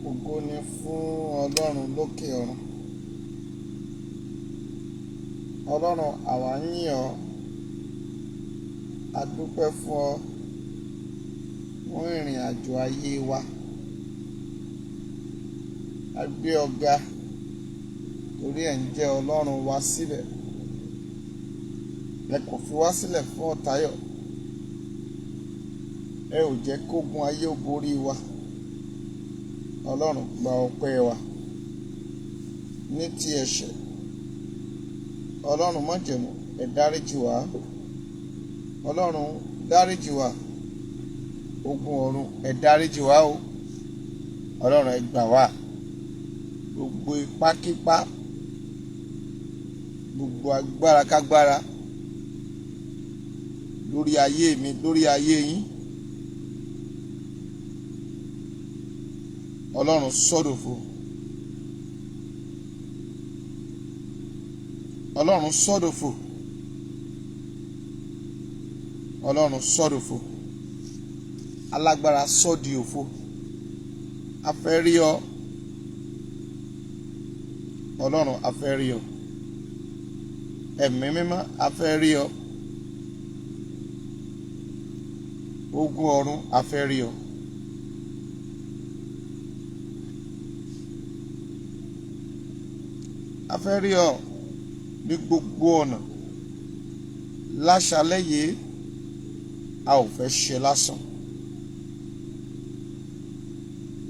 Ògo ni fún Ọlọ́run lókè ọ̀run. Ọlọ́run, àwa ń yìn ọ́, a dúpẹ́ fún ọ fún ìrìn àjò ayé wa. A gbé ọ ga torí ẹ̀ ń jẹ́ Ọlọ́run wa síbẹ̀. Ẹ kò fi wá sílẹ̀ fún ọ̀tayọ̀. Ẹ ò jẹ́ kógun ayé ó borí wa. Ọlọ́run, gba ọpẹ́ wa. Ní ti ẹ̀ṣẹ̀, Ọlọ́run májẹ̀mú, ẹ dáríjì wá. Ọlọ́run, dáríjì wá. Ogun ọ̀run, ẹ dáríjì wá o. Ọlọ́run, ẹ gbà wá. Gbogbo ipákípá, gbogbo agbára kágbára lórí ayé mi, lórí ayé yín, Ọlọ́run sọ́dọ̀fo. Ọlọ́run sọ́dọ̀fo. Ọlọ́run sọ́dọ̀fo. Alágbára sọ́di òfo. A fẹ́ rí ọ. Ọlọ́run, a fẹ́ rí ọ. Ẹ̀mí mímọ́, a fẹ́ rí ọ. Ogun ọ̀run, a fẹ́ rí ọ. A fẹ́ rí ọ ní gbogbo ọ̀nà. Láṣálẹ́ yìí, a ò fẹ́ ṣe lásán.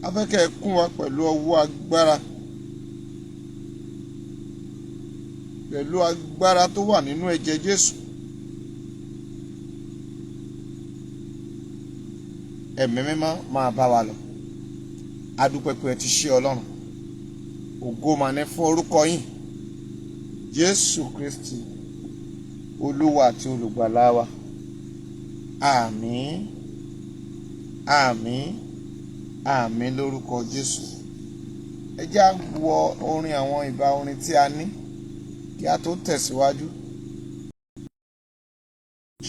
A fẹ́ kẹ́ ẹ kún wa pẹ̀lú ọwọ́ agbára, pẹ̀lú agbára tó wà nínú ẹ̀jẹ̀ Jésù. Ẹ̀mí mímọ́ máa bá wa lọ. A dúpẹ́ pé ẹ ti ṣe, Ọlọ́run. Ògo mà ní fún orúkọ yín, Jésù Kristi, Olúwa àti Olùgbàlà wa. Àmín, àmín, àmín lórúkọ Jésù. Ẹ jẹ́ á wọ orin àwọn ìbá orin tí a ní kí a tó tẹ̀síwájú.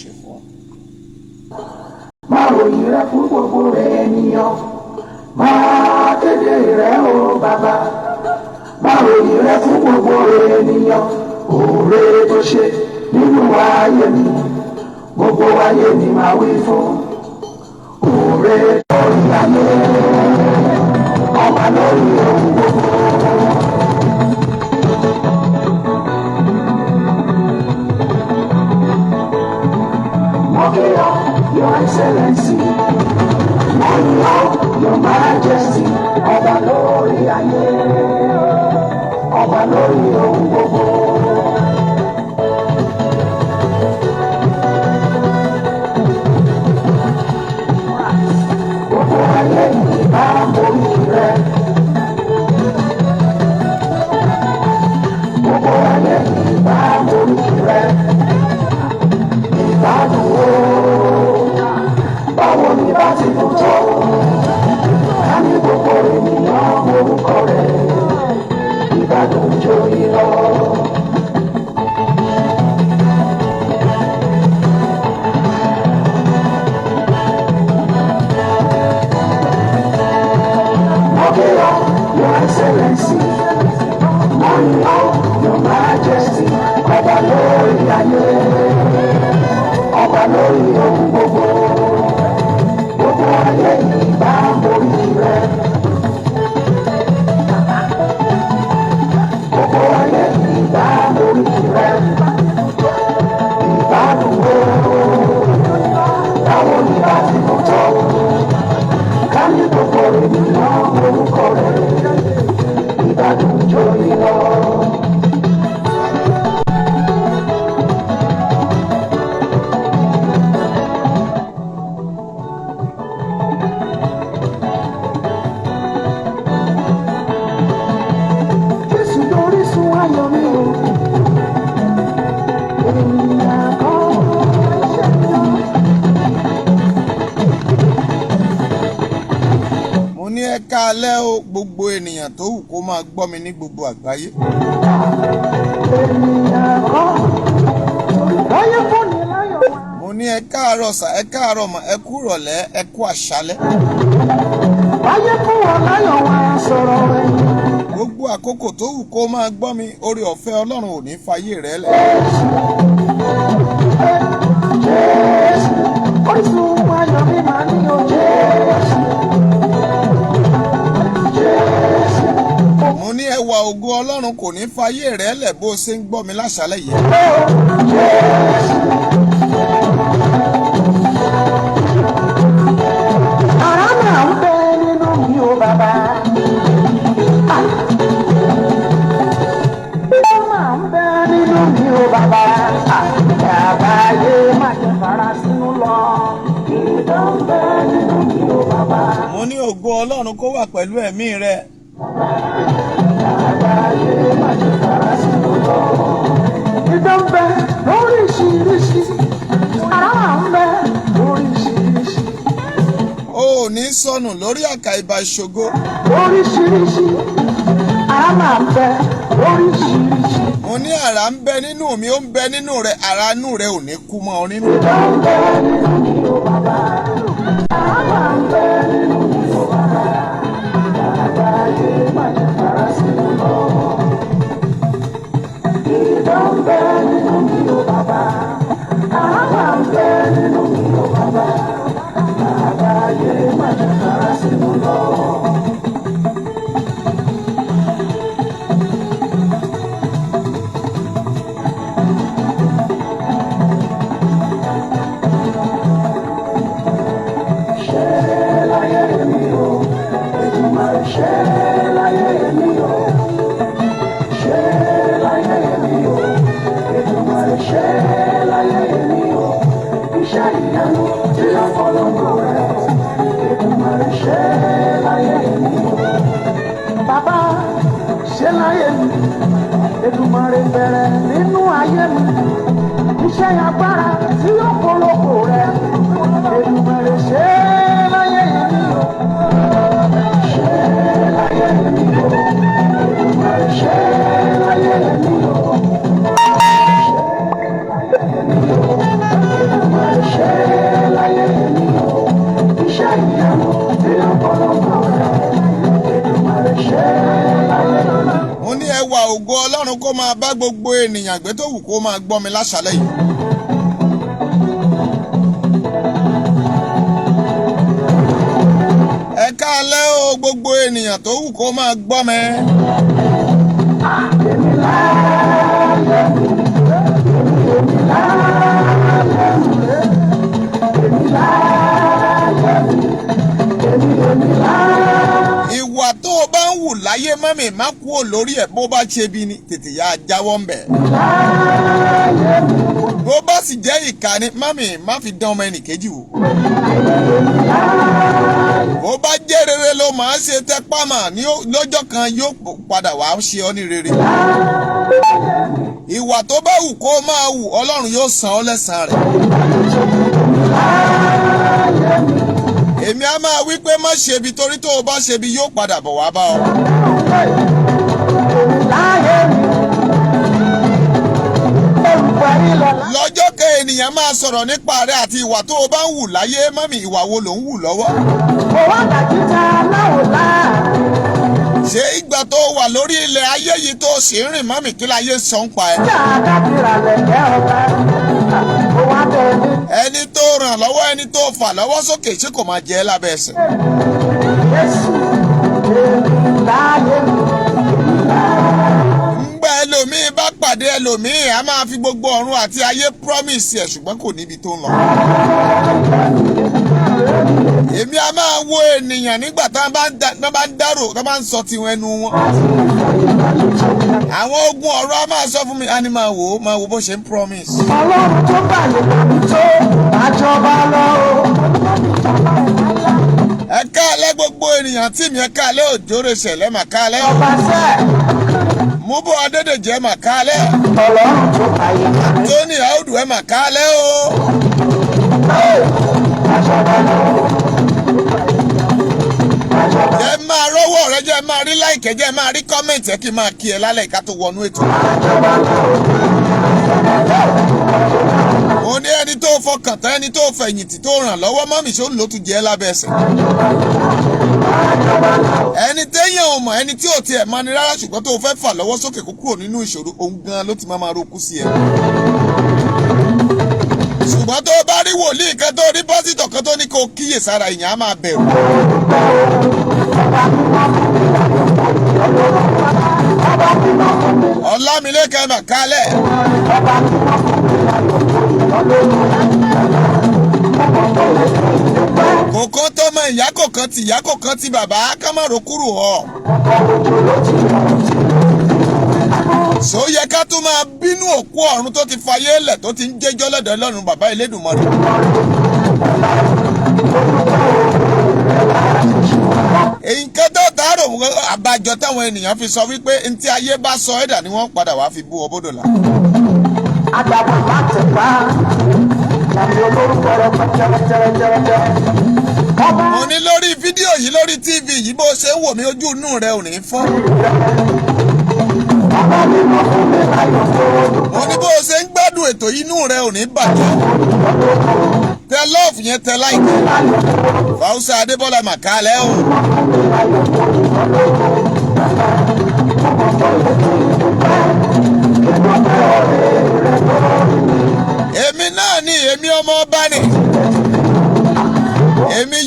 Ṣe fún wa. Máa ròyìn rẹ fún gbogbo ènìyàn, máa kéde rẹ o bàbá. Máa ròyìn rẹ fún gbogbo ènìyàn, oore tó ṣe nínú ayé mi, gbogbo ayé mi máa wí fún oore lórí ayé, ọba lórí ohun gbogbo. Mo kí ọ, Your Excellency. Mo yìn ọ́, Your Majesty, ọba lórí ayé, ọba lórí ohun gbogbo. Gbogbo ayé yìí bá borí rẹ. Gbogbo ayé yìí bá borí rẹ. Ìbádùn o, báwo ni bá ti dùn tó? Ká ní gbogbo ènìyàn orúkọ rẹ̀, ìbádùn joyè lọ. Mo kí ọ, Your Excellency. Mo yìn ọ́, Your Majesty, ọba lórí ayé, ọba lórí ohun gbogbo. Gbogbo ayé yìí bá borí rẹ. Gbogbo ayé yìí bá borí rẹ. Ìbádùn o, báwo ni bá ti dùn tó? Ká ní gbogbo ènìyàn orúkọ rẹ̀, ìbádùn joyè lọ. Jésù lórísun ayọ̀ mi o. Ènìyàn kan ṣe lọ. Mo ní ẹ káalẹ́ o, gbogbo ènìyàn tó wù kó máa gbọ́ mi ní gbogbo àgbáyé. Ènìyàn kan láyé fún ni láyọ̀ wá. Mo ní ẹ káàárọ̀ sà, ẹ káàárọ̀ mà, ẹ kú ìrọ̀lẹ́, ẹ kú àṣálẹ́. Wáyé fún wọn láyọ̀ wọn á sọ̀rọ̀ rẹ̀. Gbogbo àkókò tó wù kó máa gbọ́ mi, oore ọ̀fẹ́ Ọlọ́run ò ní fayé rẹ lẹ̀. Jésù, orísun ayọ̀ mi máa ní o Jésù. Jésù, Mo ní ẹwà ògo Ọlọ́run kò ní fayé rẹ lẹ̀ bó o ṣe ń gbọ́ mi láṣálẹ̀ yìí. ó Jésù. Àrá máa ń bẹ nínú mi o bàbá. Ó máa ń bẹ nínú mi o bàbá. Bàbá yé má jẹ́ fara sínú lọ. Ìdán ń bẹ nínú mi o bàbá. Mo ní ògo Ọlọ́run kó wà pẹ̀lú ẹ̀mí rẹ. Bàbá yé má jẹ́ fara sínú lọ. Ìdán ń bẹ lóríṣiríṣi. Àrá máa ń bẹ lóríṣiríṣi. O ò ní sọnù lórí àkà ìbà ìṣògo. Oríṣiríṣi. Àrá máa ń bẹ lóríṣiríṣi. Mo ní àrà ń bẹ nínú mi, ó ń bẹ nínú rẹ, àrà inú rẹ ò ní kú mọ́ ọ nínú. Ìdán ń bẹ nínú mi o bàbá. Àrá máa ń bẹ nínú mi o bàbá. Bàbá yé má jẹ́ fara sínú lọ. Ìdán ń bẹ nínú mi o bàbá. Àrá máa ń bẹ nínú mi o bàbá. Bàbá yé má jẹ́ fara sínú lọ. Ṣé láyé mi o, Èdùmàrè ṣé láyé mi o. Ṣé láyé mi o, Èdùmàrè ṣé láyé mi o. Iṣẹ́ ìyanu tí ó polongo rẹ̀, Èdùmàrè ṣé láyé mi o. Bàbá ṣé láyé mi, Èdùmàrè bẹ̀rẹ̀ nínú ayé mi. Iṣẹ́ agbára tí ó polongo rẹ̀, Èdùmàrè ṣé láyé mi o. Ṣé láyé mi o, Èdùmàrè ṣé láyé mi o. Èdùmàrè ṣé láyé mi o. Iṣẹ́ ìyanu tí ó polongo rẹ̀, Èdùmàrè ṣé láyé mi o. Mo ní ẹwà ògo Ọlọ́run kó máa bá gbogbo ènìyàn gbé tó wù kó máa gbọ́ mi láṣálẹ̀ yìí. Ẹ káalẹ́ o gbogbo ènìyàn tó wù kó máa gbọ́ mi. Èmi láyé mi, èmi láyé mi, èmi láyé mi, èmi láyé. Ìwà tó o bá ń wù láyé mọ́mì má kúrò lórí ẹ̀, bó bá ṣe bí ni tètè yá a jáwọ́ ń bẹ̀. Láyé mi, Bó bá sì jẹ́ ìkà ni mọ́mì má fi dán ọmọ ẹnìkejì wò. Bó bá jẹ́ rere ló máa ń ṣe tẹ́pá mà ní lọ́jọ́ kan yóò padà wá ṣe ọ́ ní rere. Ìwà tó bá wù kó máa wù, Ọlọ́run yóò san ọ́ lẹ́san rẹ̀. Èmi á máa wí pé má ṣebi, torí tó o bá ṣebi yóò padà bọ̀ wá bá ọ. Èmi láyé mi, olùparí lọ́la. Lọ́jọ́ kan ènìyàn máa sọ̀rọ̀ nípa rẹ àti ìwà tó o bá ń wù láyé. Mọ́mì, ìwà wo ló ń wù lọ́wọ́? Mo wá dàjíjà láwò láàrin. Ṣé ìgbà tó wà lórí ilẹ̀ ayé yìí tó sì ń rìn, mọ́mì, kí láyé sọ ń pa ẹ́? Jà dábìrà lẹ̀kẹ́ ọba. Mo wá tẹ̀lé. Ẹni tó ràn lọ́wọ́, ẹni tó fà lọ́wọ́ sókè, ṣé kò máa jẹ ẹ́ lábẹ́ ẹsẹ̀? Jésù, èmi láyé mi. Ńgbà ẹlòmíín bá pàdé ẹlòmíín, a máa fi gbogbo ọ̀run àti ayé promise ẹ̀, ṣùgbọ́n kò níbi tó ń lọ. Èmi a máa wo ènìyàn nígbà tá bá ń dárò, tá bá ń sọ tiwọn ẹnu wọn. Àwọn ogun ọ̀rọ̀ a máa sọ fún mi, á ní máa wò ó, máa wo bó ṣe ń promise. Ọlọ́run tó bàyè tàbí tó àjọba lọ o. Ẹ káalẹ́ gbogbo ènìyàn tí mi, ẹ káalẹ́ òjòrè ṣẹlẹ̀ mà káalẹ́. Ọba sẹ́. Múbọ̀ Adédèjì, ẹ mà káalẹ́. Ọlọ́run tó bàyè tàbí Tóní Àódù, ẹ mà káalẹ́ o. àjọba lọ. Jẹ́ máa rọ́wọ́ rẹ, jẹ́ máa rí like, jẹ́ máa rí comment ẹ, kí n máa kí ẹ lálẹ́ ìka tó wọnú ètò. Mo ní ẹni tó fọkàn tán, ẹni tó fẹ̀yìntì, tó ràn lọ́wọ́, mummy, ṣó ń lò tún jẹ́ lábẹ́ ẹsẹ̀. Ẹni téèyàn ò mọ̀, ẹni tí ò tiẹ̀ mọ̀ ni rárá, ṣùgbọ́n tó fẹ́ fà lọ́wọ́ sókè kó kúrò nínú ìṣòro, òun gan ló ti máa máa roku sí ẹ. Ṣùgbọ́n tó bá rí wòlíì kan, tó rí pásítọ̀ kan tó ní kó kíyè sára, ìyẹn á máa bẹ̀rù. Ọba mímọ́ fún mi láyọ̀, ọba mímọ́ fún mi. Ọlámilékan mà kálẹ̀. Ọba mímọ́ fún mi láyọ̀, mo mọ̀ pé dúpẹ́. Kò kán tó mọ ìyá, kò kán ti ìyá, kò kán ti bàbá, ká má ro kúrò họ. Ọkọ̀ òjò ló ti rọ̀ tí. Ṣó yẹ ká tún máa bínú òkú ọ̀run tó ti fayé lẹ̀, tó ti ń jẹ́jọ́ lọ́dọ̀ Ọlọ́run bàbá Elédùmarè? Nǹkan tó tààrọ̀ àbájọ táwọn ènìyàn fi sọ wípé ntí ayé bá sọ ẹ̀dà ni wọ́n padà wá fi bú ọ bódò là. Àdàbà má tẹ̀ pa làmì olórúkọ rẹ pẹ́tẹ́rẹ́tẹ́rẹ́tẹ́rẹ́. Ọba Mo ní lórí fídíò yìí, lórí TV yìí, bó ṣe ń wò mí, ojú inú rẹ ò ní fọ́. Ọba mímọ́ fún mi láyọ̀ tó. Mo ní bó ṣe ń gbádùn ètò yìí, inú rẹ ò ní bàjẹ́. Tẹ love yẹn, tẹ like. Fausa Adébọ́lá màkálẹ́ o. Fún mi láyọ̀ tó lóko. Mo mọ̀ pé dúpẹ́ ọ̀rẹ́ rẹ lórí mi. Èmi náà ni èmi ọmọ ọba ni. Èmi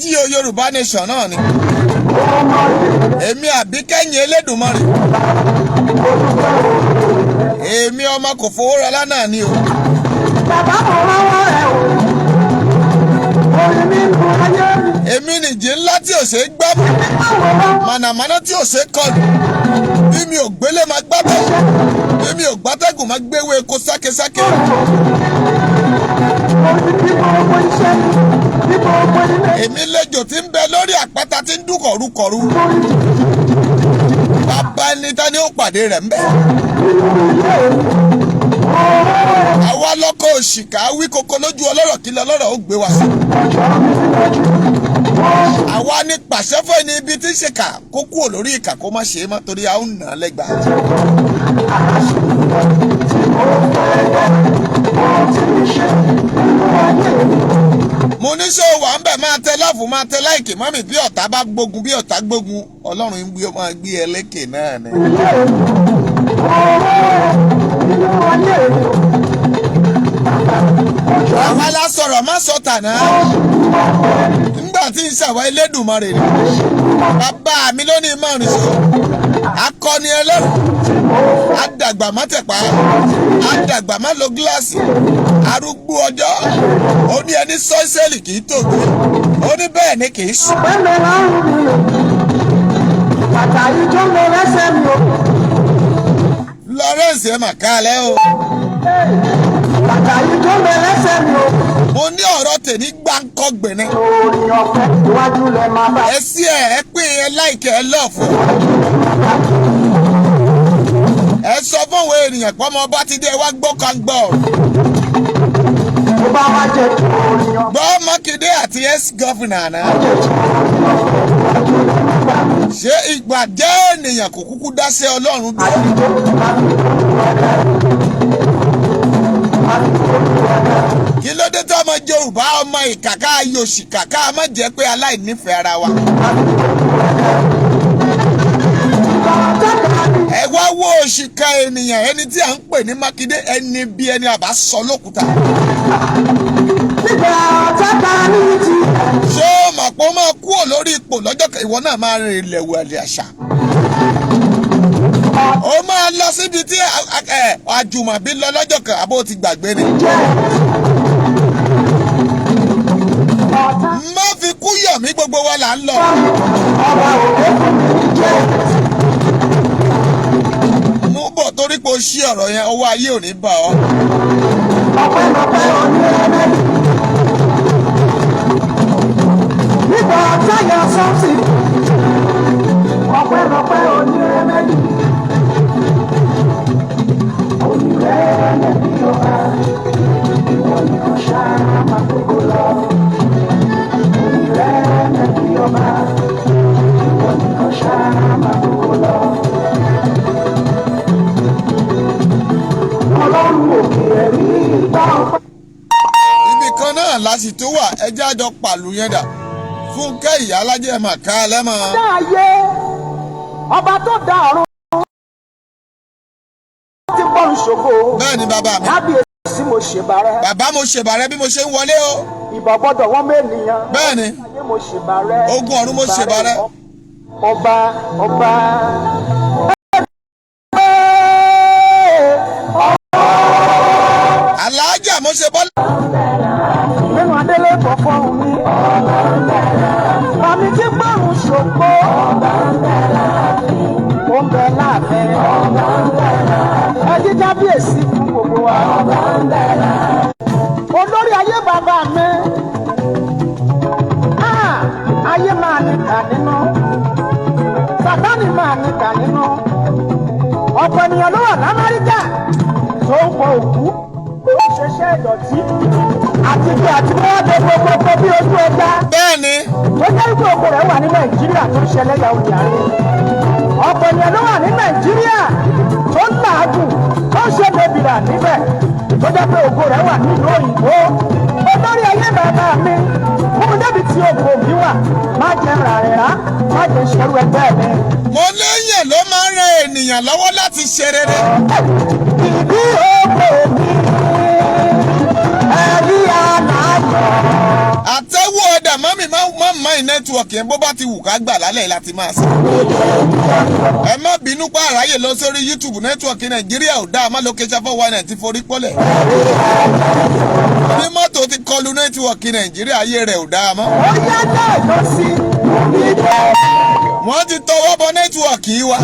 jí o, Yorùbá Nation náà ni. Mo mọ rírì. Èmi àbíkẹ́yìn Elédùmarè. Èmi ọmọ kò fowó rọlá náà ni o. Bàbá, mo rọ́wọ́ rẹ̀ o. Orin mi kò ayé mi. Èmi nìjì ńlá tí ò ṣe é gbá mú. Àwòrán. Mànàmáná tí ò ṣe é kọlù. Bí mi ò gbélé máa gbábọ̀. Bí mi ò gbátẹ́gùn máa gbéwé ko sákésáké. Orin bí gbogbo iṣẹ́ mi. Bí gbogbo ilé. Èmi lejò tí ń bẹ lórí àpáta tí ń dún kọ̀rúkọ̀rú. Orin Bàbá ẹni tá ni ó pàdé rẹ̀ ń bẹ̀. nínú ilé mi. Ọ̀rọ̀ rẹ̀ Àwa lọ́kọ̀ òṣìkà wí koko lójú ọlọ́rọ̀, kí lọ́lọ́rọ̀ ó gbé wa sí. ọjọ́ mi lójú. Àwa ní pàṣẹ fún ẹni ibi tí ń ṣèkà kó kúrò lórí ìkà, kó má ṣe é mọ́, torí a ó nà án lẹ́gbàá. Tí mo fẹ́ dẹ́, mo ti ṣe nínú ayé mi. Mo ní ṣé o wà ń bẹ̀? Máa tẹ love, máa tẹ like, mummy. Bí ọ̀tá bá gbógun, bí ọ̀tá gbógun, Ọlọ́run ń gbé, máa gbé ẹ lékè náà ni. Ilé mi. Ọ̀rọ̀ rẹ̀ nínú ayé mi. Bàbá ọjọ́ Àwa la sọ̀rọ̀ má sọ tànà. Nígbà tí ń ṣàwọ̀ Elédùmarè ni. Bàbá mi ló ní márùn so. Akọni ẹlẹ́rù. Adàgbà má tẹ̀pá. Adàgbà má lo gíláàsì. Arúgbó ọjọ́. Ó ní ẹni sọ́ọ́sẹ́lì kì í tògbé. Ó ní bẹ́ẹ̀ ni kì í sùn. Ọpẹ́ mi lọ́rùn mi o. Bàtà ijó mi lẹ́sẹ̀ mi o. Lawrence ẹ̀ mà kálẹ̀ o. Bàtà ijó mi lẹ́sẹ̀ mi o. Mo ní ọ̀rọ̀ tèmi gbáǹkọ́ gbẹ̀nẹ́. Orin ọpẹ́ iwájú lẹ máa bá. Ẹ sí ẹ, ẹ pín ẹ, like ẹ, love. Ẹ sọ fún àwọn ènìyàn pé ọmọ ọba ti dé, ẹ wá gbọ́ kan gbọ́. Mo bá wá jẹ orin ọpẹ́. Gbọ́ Mákindé àti ex-governor àná. Jẹ orin ọpẹ́ iwájú lẹ máa bá. Ṣé ìgbà jẹ́ ènìyàn kò kúkú dáṣẹ́ Ọlọ́run dúró? Àtijọ́ máa fi olúwa dá. Máa fi olúwa dá. Kí ló dé tó ọmọ Yorùbá, ọmọ ìkàkà ayòṣìkà, ká má jẹ́ pé aláìnífẹ̀ẹ́ ara wa? Máa fi olúwa dá. Ìgbà ọjọ́ kan ní. Ẹ wá wo òṣìkà ènìyàn, ẹni tí à ń pè ní Mákindé, ẹni bí ẹni àbá sọ lókùúta. Nígbà ọjọ́ kan ní ti. Ṣé o mọ̀ pé ó máa kúrò lórí ipò lọ́jọ́ kan, ìwọ náà máa rìn ilẹ̀ wẹ̀lẹ̀ àṣà? Ó máa lọ síbi tí Àjùmọ̀bí lọ lọ́jọ́ kan, àbó ti gbàgbé ni. Jẹ́ ọ̀tá. Má fi kú yọ̀ mí, gbogbo wa là ń lọ. Ọba òkè fún mi jẹ́. Mú bọ̀ torí pé o ṣí ọ̀rọ̀ yẹn, ọwọ́ ayé ò ní bà ọ́. Ọpẹ́lọpẹ́ onírẹ́mẹ́lì. Nígbà táyà sọ́ọ̀sì. Ọpẹ́lọpẹ́ onírẹ́mẹ́lì. Onírẹ́mẹ́lì ọba. Ìwọ nìkan ṣáá máa gbogbo lọ. Onírẹ́mẹ́lì ọba. Ìwọ nìkan ṣáá máa gbogbo lọ. Ọlọ́run òkè ẹ̀rí ìgbà ọpẹ́. náà láti tó wà, ẹjẹ́ àjọ pàlù yẹn dà. Fúnkẹ́ Ìyá Alájẹ mà ká lẹ́mọ̀. Dá ayé, ọba tó dá ọ̀run tí bọ́ọ̀lù ṣògo. Bẹ́ẹ̀ ni, bàbá mi. Kábíyèsí, mo ṣèbàrẹ́. Bàbá, mo ṣèbàrẹ́ bí mo ṣe ń wọlé o. Ìbà gbọ́dọ̀ wọ́n mẹ́nìyàn. Bẹ́ẹ̀ ni. Ayé, mo ṣèbàrẹ́. Ogun ọ̀run, mo ṣèbàrẹ́. Ọba ọba. Alájà, mo ṣe bọ́lá. Nínú adélé bọ̀ fọ́hùn mi. Màmí tí gbọ́rùn ṣògo. Ó ń bẹ láàfin. Ẹ jí kábíyèsí fún gbogbo wa. Olórí ayé, bàbá mi. Ah, ayé máa níkà nínú. Sàtánì máa níkà nínú. Ọ̀pọ̀ ènìyàn ló wà l'Amẹ́ríkà tó ń pọ òkú. Ó ṣeṣẹ́ ìdọ̀tí. Àti bí àti bí wọ́n dé gbogbogbò bí ojú ẹja Bẹ́ẹ̀ ni. Tó jẹ́ wípé oko rẹ̀ wà ní Nàìjíríà tó ń ṣẹlẹ́yà òjà rẹ̀. Ọ̀pọ̀ ènìyàn ló wà ní Nàìjíríà tó ń làágùn, tó ń ṣe bèbìrà níbẹ̀, tó jẹ́ pé ògo rẹ̀ wà nílùú òyìnbó. Olórí ayé, bàbá mi, mú mi débi tí ògo mi wà. Má jẹ́ ràrẹ̀ rá, má jẹ́ ṣerú ẹgbẹ́ mi. Mo léyìn ló máa ń ran ènìyàn lọ́wọ́ láti ṣe rere. Ìbí ògo mi, ẹ̀rí àlàyé. Àtẹ́wọ́ ọ̀dà mọ́mì, má má má network yẹn bó bá ti wù ká gbà lálẹ́ láti máa sọ. Ẹ má bínú pa àráyè lọ sórí YouTube. Network Nàìjíríà ò dáa má. Location 419 ti forí pọ́lẹ̀. Bí mọ́tò ti kọlu network Nàìjíríà, ayé rẹ̀ ò dáa mọ́. Ó yá náà lọ sí Wọ́n ti tọwọ́ bọ network yìí wa.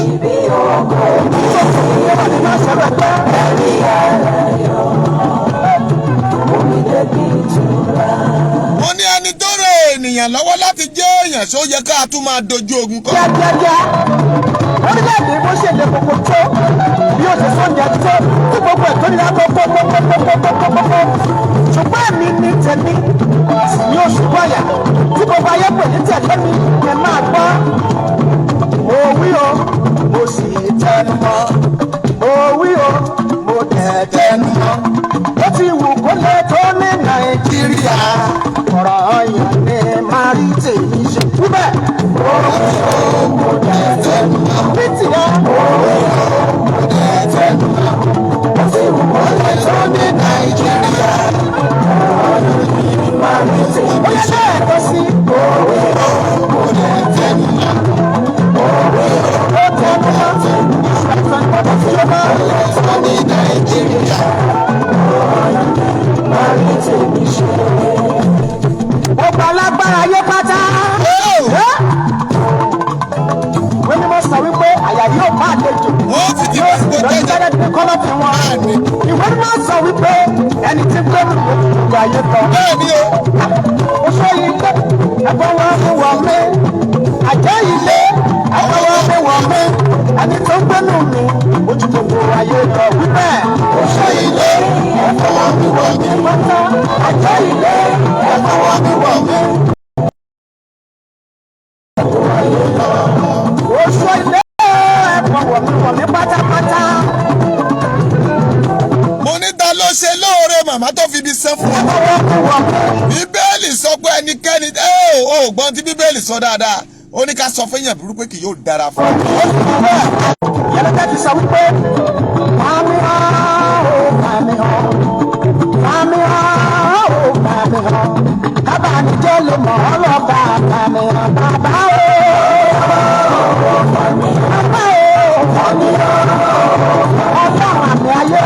Má ṣerú ẹgbẹ́. Mo ní ẹni tó ràn ènìyàn lọ́wọ́ láti jẹ́ èèyàn, ṣó yẹ ká tún máa dojú ogun kọ? Kíákíákíá, orílẹ̀-èdè bó ṣe lè koko tó, bí ó ṣe sóúnjẹ tó, tí gbogbo ẹ̀ tó nira kókókókókókókókó, ṣùgbọ́n èmi ní tèmi ní oṣù bọ́yà tí gbogbo ayé pè ní tẹ̀lé mi. Ẹ máa gbọ́, mo wí o, mo sì tẹnu mọ́. Mo wí o, mo tẹ̀ tẹnu mọ́. Ó ti wù kó lè tó ní Nàìjíríà, ọ̀rọ̀ ọ̀yàn ni máa rí tèmi ṣe wíbẹ̀. Mo wí o, mo tẹ̀ tẹnu mọ́. Ní tìyẹ. Mo wí o, mo tẹ̀ tẹnu mọ́. Ó ti wù kó lè tó ní Nàìjíríà, ọ̀rọ̀ ọ̀yàn ni máa rí tèmi ṣe. Ó yẹ lẹ́ẹ̀kan sí. Mo wí o, mo tẹ̀ tẹnu mọ́. Mo wí o, mo tẹnu mọ́. Ní Nàìjíríà. Gbogbo alágbára ayé pátá. Wọ́n ní mo sọ wípé àyà yóò bá àlejò. Wọ́n fi ti Yóò sì gbogbo lọ sí jẹ́jẹ́. jẹ́jẹ́ ní kọ́lọ́fín wọn. Ìwé ni wọ́n sọ wípé ẹni tí gbẹ́rù ló ti gbogbo ayé tán. Bẹ́ẹ̀ ni o. Oṣó ilé, ẹ̀gbọ́n wọn mú wọ̀ mí. Àjẹ́ ilé, ẹ̀gbọ́n wọn mú wọ̀ mí. Ẹni tó ń gbẹ́nu mi, ojú gbogbo ayé lọ wípé. Oṣó ilé, ẹ̀gbọ́n wọn mú wọ̀ mí. Pátá, àjẹ́ ilé, ẹ̀gbọ́n wọn mú wọ̀ mí. Oṣó ilé, ẹ̀gbọ́n wọ̀ mí wọ̀ mí pátápátá. Mo ní ta ló ṣe lóore màmá tó fi ibi sán fún ọ? Ẹ̀gbọ́n wọn mú wọ̀ mí. Bíbélì sọ pé ẹnikẹ́ni ẹ ò gbọ́n tí Bíbélì sọ dáadáa, ó ní ká sọ fún èèyàn burúkú pé kì yóò dára fún ọ. Yẹlẹtẹ ti sọ wípé àmì hàn ó, àmì hàn, àmì hàn ó, àmì hàn, kábàánijẹ́ lè mọ̀ ọ́ lọ́ba, àmì hàn, bàbá o, bàbá o, ọlọ́run àmì ayé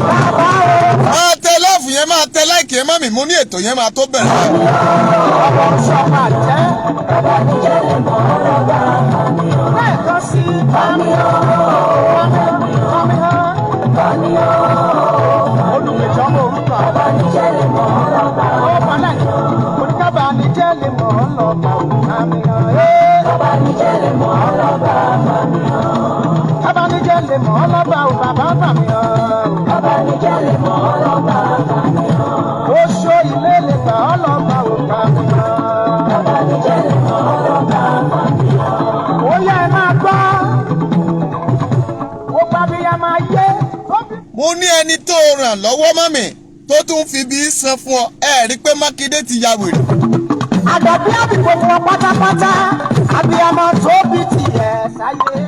bàbá o. Máa tẹ love yẹn, máa tẹ like yẹn, má mi mú ní ètò yẹn máa tó bẹ̀rẹ̀. Ọmọ sọmọ àjẹ́ lẹ́ẹ̀kan sí àmì hàn, àmì hàn, olùgbèjọ́ mọ orúkọ ọmọ náà oníkábàánijẹ́ lè mọ̀ ọ́ lọ́ba àmì hàn. Kábàánijẹ́ lè mọ̀ ọ́ lọ́ba ò bàbá bàmí hàn. Oṣó ilé lè gbà ọ́ lọ́ba ò bàmí hàn. Ó yá, ẹ máa gbọ́. Ó gbà bí a máa yé. Mo ní ẹni tó ràn lọ́wọ́ mọ́mì tó Ó tún fi bí san fún ọ. Ẹ rí i pé Mákindé ti ya wèrè. Àdàbí àbí gbogbo wọn pátápátá, abiyamọ tó bí tiẹ̀ sáyé,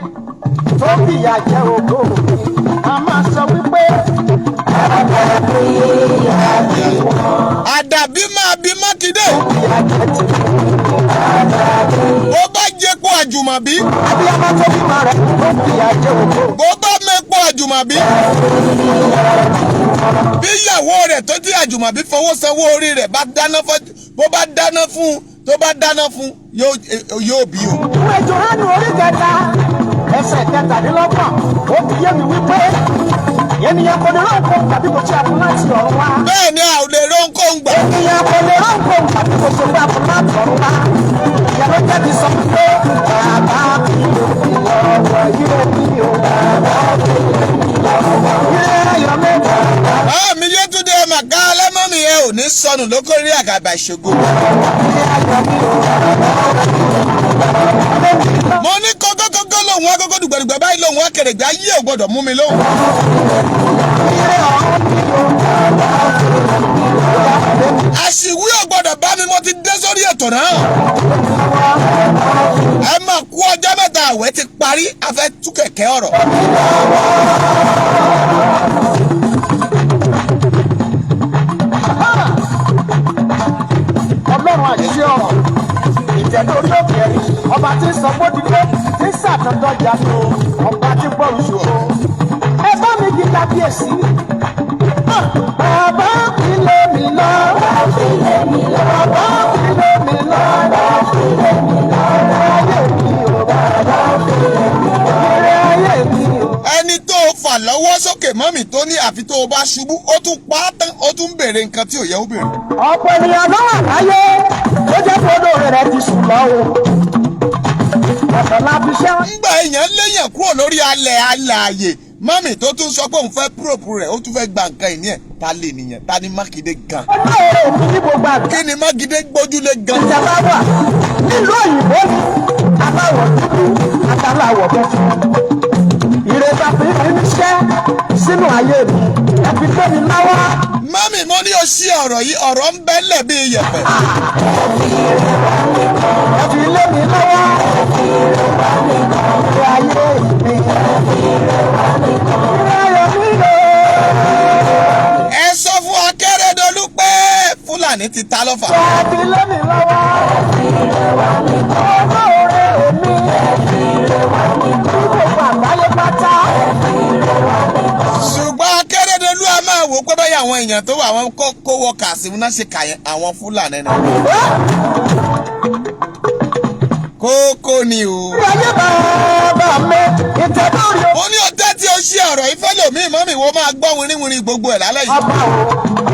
tó bí àjẹ́ ògo mi, a máa sọ wípé Àdàbí máa bí Mákindé. Àjẹ́ ti Bó bá jẹ́pọ̀ Àjùmọ̀bí, abiyamọ tó bímọ rẹ̀ tó bí àjẹ́ ògo. Bó bá mẹ́pọ̀ Àjùmọ̀bí, bí ìyàwó rẹ̀ tó tí Àjùmọ̀bí fowó sanwó orí rẹ̀ bá dáná fún, bó bá dáná fún, tó bá dáná fún, yóò bí o. Ìwé Jòhánù orí 3 ẹsẹ̀ 23, ó fi yé mi wípé ènìyàn kò lè rán nǹkan tàbí kò ṣe àfún láti ọ̀run wá. Bẹ́ẹ̀ ni, a ò lè rán kóńgbà. Ènìyàn kò lè rán nǹkan tàbí kò ṣe àfún láti ọ̀run wá. Ìyá ló jẹ́ ti sọ pé bàbá mi ò fi lọ́wọ́ ire mi ò, bàbá mi ò ire ayọ̀ mi. Báà mi Yétúndé màgá alẹ́mọ́mì, ẹ ò ní sọnù lókòrí àgàbà ìṣògo. Ire ayọ̀ mi ò. Mo ní kókókókó lòun akókó, dùgbẹ̀dùgbẹ̀ báyìí lòun akèrègbè, ayé ò gbọ́dọ̀ mú mi lóhùn. Ire ọ̀run mi ò. Àṣìwí ò gbọ́dọ̀ bá mi. Mo ti dé sórí ètò náà. Ẹ máa kú ọjọ́ mẹ́ta, àwẹ̀ ti parí, a fẹ́ tú kẹ̀kẹ́ ọ̀rọ̀. Ọlọ́run àṣẹ ọ̀rọ̀ ìtẹ̀lé orí òkè ẹ̀rí, ọba tí ń sọ bódìdé, tí ń sàtọ̀dọ̀jà tó, ọba tí ń bọ̀rù ṣòro. Ẹ bá mi kí kábíyèsí. Bàbá mi lé mi lọ. Bàbá mi lé mi lọ. Ayé mi ò, bàbá mi lé mi lọ. Ire ayé mi ò. Ẹni tó fà lọ́wọ́ sókè mọ́mì, tó ní àfi tó o bá ṣubú, ó tún pa á tán, ó tún béèrè nǹkan tí ò yẹ ó béèrè. Ọ̀pọ̀ ènìyàn ló wà láyé tó jẹ́ pé olóore rẹ̀ ti sùn lọ o. Ọ̀sán la fi ṣẹ́. Ńgbà èèyàn léèyàn kúrò lórí alẹ̀ alààyè mọ́mì, tó tún sọ pé òun fẹ́ probe rẹ̀, ó tún fẹ́ gba nǹkan ìní ẹ̀, ta lè nìyẹn? Ta ni Mákindé gan? Olóore mi ní gbogbo àgbà. Kí ni Mákindé gbójúlé gan? Ìjọba wà nílùú òyìnbó ni, aláwọ̀ dúdú àtàláwọ̀ funfun. Ìrètà fi fi níṣẹ́ sínú ayé mi, ẹ fi tó mi lọ́wọ́. Mọ́mì, mo ní o ṣí ọ̀rọ̀ yìí, ọ̀rọ̀ ń bẹ́ lẹ̀ bí iyẹ̀pẹ̀. Ẹ fi lé mi lọ́wọ́. Ire ayé mi. Ire ayọ̀ mi lò. Ẹ sọ fún Akérèdọ́lù pé Fúlàní ti ta lọ́fà. Ẹ fi lé mi lọ́wọ́. Olóore mi. Ní gbogbo àgbáyé pátá. Ṣùgbọ́n Akérèdọ́lù a máa wò pé báyìí àwọn èèyàn tó wà, àwọn kó wọ kàsí náà ṣe kà yẹn, àwọn Fúlàní ni. Kókó ni o. Ire ayé bàbá mi. Ìtẹ̀lórí Mo ní ọtẹ́ tí o ṣí ọ̀rọ̀ yìí fẹ́ lòmíì mọ́mì, wo máa gbọ́ wìrìwìrì gbogbo ẹ̀ lálẹ́ yìí. Ọba o.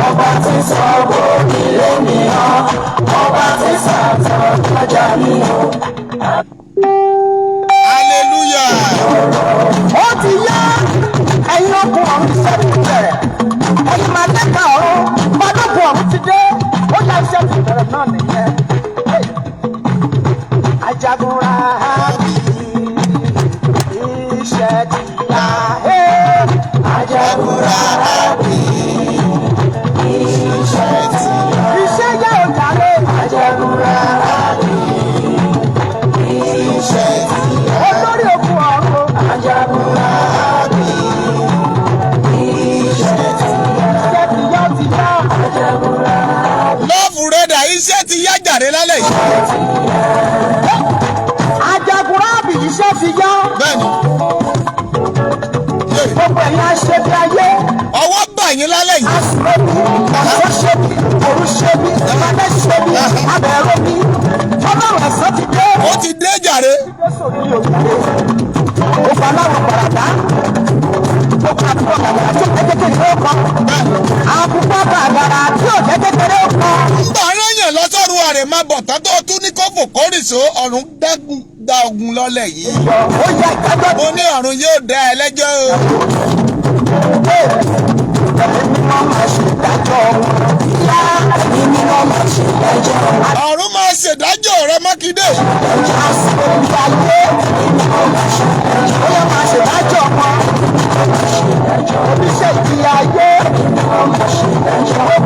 Ọba tí sọ bòmí lẹ́nìyàn. Ọba tí sàtọ̀ ọjà mi o. Hallelujah. Ó ti yá, ẹ̀yin ọkùn ọ̀run, iṣẹ́ ti bẹ̀rẹ̀. Ẹ̀yin màlẹ́kà ọ̀run, balógun ọ̀run ti dé. Ó yá, iṣẹ́ ti bẹ̀rẹ̀ náà nìyẹn. Hey. Ajagunra bí iṣẹ́ ti yá. Hey. Ajagunra bí iṣẹ́ ti yá. Iṣẹ́ yá ò jàre. Ajagunra bí iṣẹ́ ti yá. Olórí òkú ọ̀run. Ajagunra bí iṣẹ́ ti yá. Iṣẹ́ ti yá, ó ti yá. Ajagunra. Love rẹ́dà, iṣẹ́ ti yá jàre lálẹ́ yìí. Ajagunra bí iṣẹ́ ti yá. Bẹ́ẹ̀ni. Yé. Gbogbo ẹ̀yin aṣebi ayé. Ọwọ́ bà yín lálẹ́ yìí. Asùnmọ́bí, ọ̀sán ṣebi, òru ṣebi, ìmọ̀lẹ́ ṣebi, abẹ́rẹ́ mi. Ọlọ́run ẹ̀sán ti dé. Ó ti dé jàre. Jésù ní òkúté. Gbogbo aláwọ̀ pàràdá. Gbogbo àbúrò bàbàrà tó jẹ́ kékeré ó kọ. Àbúkọ bàbàrà tí ò jẹ́ kékeré ó kọ. Ńgbà rẹ̀yàn lọ́sọ̀rọ̀ àrè máa bọ̀ tán, tó tún ní kófò kórìsó, ọ̀run dágùn dá ogun lọ́lẹ̀ yìí. Ó yẹ ìdájọ́. Mo ní ọ̀run yóò dá ẹ lẹ́jọ́ o. Dé. Ẹ̀mí mímọ́ máa ṣe ìdájọ́ wọn. Yá, ẹ̀mí mímọ́ máa ṣe ìdájọ́ wọn. Ọ̀run máa ṣèdájọ́ rẹ, Mákindé. Àsìkò ayé, ó yẹ máa ṣèdájọ́ wọn. Oníṣẹ́ ìjìyà ayé, gbogbo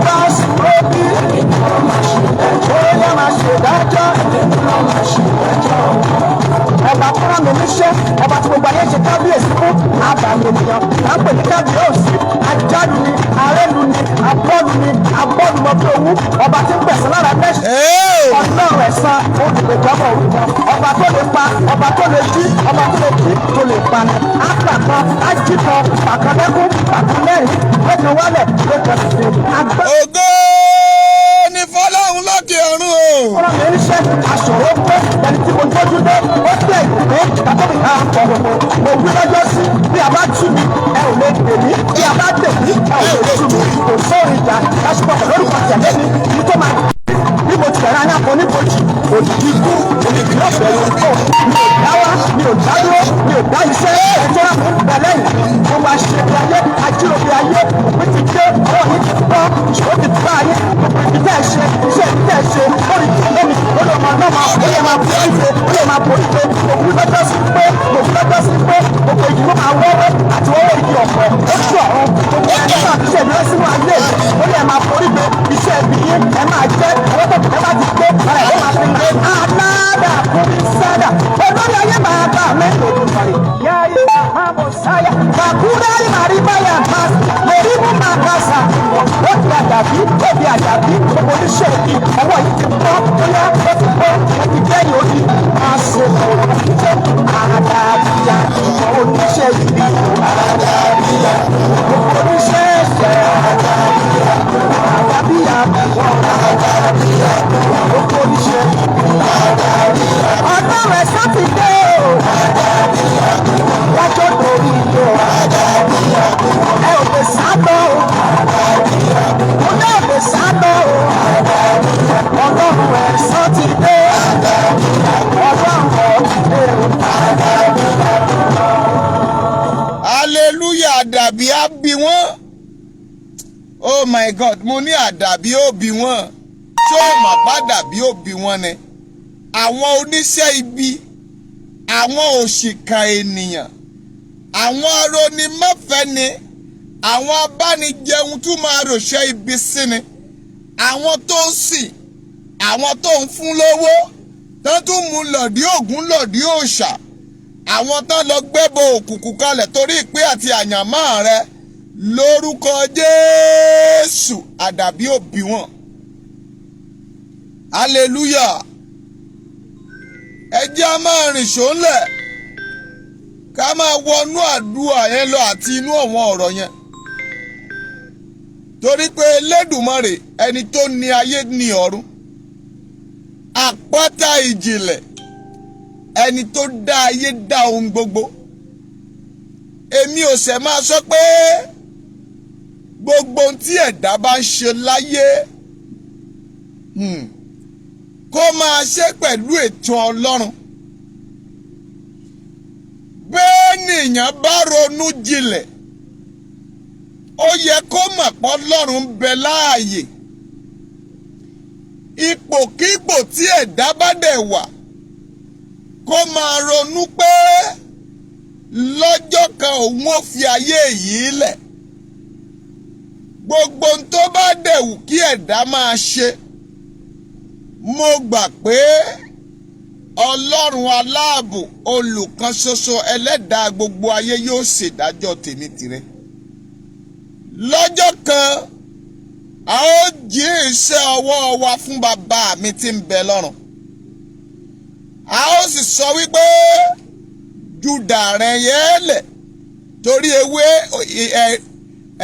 ni abọ́numọ́ bí owó, ọba tí ń gbẹ̀sán lára mẹ́sàn. Ọlọ́run ẹ̀san, olùgbèjọba orúkọ, ọba tó lè pa, ọba tó lè jí, ọba tó lè jí tó lè pa ni. Ápà kan, ájí kan, pàkan lẹ́kún, pàkan lẹ́rìn, lẹ́kan wálẹ̀, lẹ́kan dìde. Agbára Ògo ni fọlọ́run lókè ọ̀run o. ọ̀rọ̀ mi ń ṣe àṣọ̀rọ̀ pé ẹni tí mo gbójú dé ó tẹ̀ ìgbé tàbí mi ká ọ̀rọ̀ mo wí lọ́jọ́ sí. Bí a bá tú mi, ẹ ò lè dè mí. Bí a bá dè mí, ẹ ò lè tú mi. Kò sóhun ìjà lásìkò lórúkọ tẹ̀lé mi ní tó máa bí mo tilẹ̀ rán akọ níbojì òjijì ikú, èmi kì yóò bẹ̀rù kó. Mi ò dá wá, mi ò dá dúró, mi ò dá iṣẹ́ ẹjọ́ rà mí bẹ̀ lẹ́yìn. Mo máa ṣe bí ayé ajíròbí ayé òpin ti dé, ọwọ́ mi ti bọ́, ìṣòro ti bá ayé. Gbogbo ibi tẹ́ ẹ ṣe iṣẹ́, ibi tẹ́ ẹ ṣe lórí lómi lórí ọmọ náà máa ó lè máa borí pé, ó lè máa borí pé òkú lọ́jọ́ sí pé, òkú lọ́jọ́ sí pé gbogbo igi ló máa wọ́wọ́ àti wọ́wọ́ igi ọ̀pẹ ó tú ọ̀run. Gbogbo ẹni náà fi ṣe ìdúró sínú ayé mi, ó lè máa borí pé iṣẹ́ ibi yín ẹ máa jẹ́ ọwọ́ tó ẹ bá ti gbé ara ẹ̀ ló máa fi gbé aládà kúbi sádà olórí ayé máa bá mi lòdùmarè yáyé máa mọ̀ sáyà bàkúrẹ́ màrí báyà máa lórí mú máa kásá. Ó ti àdàbí, ó fi àdàbí gbogbo oníṣẹ́ ibi ọwọ́ yìí ti bọ́, bóyá ó ti bọ́, ó ti kẹ́yìn òdì máa ṣe ṣe àdàbíyà oníṣẹ́ ibi, àdàbíyà oníṣẹ́ ẹ̀ṣẹ̀, àdàbíyà àdàbíyà gbogbo oníṣẹ́ ọlọ́run ẹ̀sán ti dé o, wájú torí ìjọ ẹ ò lè sá lọ o, mo ní ò lè sá lọ o. Ọlọ́run ẹ̀san ti dé, ọlọ́run ọ̀dẹ́ o. Hallelujah! Àdàbí á bí wọ́n. Oh my God, mo ní àdàbí ó bí wọ́n. Ṣé ó mà pàdàbí ó bí wọ́n ni? Àwọn oníṣẹ́ ibi, àwọn òṣìkà ènìyàn, àwọn aronimọ́fẹ́ni, àwọn abánijẹun tún máa ròṣẹ́ ibi sí ni, àwọn tó ń sìn, àwọn tó ń fún lówó tó tún mú lọ̀dí ògún, lọ̀dí òòṣà, àwọn tán lọ gbẹ́bọ òkùnkùn kalẹ̀ torí ìpín àti àyànmọ́ rẹ, lórúkọ Jésù, àdàbí òbí wọn. Hallelujah! Ẹ jẹ́ á máa rìn ṣóńlẹ̀, ká máa wọnú àdúrà yẹn lọ àti inú àwọn ọ̀rọ̀ yẹn, torí pé Elédùmarè, ẹni tó ní ayé ní ọ̀run, àpáta ìjìnlẹ̀, ẹni tó dá ayé, dá ohun gbogbo. Èmi ò ṣẹ̀ máa sọ pé gbogbo ohun tí ẹ̀dá bá ń ṣe láyé, kó máa ṣe pẹ̀lú ètò Ọlọ́run. Bẹ́ẹ̀ nìyẹn bá ronú jinlẹ̀, ó yẹ kó mọ̀ pé Ọlọ́run ń bẹ láàyè. Ipòkípò tí ẹ̀dá bá dẹ̀ wà, kó máa ronú pé lọ́jọ́ kan òun ó fi ayé yìí lẹ̀. Gbogbo ohun tó bá dẹ̀ wù kí ẹ̀dá máa ṣe, mo gbà pé Ọlọ́run aláàbò, olùkan ṣoṣo, ẹlẹ́dàá gbogbo ayé yóò ṣèdájọ́ tèmi tìrẹ. Lọ́jọ́ kan a ó jí iṣẹ́ ọwọ́ wa fún bàbá mi tí ń bẹ lọ́run, a ó sì sọ wípé Júdà rẹ̀ yẹ́lẹ̀, torí ewé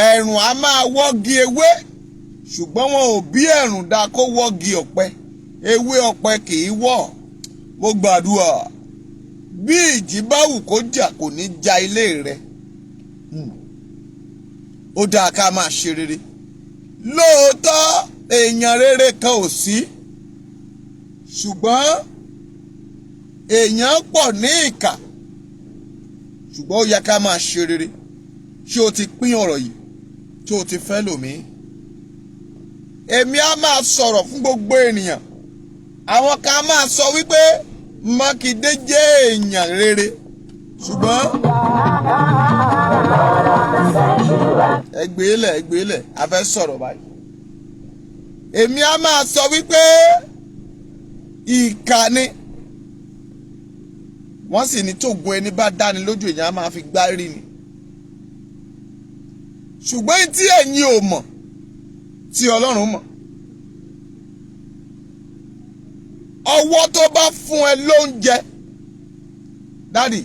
ẹ̀rùn a máa wọ́gi ewé, ṣùgbọ́n wọn ò bí ẹ̀rùn dá kó wọ́gi ọ̀pẹ, ewé ọ̀pẹ kì í wọ̀. Mo gbàdúrà, bí ìjì bá wù kó jà, kò ní ja ilé rẹ. Ó dáa ká máa ṣe rere. Lóòótọ́, èèyàn rere kan ò sí, ṣùgbọ́n èèyàn pọ̀ ní ìkà, ṣùgbọ́n ó yẹ ká máa ṣe rere. Ṣé o ti pín ọ̀rọ̀ yìí tí o ti fẹ́ lòmíì? Èmi á máa sọ̀rọ̀ fún gbogbo ènìyàn. Àwọn kan máa sọ wípé Mákindé jẹ́ èèyàn rere, ṣùgbọ́n ẹgbẹ́lẹ̀ ẹgbẹ́lẹ̀ a fẹ́ sọ̀rọ̀ báyìí. Èmi á máa sọ wípé ìkà ni wọ́n sì ní tògùn ẹni bá dáni lójú, èèyàn á máa fi gbá rí ni. Ṣùgbọ́n tí ẹ̀yin ò mọ̀ Tí Ọlọ́run mọ̀, ọwọ́ tó bá fún ẹ lóúnjẹ, daddy,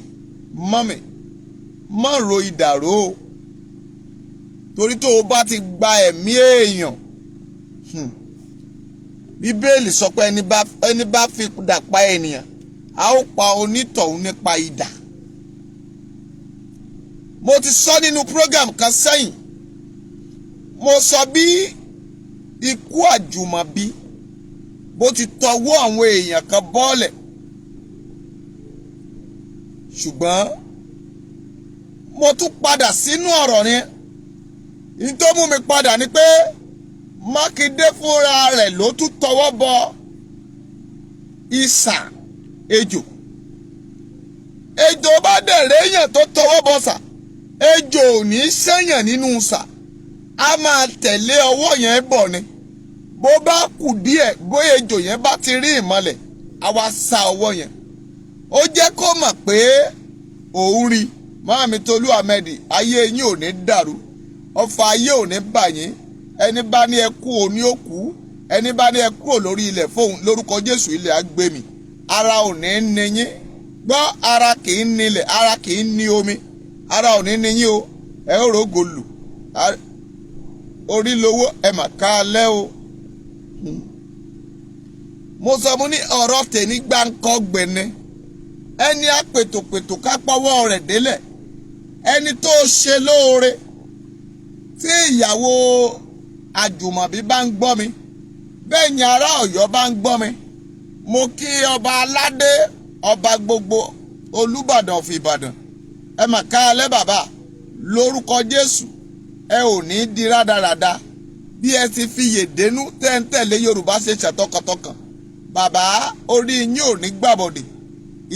mummy, má ro ìdàrú o, torí tó o bá ti gba ẹ̀mí èèyàn, Bíbélì sọ pé ẹni bá fi idà pa ènìyàn, a ó pa onítọ̀hún nípa idà. Mo ti sọ nínú program kan sẹ́yìn, mo sọ bí ikú àjùmọ̀bí bó ti tọwọ́ àwọn èèyàn kan bọ́ọ̀lẹ̀, ṣùgbọ́n mo tún padà sínú ọ̀rọ̀ yẹn. Ní tó mú mi padà ni pé Mákindé fúnra rẹ̀ ló tún tọwọ́ bọ ìsà ejò. Ejò bá dẹ̀rẹ̀ èèyàn tó tọwọ́ bọ sà, ejò ò ní sẹ́yàn nínú sà, á máa tẹ̀lé ọwọ́ yẹn bọ̀ ni. Bó bá kù díẹ̀, bóyá ejò yẹn bá ti rí ìmọ́lẹ̀, á wá sa ọwọ́ yẹn. Ó jẹ́ kó mọ̀ pé òun rí. Máàmí Tolú Ahmed, ayé yín ò ní dàrú, ọfà ayé ò ní bà yín. Ẹni bá ní ẹ kú, òní ó kú. Ẹni bá ní ẹ kúrò lórí ilẹ̀ fóun, lórúkọ Jésù, ilẹ̀ á gbé mi. Ara ò ní ní yín. Gbọ́, ara kì í nílẹ̀, ara kì í ní omi, ara ò ní ní yín o. Ẹ ó rògo lù orí lowó. Ẹ mà ká alẹ́ o. Mo sọ, mo ní ọ̀rọ̀ tèmi gbáǹkọ́ gbẹ̀ni. Ẹni àpètòpètò ká pọ́wọ́ rẹ̀ délẹ̀, ẹni tó ṣe lóore. Tí ìyàwó Àjùmọ̀bí bá ń gbọ́ mi, bẹ́ẹ̀ ni ará Ọ̀yọ́ bá ń gbọ́ mi, mo kí ọba aládé, ọba gbogbo Olúbàdàn of Ìbàdàn. Ẹ mà ká alẹ́, bàbá. Lórúkọ Jésù, ẹ ò ní di rádaràda. Bí ẹ ti fi yèdénú tẹ́ ń tẹ̀lé Yorùbá ṣe ṣàtọkàntọkàn, bàbá, orí yín ò ní gbàbọ̀dè,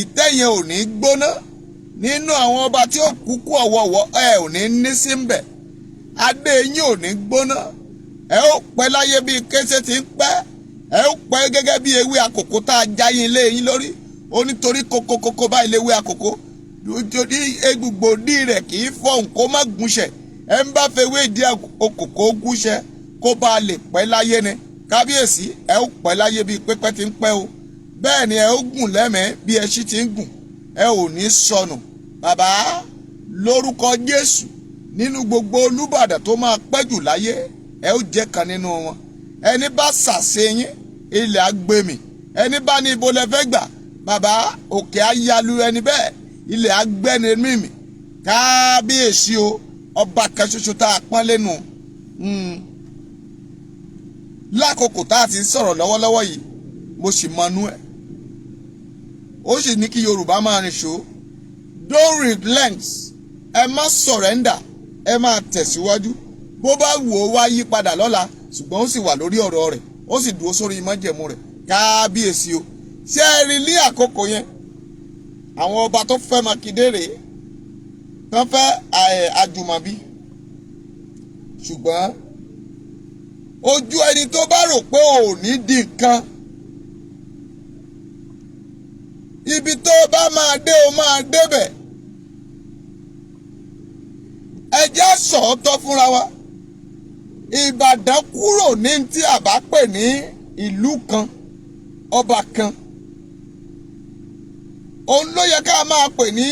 ìtẹ́ yẹn ò ní gbóná. Nínú àwọn ọba tí ó kúkú ọ̀wọ̀ọ̀wọ́, ẹ ò ní ní sí ń bẹ̀. Adé yín ò ní gbóná. Ẹ ó pẹ́ láyé bí kése ti ń pẹ́. Ẹ ó pẹ́ gẹ́gẹ́ bí ewé àkókò tá a já yín lé yín lórí. Ó nítorí kókókókó báyìí léwé àkókò, nítorí egbògbòdì rẹ̀ kì í fọhùn kó má gúnṣẹ̀. Ẹ ń bá fewé ìdí òkòkò gúnṣẹ̀ kó bá a lè pẹ́ láyé ni. Kábíyèsí, ẹ ó pẹ́ láyé bí pẹ́pẹ́ ti ń pẹ́ o. Bẹ́ẹ̀ ni ẹ ó gùn lẹ́mẹ̀ẹ́ bí ẹṣin ti ń gùn. Ẹ ò ní sọnù, bàbá, lórúkọ Jésù. Nínú gbogbo Olúbàdàn tó máa pẹ́ jù láyé, ẹ ó jẹ́ kan nínú wọn. Ẹni bá sàṣe yín, ilẹ̀ agbèmí. Ẹni bá ní ibo lẹ fẹ́ gbà, bàbá, òkè ayalu ẹni bẹ́ẹ̀, ilẹ̀ agbẹ́ni mímì. Kábíyèsí o, ọba kan ṣoṣo tá a pọ́n lẹ́nu lákòókò tá a ti ń sọ̀rọ̀ lọ́wọ́lọ́wọ́ yìí, mo sì mọnú ẹ̀. Ó sì ní kí Yorùbá máa rìn ṣó. Don't relent, ẹ má surrender, ẹ máa tẹ̀síwájú. Bó bá wù ó wá yí padà lọ́la, ṣùgbọ́n ó sì wà lórí ọ̀rọ̀ rẹ̀, ó sì dúró sórí májẹ̀mú rẹ̀. Kábíyèsí o. Ṣé ẹ rí ní àkókò yẹn, àwọn ọba tó fẹ́ Mákindé rèé, tó fẹ́ Àjùmọ̀bí, ṣùgbọ́n ojú ẹni tó bá rò pé ò ní di nǹkan, ibi tó bá máa dé, o máa débẹ̀. Ẹ jẹ́ sọ̀ọ́tọ́ fúnra wa. Ìbàdàn kúrò ní tí a bá pè ní ìlú kan, ọba kan. Òun ló yẹ ká máa pè ní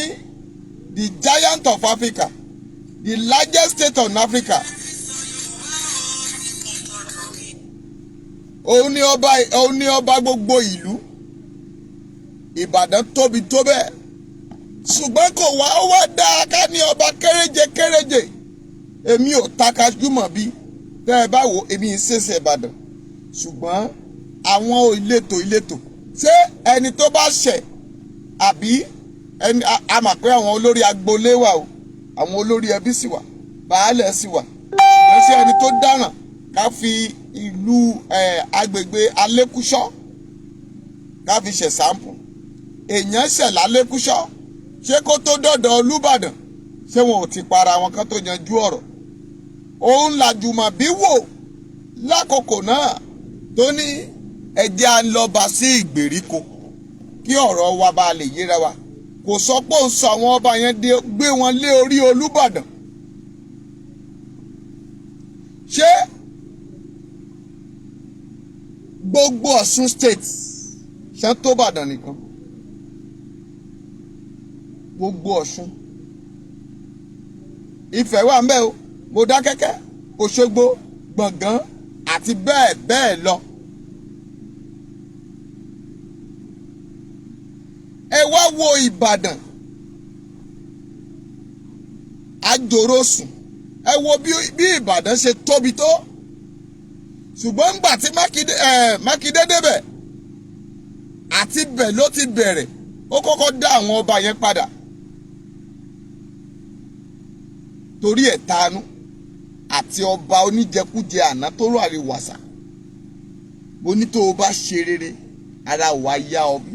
the giant of Africa, the largest state on Africa. Òun ni ọba, òun ni ọba gbogbo ìlú. Ìbàdàn tóbi tó bẹ́ẹ̀, ṣùgbọ́n kò wá, ó wá dáa ká ní ọba kéréje kéréje. Èmi ò takajúmọ̀ bí tẹ́ ẹ bá wò, èmi ń ṣẹ̀ṣẹ̀ Ìbàdàn, ṣùgbọ́n àwọn ìletò ìletò, ṣé ẹni tó bá ṣẹ̀ àbí ẹni a mà pé àwọn olórí agboolé wà o, àwọn olórí ẹbí sì wà, baálẹ̀ sì wà, ṣùgbọ́n ṣé ẹni tó dáràn, ká fi ìlú agbègbè Alékúṣọ́ ká fi ṣe sample, èèyàn ṣẹ̀ lálékúṣọ́, ṣé kó tó dọ̀dọ̀ Olúbàdàn, ṣé wọn ò ti para wọn kán tó yanjú ọ̀rọ̀? Òun làjùmọ̀bí wò lákòókò náà tó ní ẹjẹ́ à ń lọ́ba sí ìgbèríko kí ọ̀rọ̀ wa bá lè yéra wa. Kò sọ pé òun sọ àwọn ọba yẹn gbé wọn lé orí Olúbàdàn. Ṣé Gbogbo Ọ̀ṣun State ṣe tó Ìbàdàn nìkan, gbogbo Ọ̀ṣun, Ifẹ̀ wà ńbẹ̀ o, Mọdákẹ́kẹ́, Òṣogbo, Gbọ̀ngán àti bẹ́ẹ̀ bẹ́ẹ̀ lọ. Ẹ wá wo Ìbàdàn, àjòròsùn, ẹ wo bí Ìbàdàn ṣe tóbi tó. Ṣùgbọ́n ńgbà tí Mákindé débẹ̀, àti bẹ̀ ló ti bẹ̀rẹ̀, ó kọ́kọ́ dá àwọn ọba yẹn padà torí ẹ̀ tanú àti ọba oníjẹkújẹ àná tó rò àríwàsà. Mo ní tó o bá ṣe rere, ara wa yá ọ bí.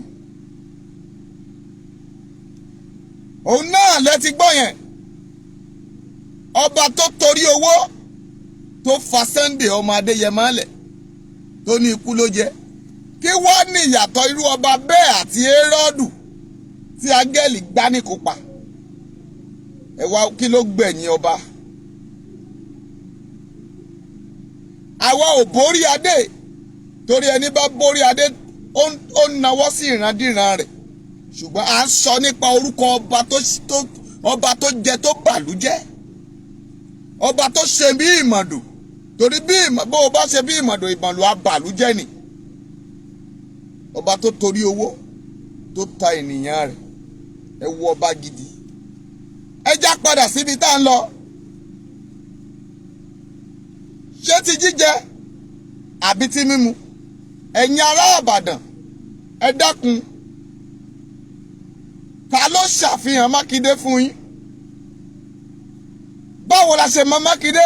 Òun náà lẹ ti gbọ́ yẹn, ọba tó torí owó tó fa Sunday ọmọ Adéyẹmọ lẹ̀ tó ní ikú ló jẹ. Kí wọ́n ní ìyàtọ̀ irú ọba bẹ́ẹ̀ àti Hẹ́rọ́dù tí áńgẹ́lì gbá ní kó pa? Ẹ wá, kí ló gbẹ̀yìn ọba? Àwa ò borí adé, torí ẹni bá borí adé ó nawọ́ sí ìrandíran rẹ̀. Ṣùgbọ́n à ń sọ nípa orúkọ ọba tó jẹ tó bàlújẹ́, ọba tó ṣe bí ìmọ̀dò, torí bó o bá ṣe bí ìmọ̀dò, ìmọ̀dò abàlújẹ́ ni. Ọba tó torí owó tó ta ènìyàn rẹ̀, ẹ wo ọba gidi. Ẹ já padà síbi tá à ń lọ. Ṣé ti jíjẹ àbí ti mímu? Ẹ̀yin ará Ìbàdàn, ẹ dákun, ta ló ṣàfihàn Mákindé fún yín? Báwo la ṣe mọ Mákindé?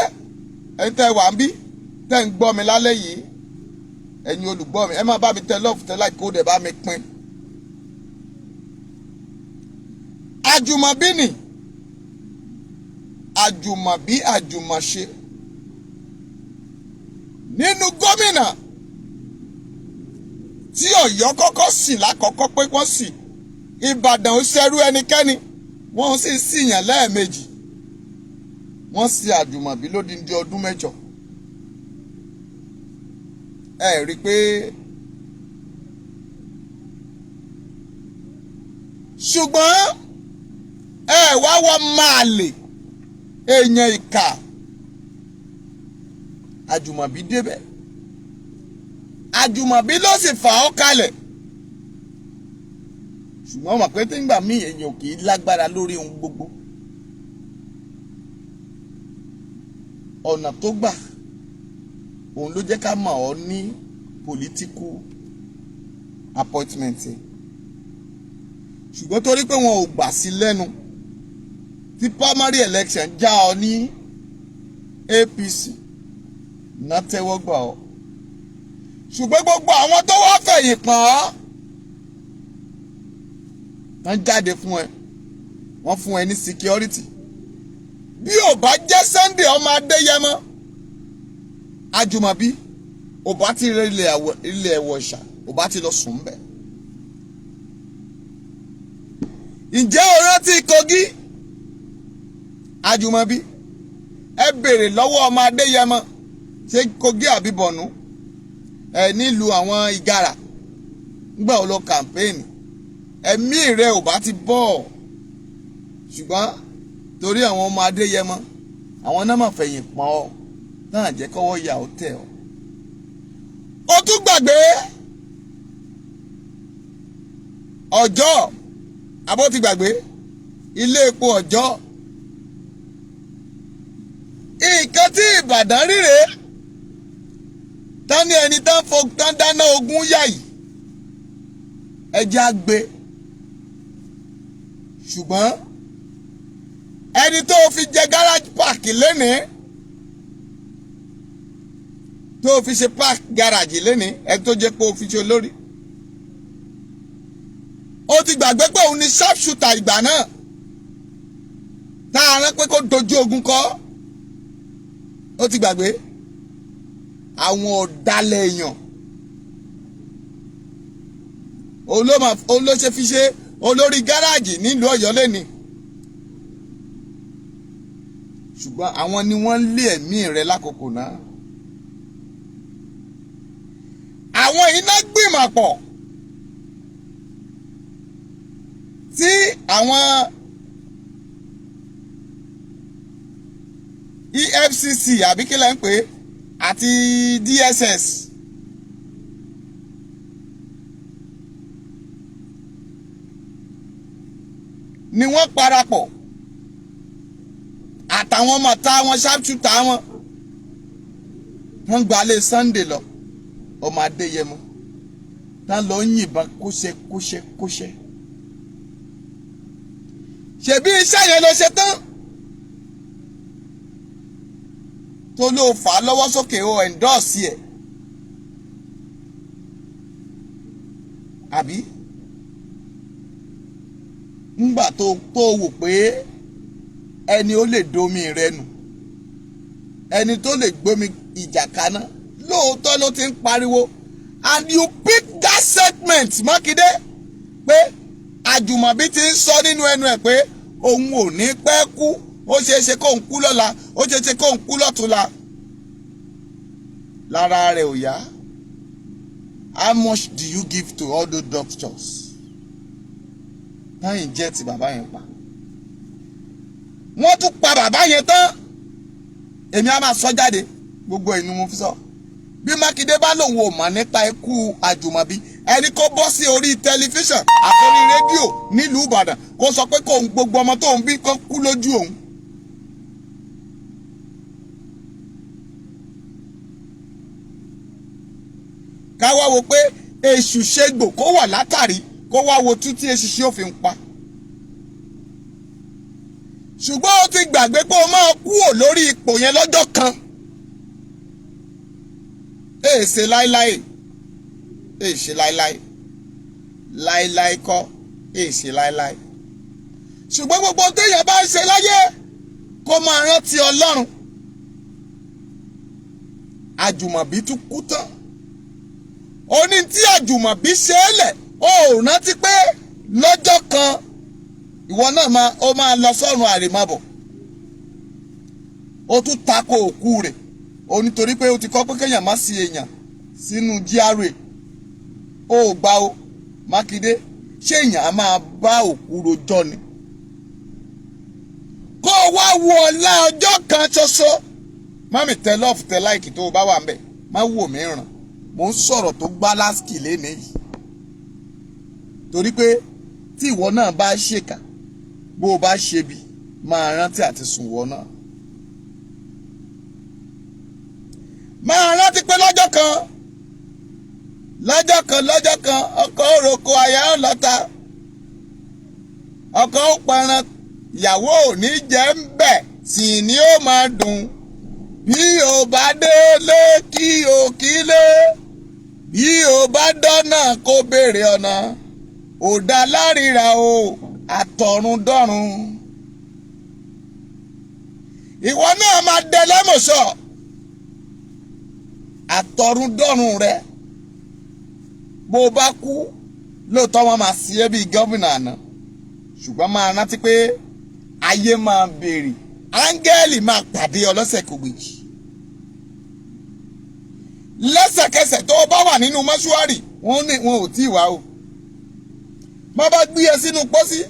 Ẹ̀yin tẹ́ wà ń bí, tẹ́ ń gbọ́ mi lálẹ́ yìí, ẹ̀yin olùgbọ́ mi, ẹ má bá mi tẹ lọ́ọ̀fù, tẹ láì kó dẹ̀ bá mi pín. Àjùmọ̀bí ni àjùmọ̀bí àjùmọ̀ṣe nínú gómìnà tí Ọ̀yọ́ kọ́kọ́ sì lákọ̀ọ́kọ́ pé wọ́n sì Ìbàdàn ó ṣerú ẹnikẹ́ni, wọ́n sì síyàn lẹ́ẹ̀mejì. Wọ́n sì Àjùmọ̀bí lódindi ọdún 8. Ẹ rí i pé ṣùgbọ́n ẹ wá wọ́n máa lè èèyàn ìkà. Àjùmọ̀bí débẹ̀, Àjùmọ̀bí ló sì fà ọ́ kalẹ̀. Ṣùgbọ́n mọ̀ pé tí ń gbà mí èèyàn kì í lágbára lórí ohun gbogbo. Ọ̀nà tó gbà òun ló jẹ́ ká mọ̀ ọ́ ní political appointment. Ṣùgbọ́n torí pé wọn ò gbà sí lẹ́nu tí primary election já ọ ní APC náà tẹ́wọ́ gbà ọ́. Ṣùgbọ́n gbogbo àwọn tó wá fẹ̀yìn pọ̀n ọ́ tán jáde fún ẹ, wọ́n fún ẹ ní security. Bí ò bá jẹ́ Sunday ọmọ Adéyẹmọ, Àjùmọ̀bí ò bá ti rẹ ilẹ̀ ẹ̀wọ̀ṣà, ò bá ti lọ sùn bẹ́ẹ̀. Ǹjẹ́ o rántí Kogi? Àjùmọ̀bí, ẹ béèrè lọ́wọ́ ọmọ Adéyẹmọ, ṣé Kogi àbí Borno? Ẹ nílùú àwọn Ìgárà ńgbà ó lọ kàmpéènì, ẹ̀mí rẹ ò bá ti bọ̀. Ṣùgbọ́n torí àwọn ọmọ Adéyẹmọ, àwọn náà mà fẹ̀yìn pọ́n ọ, náà jẹ́ kọ́wọ́ ìyà ó tẹ̀ ọ́. Ó tún gbàgbé ọjọ́ abó ti gbàgbé ilé epo ọjọ́. Nǹkan tí Ìbàdàn ríre tán ní ẹni tán fo tán dáná ogun yá yìí, ẹjẹ́ á gbé. Ṣùgbọ́n ẹni tó fi jẹ garage park lénìí, tó fi ṣe park garage lénìí, ẹni tó jẹ́ pé ó fi ṣe olórí, ó ti gbàgbé pé òun ni sharp shooter ìgbà náà tá a rán pé kó dojú ogun kọ. Ó ti gbàgbé àwọn ọ̀dàlẹ̀ èèyàn. Òun ló ṣe fi ṣe olórí gáràjì nílùú Ọ̀yọ́ lẹ́ni. Ṣùgbọ́n àwọn ni wọ́n lé ẹ̀mí rẹ̀ lákòókò náà. Àwọn Wọ̀nyí náà gbìmọ̀ pọ̀ tí àwọn EFCC, àbí kí lẹ́ ń pè é, àti DSS ni wọ́n parapọ̀ àtàwọn ọmọ tá wọn, sharpshooter wọn, wọ́n gbalé Sunday lọ, ọmọ Adéyẹmọ, tán lọ ń yìnbọn kóṣe kóṣe kóṣe. Ṣebí iṣẹ́ yẹn ló ṣe tán tó ló fà á lọ́wọ́ sókè, ó endorse ẹ̀, àbí ńgbà tó wò pé ẹni ó lè domi rẹ nù, ẹni tó lè gbómi ìjà kaná, lóòótọ́ ló ti ń pariwo. And you pick that segment, Mákindé, pé Àjùmọ̀bí ti ń sọ nínú ẹnu ẹ̀ pé òun ò ní pẹ́ kú, ó ṣeé ṣe kóun kú lọ́la, ó ṣeé ṣe kóun kú lọ́túnla, lára rẹ̀ ò yá. How much do you give to all those doctors táyìn jẹ́ ti bàbá yẹn pa? Wọ́n tún pa bàbá yẹn tán. Èmi á máa sọ jáde, gbogbo ẹnu mo fi sọ. Bí Mákindé bá lòun ò mọ̀ nípa ikú Àjùmọ̀bí, ẹni kó bọ́ sí orí tẹlifíṣàn àtòrí rédíò nílùú Ìbàdàn, kó sọ pé kóun gbogbo ọmọ tóun bí kó kú lójú òun. Ká wá wo pé èṣù ṣègbò kó wà látàrí, kó wá wo tú tí eṣinṣin ò fi ń pa. Ṣùgbọ́n ó ti gbàgbé pé ó máa kúrò lórí ipò yẹn lọ́jọ́ kan. Èèṣe láéláé, èèṣe láéláé, láéláé kọ́, èèṣe láéláé. Ṣùgbọ́n gbogbo téèyàn bá ń ṣe láyé, kó máa rántí Ọlọ́run. Àjùmọ̀bí tún kú tán, ó ní tí Àjùmọ̀bí ṣe é lẹ̀, ó rántí pé lọ́jọ́ kan ìwọ náà máa, ó máa lọ sọ́run àrèmábọ̀. Ó tún tako òkú rẹ̀, ó nítorí pé ó ti kọ́ pé kéèyàn má sí èèyàn sínú GRA. Ó gbà ó, Mákindé, ṣé èèyàn á máa bá òkú rojọ́ ni? Kó o wá wo ọ̀la ọjọ́ kan ṣoṣo. Mummy, tẹ love, tẹ like tó o bá wà ń bẹ̀. Má wò mí ràn, mò ń sọ̀rọ̀ tó gbá lásìkò lénìí yìí, torí pé tí ìwọ náà bá ṣèkà, bó o bá ṣe bí, máa rántí àti sùn wọ náà. Máa rántí pé lọ́jọ́ kan, lọ́jọ́ kan, lọ́jọ́ kan, ọkọ òroko, aya ó lọ́ta, ọkọ ó pẹran, ìyàwó ò ní jẹ́ ń bẹ̀, sì ni ó máa dùn. Bí o bá délé, kí o kílé. Bí o bá dọ́nà, kó béèrè ọ̀nà. Ò dá láríra o, àtọ̀run dọ́run. Ìwọ náà máa dẹ lẹ́mọ̀ṣọ́ àtọ̀run dọ́run rẹ. Bó o bá kú lóòótọ́, wọn máa sí ẹ́ bíi gómìnà àná, ṣùgbọ́n máa rántí pé ayé máa béèrè, áńgẹ́lì máa pàdé ọlọ́sẹ̀ kògbèjì lẹ́sẹ̀kẹsẹ̀. Tó o bá wà nínú mọ́ṣúárì, wọ́n ní wọn ò tí ì wá o. Má bá gbé ẹ sínú pósí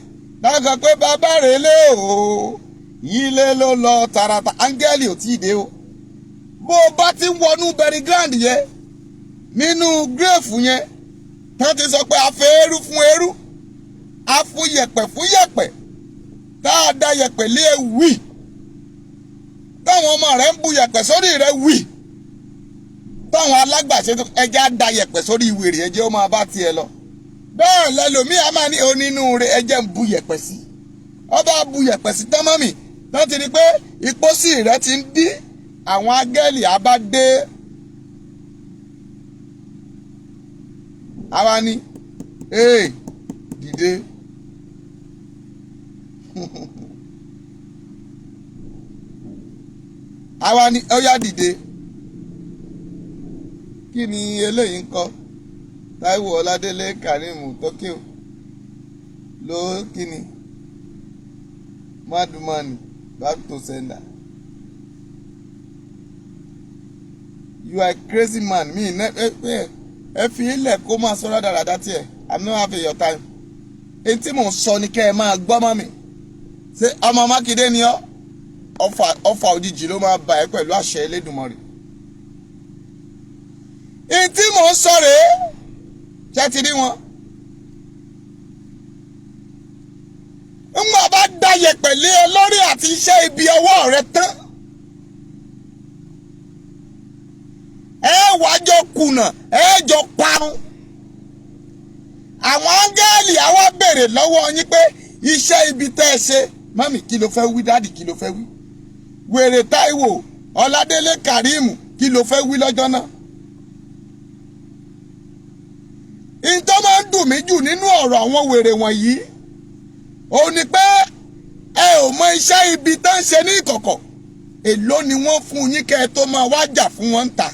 láǹkan pé bàbá rẹ̀ lé o, ilé ló lọ tààràtà, áńgẹ́lì ò tí ì dé o. Bó o bá ti ń wọnú burial ground yẹn, nínú grave yẹn, tán ti sọ pé a fẹ́ eérú fún eérú, a fún yẹ̀pẹ̀ fún yẹ̀pẹ̀, tá a da yẹ̀pẹ̀ lé e wì, táwọn ọmọ rẹ̀ ń bu yẹ̀pẹ̀ sórí rẹ̀ wì, táwọn alágbàṣe ẹja da yẹ̀pẹ̀ sórí wèrè, ẹjẹ́ ó máa bá tiẹ̀ lọ. Bẹ́ẹ̀ lẹ́lòmíì a máa ní onínúure, ẹjẹ́ ń bu yẹ̀pẹ̀ sí. Ọba bu yẹ̀pẹ̀ sí tán, mummy, tán ti rí pé ìpósí rẹ̀ ti ń dí, àwọn áńgẹ́lì á bá dé. Àwa ni ee dìde. Àwa ni ó yá, dìde. Kí ni eléyìí ń kọ? Táíwò Ọládélé Karim Tokyo ló kí ni madumani, back to sender. You are a crazy man. Mi ẹ ẹ Ẹ fi ilẹ̀ kó máa sọ rádaràda tiẹ̀. I'm not having your time. Èyí tí mò ń sọ ni kẹ́ ẹ máa gbọ́ mọ́ mi. Ṣé ọmọ Mákindé ni ọ́? Ọfà ọfà òjijì ló máa bà ẹ́ pẹ̀lú àṣẹ Elédùmarè. Èyí tí mò ń sọ rèé. Ṣé ti rí wọn? Ńgbà bá dá yẹ̀pẹ̀ lé ọ lórí àti iṣẹ́ ibi ọwọ́ rẹ tán, ẹ wàá jọ kùnà, ẹ jọ parun. Àwọn áńgẹ́lì á wá béèrè lọ́wọ́ yín pé iṣẹ́ ibi tẹ́ ẹ ṣe, mummy, kí ló fẹ́ wí? Daddy, kí ló fẹ́ wí? Wèrè Táíwò Ọládélé Karim, kí ló fẹ́ wí lọ́jọ́ náà? Ìtọ́ máa ń dùn mí jù nínú ọ̀rọ̀ àwọn wèrè wọ̀nyí òun ni pé ẹ ò mọ iṣẹ́ ibi tó ń ṣe ní ìkọ̀kọ̀. Èló ni wọ́n fún yín kẹ́ ẹ tó máa wá jà fún wọn ń ta?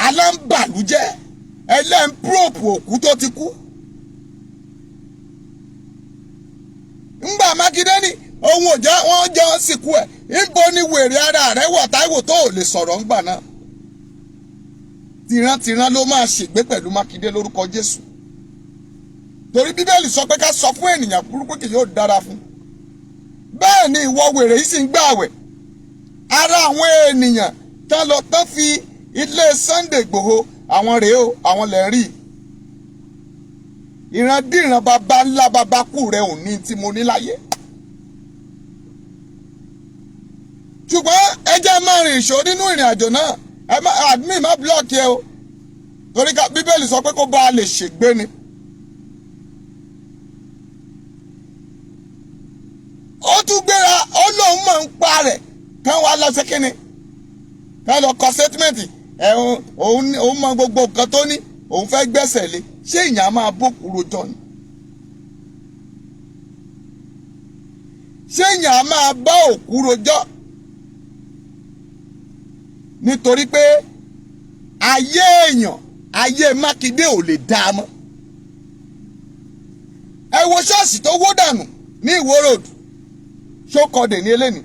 Aláǹbàlújẹ́ ẹlẹ́ńpróòpù òkú tó ti kú. Ńgbà Mákindé ní òun ò jẹ́ wọ́n jẹ́ wọ́n sìnkú ẹ̀, níbo ni wèrè ara rẹ̀ wà, Táíwò, tó ò lè sọ̀rọ̀ ńgbà náà? Tìrantìran ló máa ṣègbé pẹ̀lú Mákindé lórúkọ Jésù, torí Bíbélì sọ pé ká sọ fún ènìyàn burúkú kì yóò dára fún. Bẹ́ẹ̀ ni ìwọ wèrè yìí sì ń gbààwẹ̀. Ara àwọn ènìyàn tán lọ tán fi ilé Sunday Igboho, àwọn rèé o, àwọn lè rí ìrandíran baba ńlá baba kú rẹ ò ní tí mo ní láyé. Ṣùgbọ́n ẹ jẹ́ máa rìn ìṣó nínú ìrìn àjò náà. Ẹ má admin, má block ẹ o, torí ká Bíbélì sọ pé kó bá a lè ṣègbé ni. Ó tún gbéra, ó lóun mọ̀ ń pa rẹ̀ kán wá lọ sí kínni, kán lọ kọ statement ẹ̀. Òun mọ gbogbo nǹkan tó ní òun fẹ́ gbẹ́sẹ̀ lé. Ṣé ìyẹn á máa bókù rojọ́ ni? Ṣé ìyẹn á máa bá òkú rojọ́? Nítorí pé ayé èèyàn, ayé Mákindé ò lè dá a mọ́. Ẹ wo ṣọ́ọ̀ṣì tó wó dànù ní Ìwó Road, ṣókọdè ní eléni.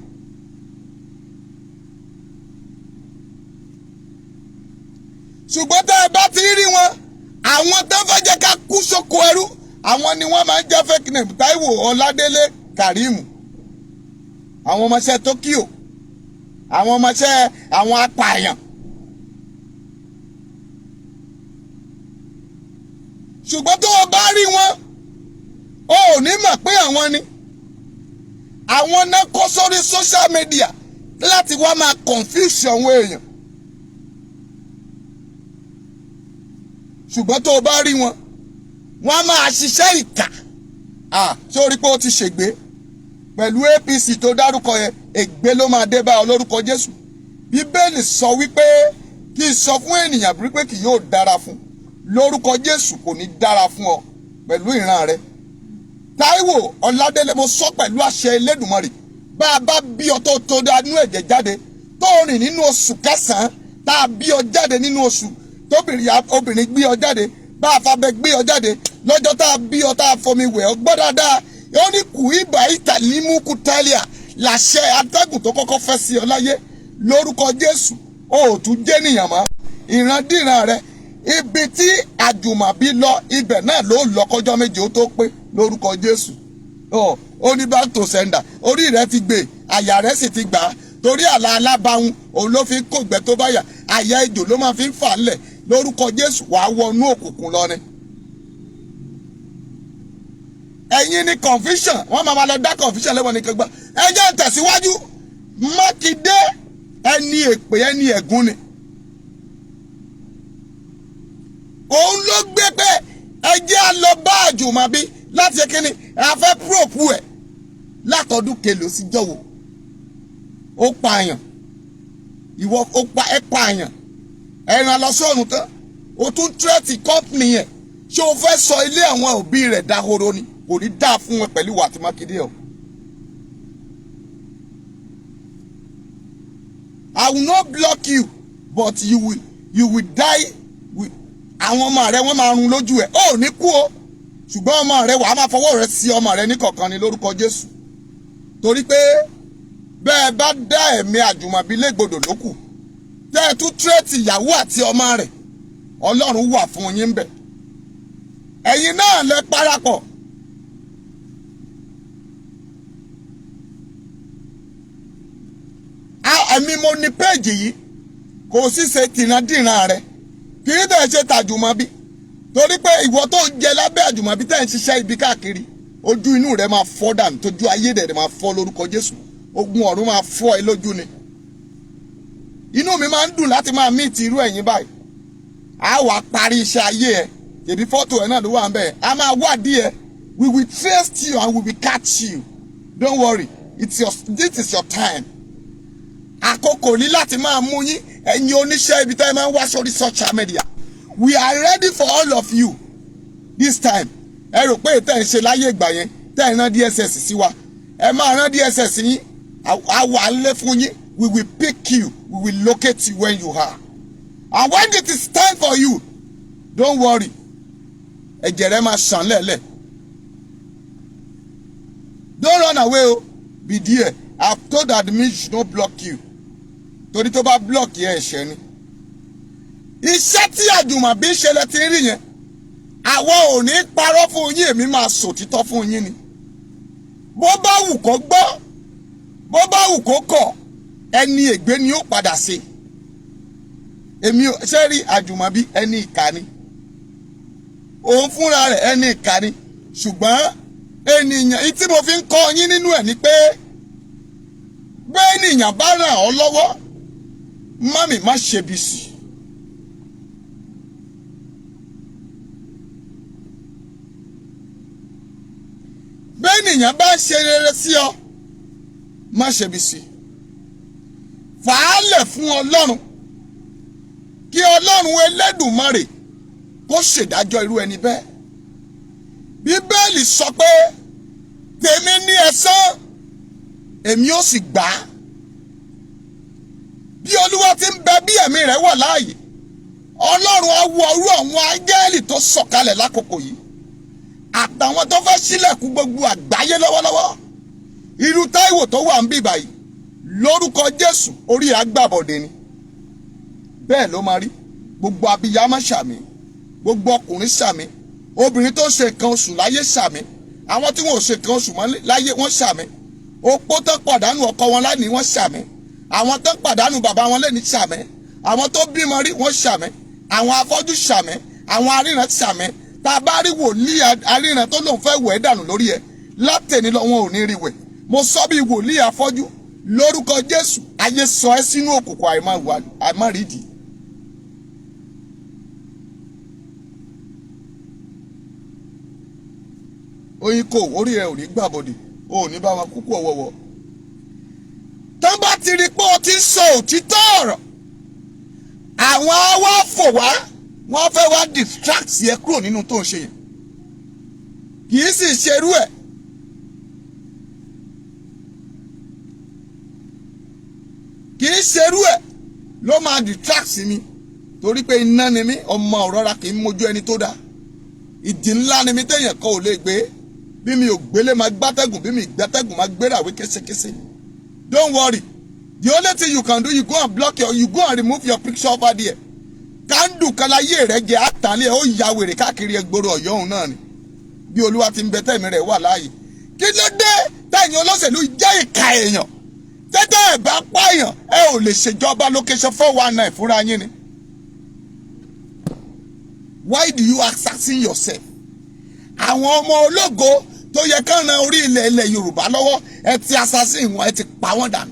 Ṣùgbọ́n tá ẹ bá ti rí wọn, àwọn tó fẹ́ jẹ́ ká kú sóko ẹrú, àwọn ni wọ́n máa ń jẹ́ fake name Táíwò Ọládélé Karim, àwọn ọmọọṣẹ́ Tokyo, àwọn ọmọọṣẹ́ àwọn apààyàn. Ṣùgbọ́n tó o bá rí wọn, o ò ní mọ̀ pé àwọn ni. Àwọn náà kó sórí social media láti wá máa confuse àwọn èèyàn. Ṣùgbọ́n tó o bá rí wọn, wọ́n á máa ṣiṣẹ́ ìkà. Ṣé o rí pé ó ti ṣègbé pẹ̀lú APC tó dárúkọ yẹn? Ègbé ló máa dé bá ọ lórúkọ Jésù. Bíbélì sọ wípé kí n sọ fún ènìyàn wípé kì yóò dára fún. Lórúkọ Jésù, kò ní dára fún ọ pẹ̀lú ìran rẹ. Táíwò Ọládélé, mo sọ pẹ̀lú àṣẹ Elédùmarè, bá a bá bí ọ tó tó dánú ẹ̀jẹ̀ jáde, tó rìn nínú oṣù kẹsàn-án, tá a bí ọ jáde nínú oṣù tóbìnrin obìnrin gbé ọ jáde, bá a fabẹ gbé ọ jáde, lọ́jọ́ tá a bí ọ, tá a fomi wẹ̀ ọ, gbọ́ dáadáa, ó ní kù ibà ìtàlímùkù tálíà làṣẹ atẹ́gùn tó kọ́kọ́ fẹ́ sí ọ láyé. Lórúkọ Jésù, o ò tún jẹ́ nìyàn mọ́. Ìrandíran rẹ, ibi tí Àjùmọ̀bí lọ, ibẹ̀ náà ló lọ kọjọ́ 7 ó tó pé lórúkọ Jésù. Ó ní back to sender. Orí rẹ ti gbé, àyà rẹ sì ti gbà á, torí àlà alábàáhùn òun ló fi ń kògbẹ́ tó bá yà, àyà ejò ló máa fi ń fà ńlẹ̀. Lórúkọ Jésù, wàá wọnú òkùnkùn lọ ni. Ẹ̀yin ni confusion, wọ́n máa lọ dá confusion lẹ́wọ̀n nìkan gbọ́. Ẹ jẹ́ n tẹ̀síwájú. Mákindé, ẹni èpè, ẹni ẹ̀gún ni. Òun ló gbé pé ẹ jẹ́ á lọ bá Àjùmọ̀bí láti ṣe kínní, ẹ fẹ́ probe ẹ̀ látọdún kelòó sí jọ̀wọ́. Ó pààyàn, ìwọ ó pa ẹ pààyàn, ẹran lọ sọ́run tán, o tún tírẹ́tì kọ́pìnì yẹn. Ṣé o fẹ́ sọ ilé àwọn òbí rẹ̀ dahoro ni? Kò ní dáa fún wọn pẹ̀lú ìwà àti Mákindé o. I will not block you, but you will die with àwọn ọmọ rẹ. Wọ́n máa run lójú ẹ̀, ó ní kú o, ṣùgbọ́n ọmọ rẹ, wàá máa fọwọ́ rẹ sí ọmọ rẹ ní kọ̀ọ̀kan ní lórúkọ Jésù. Torí pé bẹ́ẹ̀ bá dá ẹ̀mí Àjùmọ̀bí légbodò lókù. Tẹ́ ẹ tún threat ìyàwó àti ọmọ rẹ̀, Ọlọ́run wà fún yín bẹ̀. Ẹ̀yin náà lẹ parapọ̀. Ẹ̀mí mo ní péèjì yìí, kò sì ṣe tìrandíran rẹ, kì í tẹ̀ ṣe tàjùmọ̀bí, torí pé ìwọ tó ń jẹ lábẹ́ àjùmọ̀bí tẹ̀ ń ṣiṣẹ́ ibi káàkiri, ojú inú rẹ máa fọ́ dànù, tójú ayé rẹ máa fọ́ lórúkọ Jésù. Ogun ọ̀run máa fọ́ ẹ lójú ni. Inú mi máa ń dùn láti máa meet irú ẹ̀yin báyìí. A wàá parí iṣẹ́ ayé ẹ. Tèmi fọ́tò ẹ náà ló wà ń bẹ̀. A máa wádìí ẹ. We will trace you and we will catch you. Don't worry, this is your time. Àkókò ní láti máa mú yín. Ẹ̀yin oníṣẹ́ ibi tẹ́ ẹ máa ń wá sórí social media, we are ready for all of you this time. Ẹ rò pé tẹ́ ẹ ń ṣe láyé ìgbà yẹn, tẹ́ ẹ rán DSS sí wa, ẹ máa rán DSS yín, a wà lé fún yín. We will pick you, we will locate you when you are, and when it is time for you, don't worry, ẹ̀jẹ̀ rẹ máa ṣàn lẹ́lẹ̀. Don't run away o, be there. I have told admin should not block you, torí tó bá block yẹn, ẹ̀ṣẹ̀ ni. Iṣẹ́ tí Àjùmọ̀bí ṣe lẹ ti rí yẹn. Àwọn ò ní parọ́ fún yín, èmi máa sòtítọ́ fún yín ni. Bó bá wù kó gbọ́, bó bá wù kó kọ̀, ẹni ègbé ni ó padà ṣe. Èmi ṣe rí Àjùmọ̀bí, ẹni ìkà ni òun fúnra rẹ̀, ẹni ìkà ni. Ṣùgbọ́n ènìyàn tí mo fi ń kọ́ yín nínú ẹ̀ ni pé bẹ́ẹ̀ ènìyàn bá ràn ọ́ lọ́wọ́, mami, má ṣe bí sí i. Bẹ́ẹ̀ ènìyàn bá ń ṣe rere sí ọ, má ṣe bí sí i. Fàálẹ̀ fún Ọlọ́run, kí Ọlọ́run Ẹlẹ́dùmarè kó ṣèdájọ́ irú ẹni bẹ́ẹ̀. Bíbélì sọ pé tèmi ní ẹ̀san, èmi ó sì gbà á. Bí Olúwa ti ń bẹ, bí ẹ̀mí rẹ̀ wà láàyè, Ọlọ́run á wọ irú àwọn áńgẹ́lì tó sọ̀kalẹ̀ lákòókò yìí, àtàwọn tó fẹ́ sílẹ̀kùn gbogbo àgbáyé lọ́wọ́lọ́wọ́, irú Táíwò tó wà ń bì báyìí, lórúkọ Jésù, orí àgbàbọ̀dé ni. Bẹ́ẹ̀ ló máa rí. Gbogbo abiyamọ, ṣàmì. Gbogbo ọkùnrin, ṣàmì. Obìnrin tó ṣe nǹkan oṣù láyé, ṣàmì. Àwọn tí wọn ò ṣe nǹkan oṣù mọ́ láyé, wọ́n ṣàmì. Opó tó pàdánù ọkọ wọn lánìí, wọ́n ṣàmì. Àwọn tó pàdánù bàbá wọn lẹ́ni, ṣàmì. Àwọn tó bímọ rí, wọ́n ṣàmì. Àwọn afọ́jú, ṣàmì. Àwọn aríran, ṣàmì. Tá a bá rí wòlíì aríran tó lòun fẹ́ wẹ̀ dànù lórí ẹ̀ látẹ̀ni lọ, wọn ò ní rí wẹ̀. Mo sọ bí wòlíì afọ́jú lórúkọ Jésù, ayé sọ ẹ́ sínú òkùnkùn àìmọ̀rídìí. Oyin kò orí ẹ ò ní gbàbọdè, o ò ní bá wọn kúkú ọ̀wọ̀wọ̀. Tán bá ti rí pé o ti ń sọ òtítọ́ ọ̀rọ̀, àwọn á wá fò wá, wọ́n fẹ́ wá distract yẹ kúrò nínú tó ń ṣe yẹn. Kì í sì ṣerú ẹ̀. Kì í ṣerú ẹ̀ ló máa distract mi, torí pé iná ni mí, ọmọ òrọ́ra kì í mójú ẹni tó dáa. Ìdí ńlá ni mí téèyàn kan ò lè gbé. Bí mi ò gbélé, máa gbátẹ́gùn. Bí mi gbátẹ́gùn, máa gbéra wé késekése. Don't worry, the only thing you can do, you go and remove your picture over there. Kándù kan láyé rẹ jẹ àtàlẹ́, ó ya wèrè káàkiri ẹgbòrò Ọ̀yọ́ òun náà ni. Bí Olúwa ti ń bẹ, tẹ̀mí rẹ̀ wà láàyè, kí ló dé tẹ̀yìn olóṣèlú jẹ́ ìka èèyàn? Tẹ́tẹ́ ẹ̀ bá pààyàn, ẹ ò lè ṣèjọba location 419 fúnra yín ni. Why do you assassin yourself? Àwọn ọmọ ológo tó yẹ kán ran orí ilẹ̀ Yorùbá lọ́wọ́, ẹ ti assassin wọn, ẹ ti pa wọ́n dànù,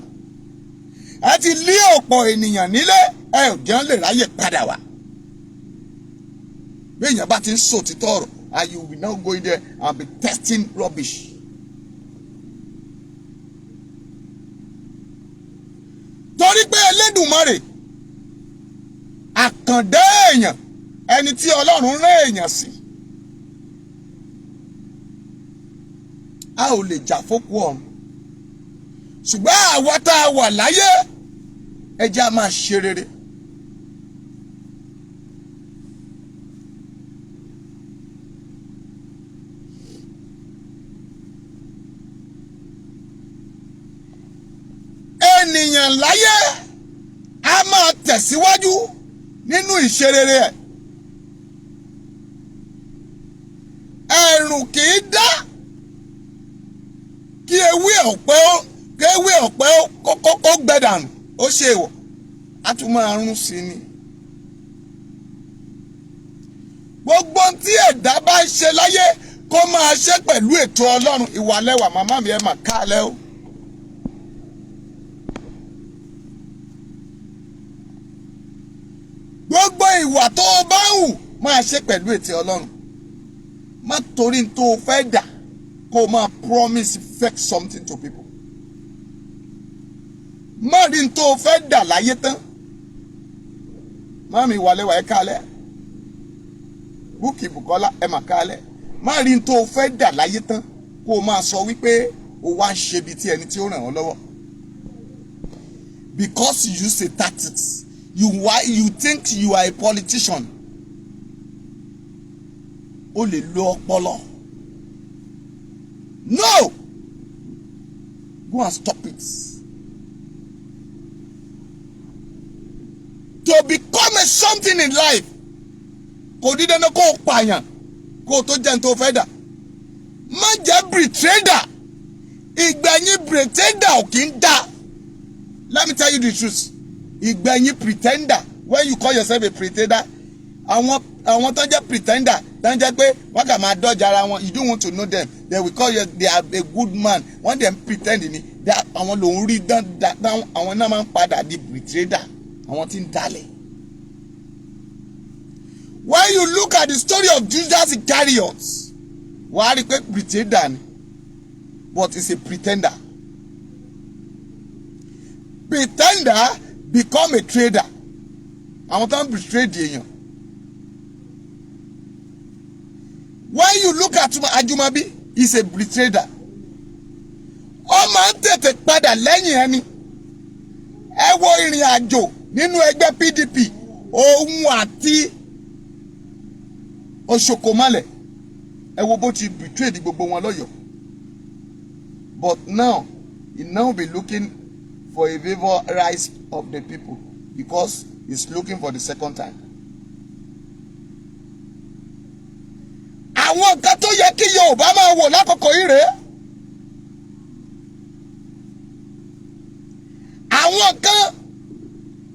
ẹ ti lé ọ̀pọ̀ ènìyàn nílé, ẹ ò jẹ́ lè ráyè padà wá. Bí èèyàn bá ti ń sòtítọ́ ọ̀rọ̀, and you will now go in there and be testing rubbish. Torí pé Elédùmarè, àkàndá èèyàn, ẹni tí Ọlọ́run rán èèyàn sí, a ò lè jà fókù ọ̀run, ṣùgbọ́n àwa tá a wà láyé, ẹ jẹ́ a máa ṣe rere. Ènìyàn láyé a máa máa tẹ̀síwájú nínú ìṣerere ẹ̀. Ẹ̀rùn kì í dá kí ewé ọ̀pẹ ó kí ewé ọ̀pẹ ó kó gbẹ dànù. Ó ṣe èèwọ̀, á tún máa rún sí ni. Gbogbo ohun tí ẹ̀dá bá ń ṣe láyé, kó máa ṣe pẹ̀lú ètò Ọlọ́run. Ìwà lẹ́wà, màmá mi, ẹ̀ mà káalẹ́ o. Gbogbo ìwà tó o bá ń hù, máa ṣe pẹ̀lú ètò Ọlọ́run. Má torí tó o fẹ́ dà kó o máa promise fake something to people. Má rí n tó o fẹ́ dà láyé tán. Má mi, ìwà lẹ́wà, ẹ káalẹ́. Búkì Bùkọ́lá, ẹ mà káalẹ́. Má rí n tó o fẹ́ dà láyé tán kó o máa sọ wípé o wá ń ṣe bíi ti ẹni tí ó ràn ọ́ lọ́wọ́, because you use a tactics. You, why you think you are a politician? O lè lo ọpọlọ. No, go and stop it. To become a something in life, kò di dandan kó o pààyàn kó o tó jẹ́ ní tó fẹ́ dà. Má jẹ́ betrayer. Ìgbẹ̀yìn pretender ò kí ń dá. Let me tell you the truth. Ìgbẹ̀yìn pretender, when you call yourself a pretender, àwọn tó jẹ́ pretender, tó ń jẹ́ pé wọ́n kà máa dọ́jà ara wọn, you don't want to know them, they will call you, they are a good man, wọ́n dẹ̀ ń pretend ni. Àwọn lòún rí dán dán. Àwọn náà máa ń padà di betrayer, àwọn tí ń dalẹ̀. When you look at the story of Judas Iscariot, wàá rí i pé pretender ni, but he's a pretender. Pretender become a trader, àwọn tó ń betray èèyàn. When you look at Ajumabi, he's a betrayer. Ó máa ń tètè padà lẹ́yìn ẹni. Ẹ wo ìrìn àjò nínú ẹgbẹ́ PDP, òun àti Òṣòkòmalẹ̀, ẹ wo bó ti betray gbogbo wọn lọ́yọ̀ọ́. But now he now be looking for a favour rise of the people because he's looking for the second time. Àwọn nǹkan tó yẹ kí Yorùbá máa wò lákòókò yìí rèé. Àwọn nǹkan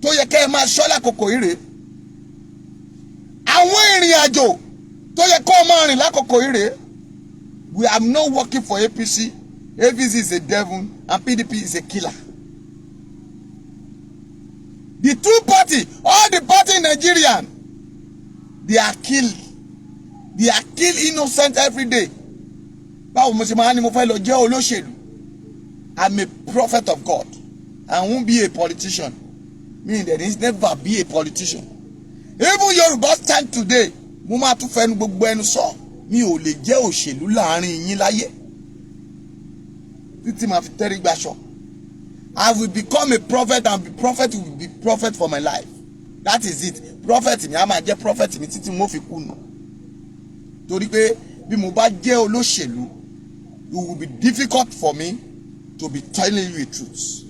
tó yẹ kẹ́ ẹ máa ṣọ́ lákòókò yìí rèé. Àwọn ìrìn àjò tó yẹ kó o máa rìn lákòókò yìí rèé. We are not working for APC. APC is a devil and PDP is a killer. The two party, all the party in Nigeria, they are killed. They are kill innocent every day. Báwo mo ṣe máa ní mo fẹ́ lọ jẹ́ olóṣèlú? I'm a prophet of God. I won't be a politician. Me there is never be a politician. Even Yorùbá stand today, mo máa tún fẹnu gbogbo ẹnu sọ, mi ò lè jẹ́ òṣèlú láàrin yín láyé títí màá fi tẹ́rí gbaṣọ. I will become a prophet and be prophet will be prophet for my life. That is it. Prophet mi á máa jẹ́ prophet mi títí mo fi kú nù, torí pé bí mo bá jẹ́ olóṣèlú, it will be difficult for me to be telling you the truth.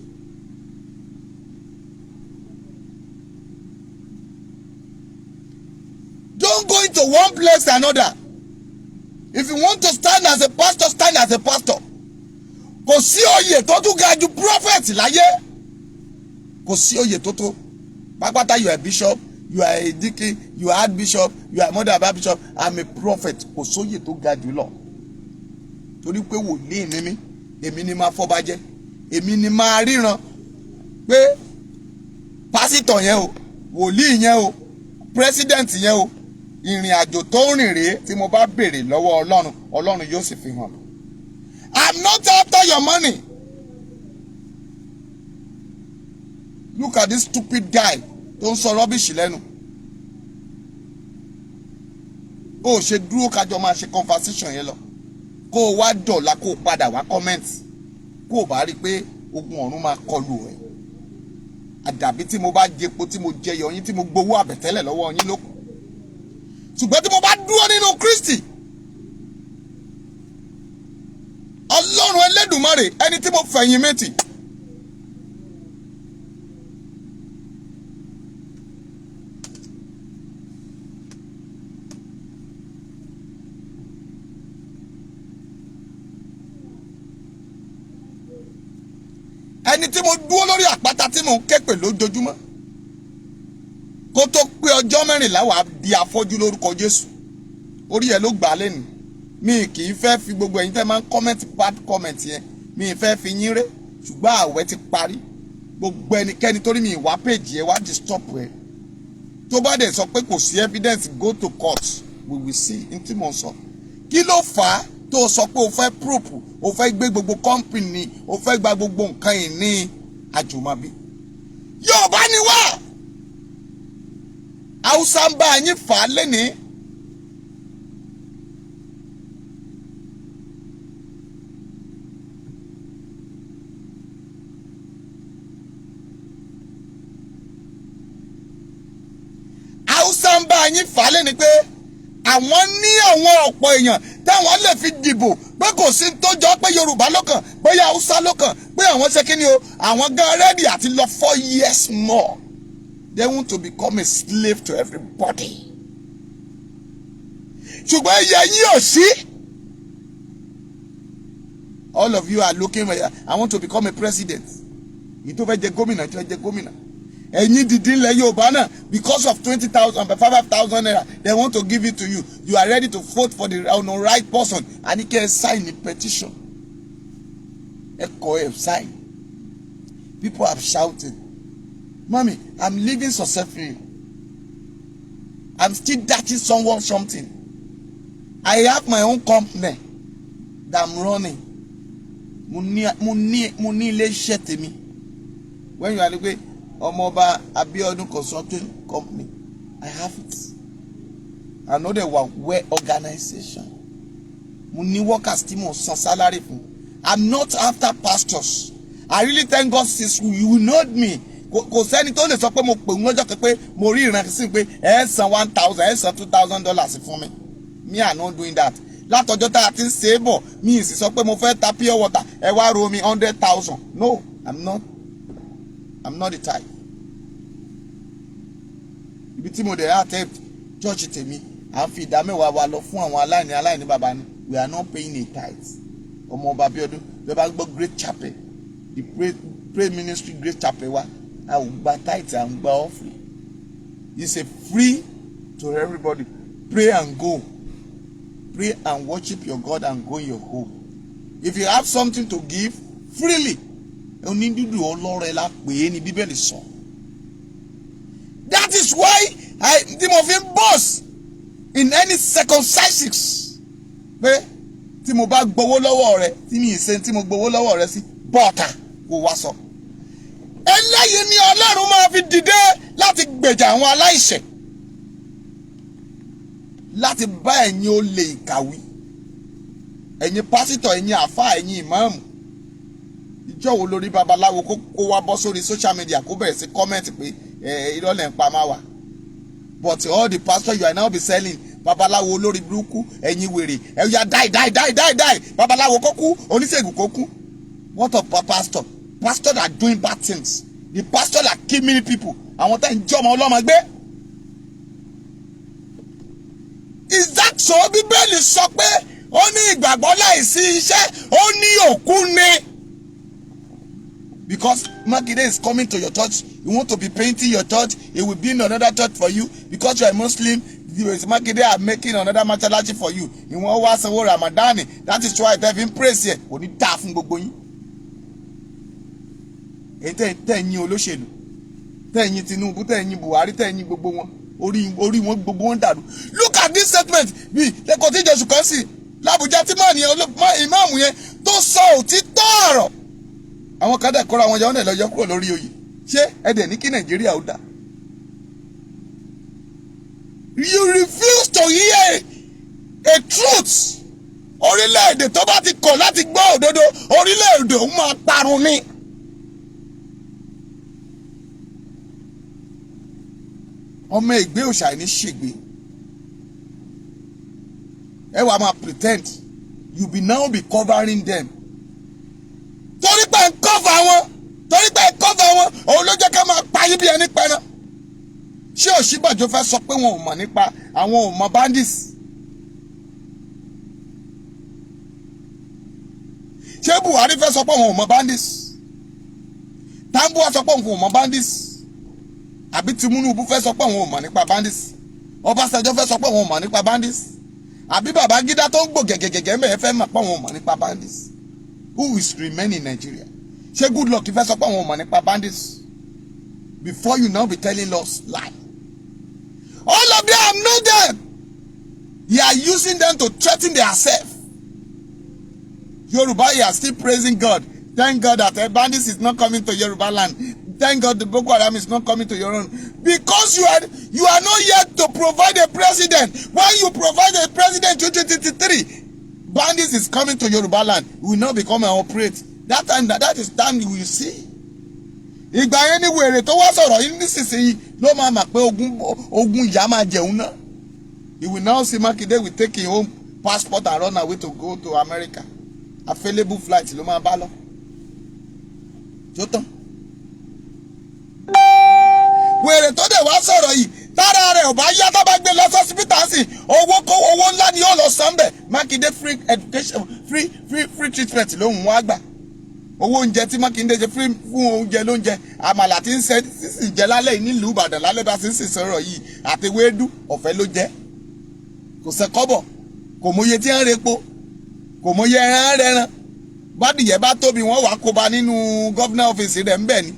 Don't go into one place another. If you want to stand as a pastor, stand as a pastor. Kò sí oyè tó tún ga ju prophet láyé. Kò sí oyè tó tó pápátá. You are a bishop, you are a deacon, you are archbishop, you are mother of bishop. I'm a prophet. Kò sóyè tó ga jù lọ, torí pé wòlíì ni mí. Èmi ni máa fọba jẹ, èmi ni máa ríran pé pásítọ̀ yẹn o, wòlíì yẹn o, president yẹn o, ìrìn àjò tó ń rìn rèé. Tí mo bá béèrè lọ́wọ́ Ọlọ́run, Ọlọ́run yóò sì fi hàn mí. I'm not after your money. Look at this stupid guy tó ń sọ rubbish lẹ́nu. Ó ṣe dúró kájọ máa ṣe conversation yẹn lọ, kó o wá dọ̀la, kó o padà wá comment, kó o bá rí i pé ogun ọ̀run máa kọlù ẹ̀. Àdàbí tí mo bá jẹpo, tí mo jẹyọ yín, tí mo gbowó àbẹ̀tẹ́lẹ̀ lọ́wọ́ yín lókun. Ṣùgbọ́n tí mo bá dúró nínú Kristi, Ọlọ́run Ẹlẹ́dùmarè, ẹni tí mo fẹ̀yìn mi tì. Ẹni tí mo dúró lórí àpáta tí mò ń ké pè lójoojúmọ́, kó tó pé ọjọ́ 14, wàá di afọ́jú lórúkọ Jésù. Orí ẹ ló gbà á lẹ́nu. Mi kì í fẹ́ fi gbogbo ẹ̀yin tẹ́ máa ń comment bad comment yẹn, mi ì fẹ́ fi yín ré, ṣùgbọ́n àwẹ̀ ti parí. Gbogbo ẹnikẹ́ni torí mi ìwà péjì ẹ wá disturb ẹ, tó bá dẹ̀ sọ pé kò sí evidence, go to court, we will see. N tí mo sọ, kí ló fà á tó sọ pé o fẹ́ proof, o fẹ́ gbé gbogbo company, o fẹ́ gba gbogbo nǹkan ìní Àjùmọ̀bí? Yorùbá ni wá, Haúsá ń bá yín fà á lẹ́nìí. Haúsá ń bá yín fà á lẹ́nìí pé àwọn ní àwọn ọ̀pọ̀ èèyàn táwọn lè fi dìbò, pé kò sí tó jọ pé Yorùbá ló kàn, bóyá Haúsá ló kàn, pé àwọn ṣe kí ni o, àwọn gan ready àti lọ 4 years more. They want to become a slave to everybody. Ṣùgbọ́n iye yín ò sí. All of you are looking for, "I want to become a president." Yìí tó fẹ́ jẹ gómìnà, tó fẹ́ jẹ gómìnà, ẹ̀yin dìdí ilẹ̀ Yorùbá náà, because of 20,000, 5,000 naira they want to give it to you, you are ready to vote for the on the right person. And kẹ́ ẹ sign the petition, ẹ kọ, ẹ sign. People have shouted, "Mummy, I'm living successfully. I'm still dashing someone something. I have my own company that I'm running." Mo ní ilé iṣẹ́ tèmi. When you are looking, Ọmọọba Abiodun Consulting Company, I have it. I know they were well organization. Mo ní workers tí mo san salary fún. I'm not after pastors. I really thank God since you know me, kò sẹ́ni tó lè sọ pé mo pè ń lọ́jọ́ kan pé mo rí ìran sí pé ẹ san 1,000, ẹ san $2,000 fún mi. Me are not doing that. Látọjọ́ tá a ti ń ṣe é bọ̀, mi ì sì sọ pé mo fẹ́ ta pure water, ẹ wá ro omi 100,000. No, I'm not the type. Ibi tí mo dẹ̀ attempt church tèmi, à ń fi ìdá mẹ́wàá wa lọ fún àwọn aláìní, aláìní bàbá ni. We are not paying a tithe. Ọmọọba Abíọ́dún bẹ́ẹ̀ bá gbọ́ Great Chapel, the pray ministry, Great Chapel wa, a ò gba tithe, à ń gba offering. It's a free to everybody. Pray and go. Pray and worship your God and go your home. If you have something to give freely, onídùúdù ọlọ́rẹ la pè é ní Bíbélì sọ. That is why I tí mo fi ń boast in any circumstances pé tí mo bá gbowó lọ́wọ́ rẹ, tí mi ì ṣe tí mo gbowó lọ́wọ́ rẹ sí bọ́ọ̀tà kò wá sọ. Eléyìí ni Ọlọ́run máa fi dìde láti gbèjà àwọn aláìṣẹ̀, láti bá ẹ̀yin olè ìkàwé, ẹ̀yin pásítọ̀, ẹ̀yin àáfàá, ẹ̀yin ìmáàmù. Ìjọ wo lórí babaláwo kó wá bọ́ sórí social media, kó bẹ̀rẹ̀ sí comment pé ẹ irọ́ lẹ̀ ń pa máa wà? But all the pastor you are now be selling, babaláwo olórí burúkú, ẹ̀yin wèrè, ẹ yà die, die, die, die, die, babaláwo kó kú, oníṣègùn kó kú. What of pastor? Pastor that doing bad things, the pastor that kill many people, àwọn tẹ́ ń jẹ́ ọmọ ọlọ́mọ gbé. Is that so? Bíbélì sọ pé ó ní ìgbàgbọ́ láìsí iṣẹ́, ó ní òkú ni. Because Makinde is coming to your church, you want to be painting your church, he will build another church for you. Because you are a Muslim, Makinde are making another mọ́ṣáláṣí for you. Ìwọ̀n wá sanwó Ramadan. That is why tẹ́ fi ń praise ẹ̀. Kò ní dáa fún gbogbo yín. Èyí tẹ́ yín olóṣèlú, tẹ́ yín Tinubu, tẹ́ yín Buhari, tẹ́ yín gbogbo wọn, orí wọn gbogbo wọn dàrú. Look at this statement bí lẹ́kọ̀ọ́ tí Jésù kan sí l'Abuja tí màá ní ìmáàmù yẹn tó sọ òtítọ́ ọ̀rọ̀. Àwọn kan dẹ̀ kóra wọn jọ, wọn dẹ̀ lọ yọ kúrò lórí oyè. Ṣé ẹ dẹ̀ ní kí Nàìjíríà ó dà? You refuse to hear a truth. Orílẹ̀-èdè tó bá ti kọ̀ láti gbọ́ òdodo, orílẹ̀-èdè òun máa parun ni. Ọmọ ìgbé òòṣà ní ṣègbè. Ẹ wàá máa pretend, you be now be covering them. Torí pé ń cover wọn, torí pé ń cover wọn, òun ló jẹ́ ká máa pa yín bí ẹni pẹran. Ṣé Ọ̀ṣínbàjò fẹ́ sọ pé wọn ò mọ̀ nípa àwọn ò mọ̀ bandits? Ṣé Buhari fẹ́ sọ pé wọn ò mọ̀ bandits? Tinubu wá sọ pé òun kò mọ bandits? Àbí Tinubu fẹ́ sọ pé òun ò mọ̀ nípa bandits? Ọbásanjọ́ fẹ́ sọ pé òun ò mọ̀ nípa bandits? Àbí Babangida tó ń gbò gẹ̀gẹ̀gẹ̀gẹ̀ mẹ́ẹ̀ fẹ́ mọ̀ pé òun ò mọ̀ nípa bandits? Who is remain in Nigeria? Ṣé Goodluck fẹ́ sọ pé òun ò mọ̀ nípa bandits? Before you now be telling us lie. All of them know them. You are using them to threaten themselves. Yoruba, you are still praising God. Thank God that bandits is not coming to Yoruba land. Thank God the Boko Haram is not coming to your own. Because you are not yet to provide a president. When you provide a president 2023, bandits is coming to Yoruba land. We will not become and operate. That time, that is time you will see. Ìgbà yẹn ni wèrè tó wá sọ̀rọ̀ yìí nísinsìnyí ló máa mà pé ogun ìyá máa jẹun náà. You will now see Makinde will take him own passport and run away to go to America. Available flight ló máa bá lọ. Tó tán. Wèrè tó dẹ̀ wá sọ̀rọ̀ yìí, tára rẹ̀ ò bá yá, tá bá gbé lọ sọ́sibítà sí, owó kó owó ńlá ni yóò lọ san bẹ̀. Mákindé, free education, free treatment ló ń wá gbà. Owó oúnjẹ tí Mákindé ṣe free fún oúnjẹ lóúnjẹ, àmàlà tí ń sẹ sísì jẹ lálẹ́ yìí nílùú Ìbàdàn lálẹ́ bá sì ń sì sọ̀rọ̀ yìí, àti ewédú, ọ̀fẹ́ ló jẹ́. Kò sẹ́ kọ́bọ̀, kò mọye tí ń repo, kò mọye ẹran rẹran. Bádìyẹ bá tóbi, wọ́n wàá kó ba nínú governor office rẹ̀ ńbẹ̀ ni.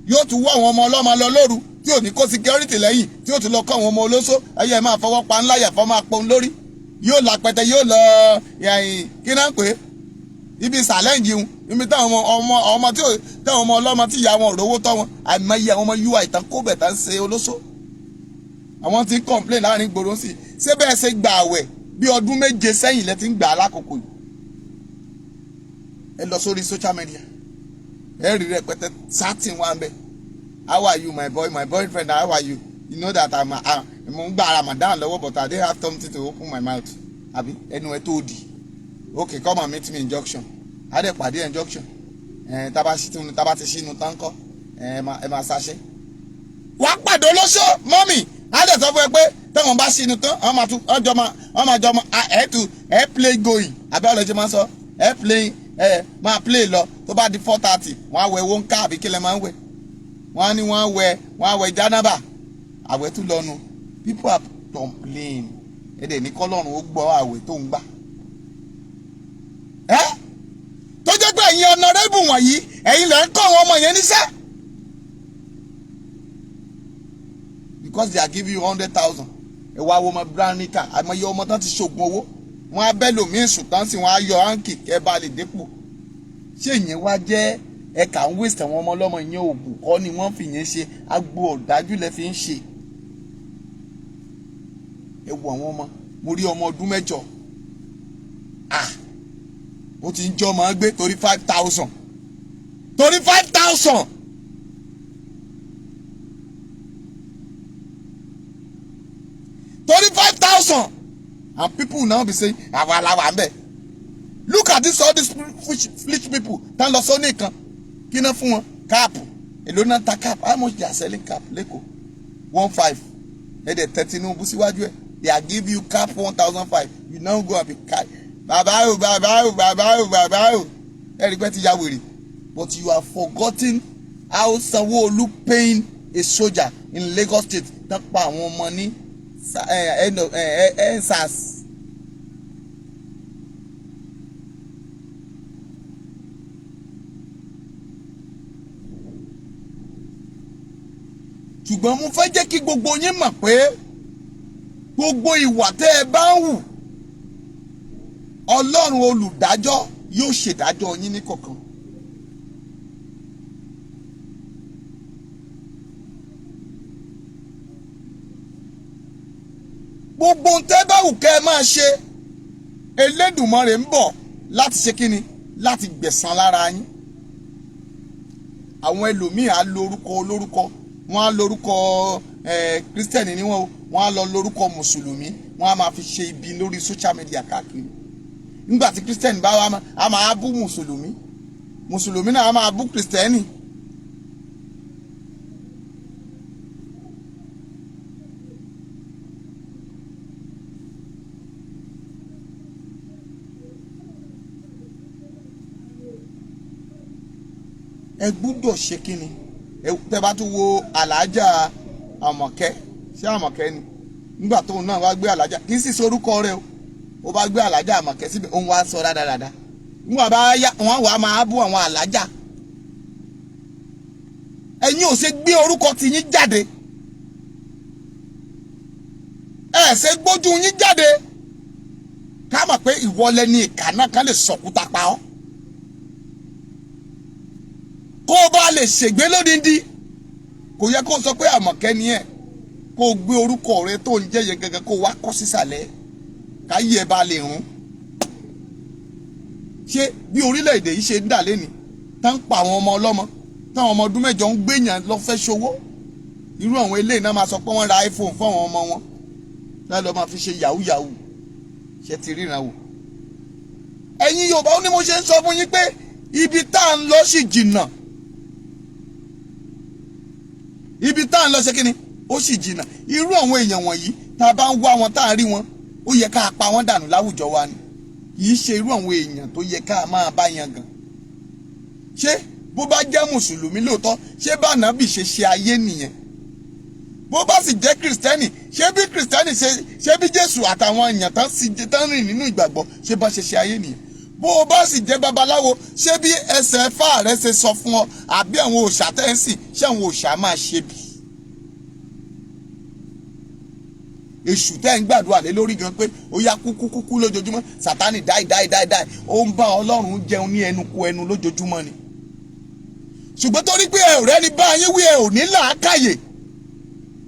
Yóò tún wọ́ àwọn ọmọ ọlọ́mọ lọ lóru tí ò ní kó security lẹ́yìn, tí ó tún lọ kọ́ àwọn ọmọ olóṣó ẹyẹ máa fọwọ́ pa ńlá yàfọ́ máa pọ́n lórí. Yóò lápẹtẹ, yóò lọ kí náà pé ibi challenge ń ibi táwọn ọmọ ọmọ tí táwọn ọmọ ọlọ́mọ tí ìyá wọn ò rówó tọ́ wọn. Àìmọye àwọn ọmọ ui tán kó bẹ̀ tá ń ṣe olóṣó. Àwọn tí ń complain láàrin gbòòrò sí. Ṣé bẹ́ẹ̀ ṣe gbà àwẹ̀ bí ọdún 7 sẹ́yìn lẹ ti ń gbà á lákòókò yìí? Ẹ lọ sórí social media, ẹ rí rẹpẹtẹ chatting wà ń bẹ. "How are you, my boy, my boyfriend? How are you? You know that I'm mo ń gba Ramadan lọ́wọ́, but I dey have something to open my mouth." Àbí ẹnu ẹ tó di, "Okay, come and meet me in junction." Á dẹ̀ pàdé in junction. Ẹ tábà sí tábà ti sínú tán kọ́, ẹ máa ṣaṣẹ́. Wàá pàdé olóṣó mọ́mì, á dẹ̀ sọ fún ẹ pé táwọn bá sínú tán, wọ́n máa tún ọjọ́ máa wọ́n máa jọ máa ẹ̀ tù ẹ̀ play going, àbí ọ̀rẹ́ ṣe máa ń sọ ẹ̀ play, ẹ̀ máa play lọ. Tó bá di 4:30, wọ́n á wẹ̀ owó ń ká, àbí kí lẹ máa ń wẹ̀? Wọ́n á ní wọ́n á wẹ̀ jánábà, àwẹ̀ tún lọ́nu. People are complain. Ẹ dẹ̀ ní kọ́lọ́run ó gbọ́ àwẹ̀ tó ń gbà. Ẹ́ tó jẹ́ pé ẹ̀yin honourable wọ̀nyí, ẹ̀yin lẹ́ ń kọ́ àwọn ọmọ yẹn níṣẹ́ because they are giving you 100,000. Ẹ wá wo ọmọ branika, àmọye ọmọ tán ti ṣoògùn owó. Wọn á bẹ́ lòmíín sùn tán sí, wọn á yọ áǹkì kẹ́ bá lè dépò. Ṣé ìyẹn wá jẹ́ ẹ̀ka ń waste àwọn ọmọ ọlọ́mọ? Ìyẹn oògùn kọ́ ni wọ́n fi yẹn ṣe, agbo ọ̀dájú lẹ fi ń ṣe. Ẹ wo àwọn ọmọ. Mo rí ọmọ ọdún 8, ah, ó ti ń jọ́ ọmọ gbé torí 5,000, torí 5,000. Torí 5,000, and people now be saying àwa la wà ń bẹ̀. Look at this, all these foolish people tán lọ sóní kan. Kí ná fún wọn? Cap èló náà ta cap? How much they are selling cap lẹ́kọ̀ọ́? 1,500. Ẹ dẹ̀ tẹ Tinubu síwájú ẹ̀. They are give you cap 1,500. You now go and be carry bàbá o, bàbá o, bàbá o, bàbá o. Ẹ rí pé ti ya wèrè. But you have forgotten how Sanwó-Olú paying a soldier in Lagos State tán pa àwọn ọmọ ní EndSARS. Ṣùgbọ́n mo fẹ́ jẹ́ kí gbogbo yín mọ̀ pé gbogbo ìwà tẹ́ ẹ bá ń hù, Ọlọ́run olùdájọ́ yóò ṣèdájọ́ yín ní kọ̀ọ̀kan. Gbogbo ohun tẹ́ bá wù kẹ́ ẹ máa ṣe, Elédùmarè ń bọ̀ láti ṣe kíni? Láti gbẹ̀san lára yín. Àwọn ẹlòmíì á lo orúkọ olórúkọ, wọ́n á lórúkọ kírísítẹ̀nì ni wọ́n, wọ́n á lọ lórúkọ mùsùlùmí, wọ́n á máa fi ṣe ibi lórí social media káàkiri. Nígbà tí kírísítẹ̀nì bá wá, á máa bú mùsùlùmí, mùsùlùmí náà á máa bú kírísítẹ̀nì. Ẹ gbúdọ̀ ṣe kíni? Tẹ́ bá tún wo Alájà Àmọ̀kẹ́, ṣé Àmọ̀kẹ́ ni? Nígbà tóun náà wá gbé Alájà, kì í sì sorúkọ rẹ̀ o, ó bá gbé Alájà Àmọ̀kẹ́ síbẹ̀, òun wá sọ rádaràda. Nígbà bá yá, wọn wàá máa bú àwọn alájà. Ẹ̀yin ò ṣe gbé orúkọ tiyín jáde? Ẹ ṣe gbójú yín jáde ká mọ̀ pé ìwọ lẹni ìkà náà, ká lè sọ̀kúta pa ọ́, kó o bá lè ṣègbé lódindi? Kò yẹ kó o sọ pé Àmọ̀kẹ́ ni ẹ̀, kó o gbé orúkọ rẹ tó ń jẹ́ yẹn gangan, kó o wá kọ́ sísàlẹ̀, káyé ẹ bá lè rún. Ṣé bí orílẹ̀-èdè yìí ṣe ń dà lẹ́ni tá ń pa àwọn ọmọ ọlọ́mọ, táwọn ọmọ ọdún 8 ń gbéyàn lọ fẹ́ ṣòwò, irú àwọn eléyìí náà máa sọ pé wọ́n ra iPhone fún àwọn ọmọ wọn láì lọ́ọ́ máa fi ṣe yahoo yahoo. Ṣe ti ríran wò? Ẹ̀yin Yorùbá, ó ní mo ṣe ń sọ fún yín pé ibi tá à ń lọ sì jìnnà. Ibi tá à ń lọ ṣe kí ni? Ó sì jìnnà. Irú àwọn èèyàn wọ̀nyí, tá a bá ń wá wọn, tá a rí wọn, ó yẹ ká pa wọ́n dànù láwùjọ wa ni. Kì í ṣe irú àwọn èèyàn tó yẹ ká máa bá yan gàn. Ṣé bó bá jẹ́ mùsùlùmí lóòótọ́, ṣé bá Ànábì ṣe ṣe ayé nìyẹn? Bó bá sì jẹ́ kìrìsìtẹ́nì, ṣé bí kìrìsìtẹ́nì ṣe, ṣé bí Jésù àtàwọn èèyàn tán sì tán rìn nínú ìgbàgbọ́, ṣé bá ṣe ṣe ayé nìyẹn? Bó o bá sì jẹ́ babaláwo, ṣé bí ẹsẹ̀ fá rẹ ṣe sọ fún ọ, àbí àwọn òòṣà tẹ́ ń sìn, ṣé àwọn òòṣà máa ṣe bí? Èṣù tẹ́ ń gbàdúrà lé lórí gan pé ó yá, kúkú kúkú lójoojúmọ́, Sátánì, die, die, die, die, ó ń bá Ọlọ́run jẹun ní ẹnu kú ẹnu lójoojúmọ́ ni. Ṣùgbọ́n torí pé ẹ ò rẹ́ni bá yín wí, ẹ ò ní làákàyè,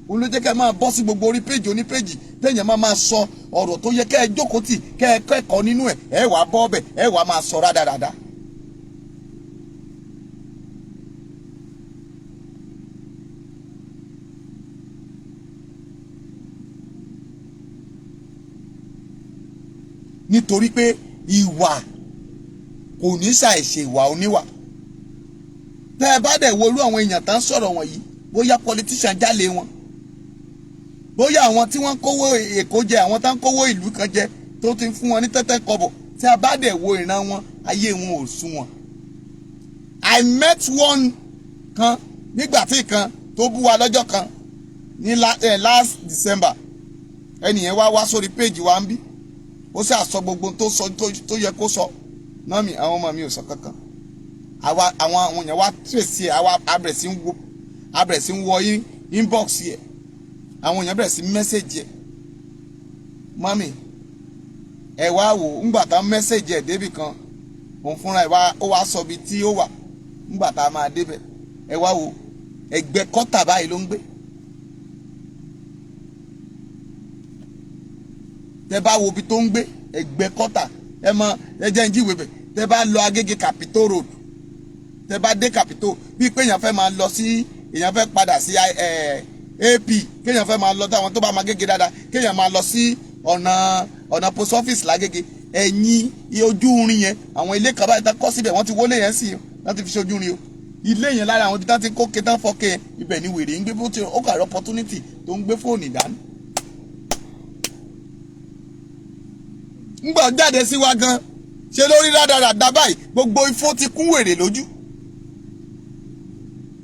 òun ló jẹ́ kẹ́ ẹ máa bọ́ sí gbogbo orí péjì onípéjì, téèyàn máa máa sọ ọ̀rọ̀ tó yẹ kẹ́ ẹ jókòó tì, kẹ́ ẹ kẹ́kọ̀ọ́ nínú ẹ̀. Ẹ wàá bọ́ ọbẹ̀, ẹ wàá máa sọ rádaràda. Nítorí pé ìwà kò ní ṣàìṣe ìwà oníwà. Tẹ́ ẹ bá dẹ̀ wo irú àwọn èèyàn tán sọ̀rọ̀ wọ̀nyí, bóyá politician jálè wọn, bóyá àwọn tí wọ́n kówó Èkó jẹ, àwọn tá ń kówó ìlú kan jẹ, tó ti ń fún wọn ní tẹ́tẹ́ kọ́bọ̀, tí a bá dẹ̀ wo ìran wọn, ayé wọn ò sún wọn. I met one kan nígbà tí kan tó bú wa lọ́jọ́ kan ní last December. Ẹnìyẹn wá wá sórí péjì wa ń bí, ó sì àsọ gbogbo tó sọ tó yẹ kó sọ náà. Mi àwọn ọmọ mi ò sọ kankan. Àwa àwọn èèyàn wá trace ẹ, àwa abẹ̀rẹ̀ sí ń wo, abẹ̀rẹ̀ sí ń wọ inbox yẹ, àwọn èèyàn bẹ̀rẹ̀ sí message ẹ̀. Mami, ẹ wá wò, ńgbà tá message ẹ̀ débì kan, òun fúnra ẹ̀ wá, ó wá sọ ibi tí ó wà. Ńgbà tá a máa débẹ̀, ẹ wá wò, ẹgbẹ́ kọ́tà báyìí ló ń gbé. Tẹ bá wo ibi tó ń gbé, ẹgbẹ́ kọ́tà, ẹ mọ, ẹ jẹ́ ń jíwèé bẹ̀. Tẹ bá lọ Agége Capitol Road, tẹ bá dé Capitol, bíi pé èèyàn fẹ́ máa lọ sí, èèyàn fẹ́ padà sí AP, kéèyàn fẹ́ máa lọ, táwọn tó bá máa Gége dáadáa, kéèyàn máa lọ sí ọ̀nà post office lágége, ẹ̀yìn ojú irin yẹn, àwọn ilé kan báyìí tán kọ́ síbẹ̀, wọ́n ti wọlé yẹn sí láti fi ṣe ojú irin o. Ilé yẹn, lára àwọn ibi tán ti kó ké tán fọ́ké yẹn, ibẹ̀ ni wèrè ń gbé. Bó ti ó kà rí opportunity tó ń gbé fóònù dání. Ńgbà jáde sí wa gan, ṣe lórí rádaràda báyìí, gbogbo ifó ti kún wèrè lójú.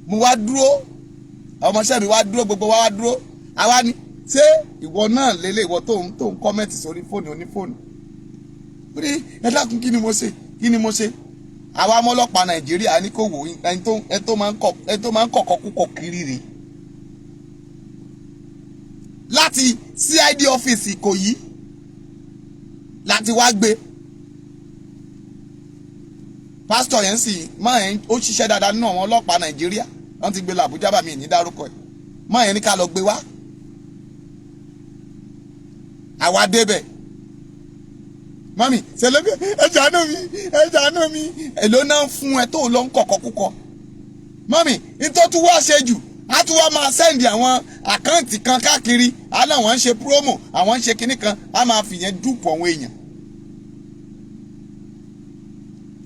Mo wá dúró, ọmọọṣẹ́ mi wá dúró, gbogbo wa wá dúró. Àwa ni, ṣé ìwọ náà lélẹ̀, ìwọ tó ń comment sórí fóònù onífóònù? Ó ní, "Ẹ dákun, kí ni mo ṣe? Kí ni mo ṣe?" Àwa ọmọlọ́pàá Nàìjíríà ní kò wò, ẹni tó máa ń kọ̀kọ́ kúkọ̀ kiri rè láti CID office Ìkòyí láti wá gbé pásítọ̀ yẹn. Sì máa yẹn, ó ṣiṣẹ́ dáadáa nínú àwọn ọlọ́pàá Nàìjíríà. Wọ́n ti gbé lọ Àbújá, bá mi ní dárúkọ ẹ̀. Máa yẹn ní ká lọ gbé wá. Àwa débẹ̀, mami ṣẹlẹ́gbẹ́, "Ẹ ṣàánú mi, ẹ ṣàánú mi." Èló náà fún ẹ tó lọ ń kọ̀kọ́ kúkọ? Mami, nítorí tí wàá ṣe jù, á tún wá máa send àwọn account kan káàkiri, á láwọn ń ṣe promo, àwọn ń ṣe kinní kan, á máa fìyẹn dupe àwọn èèyàn.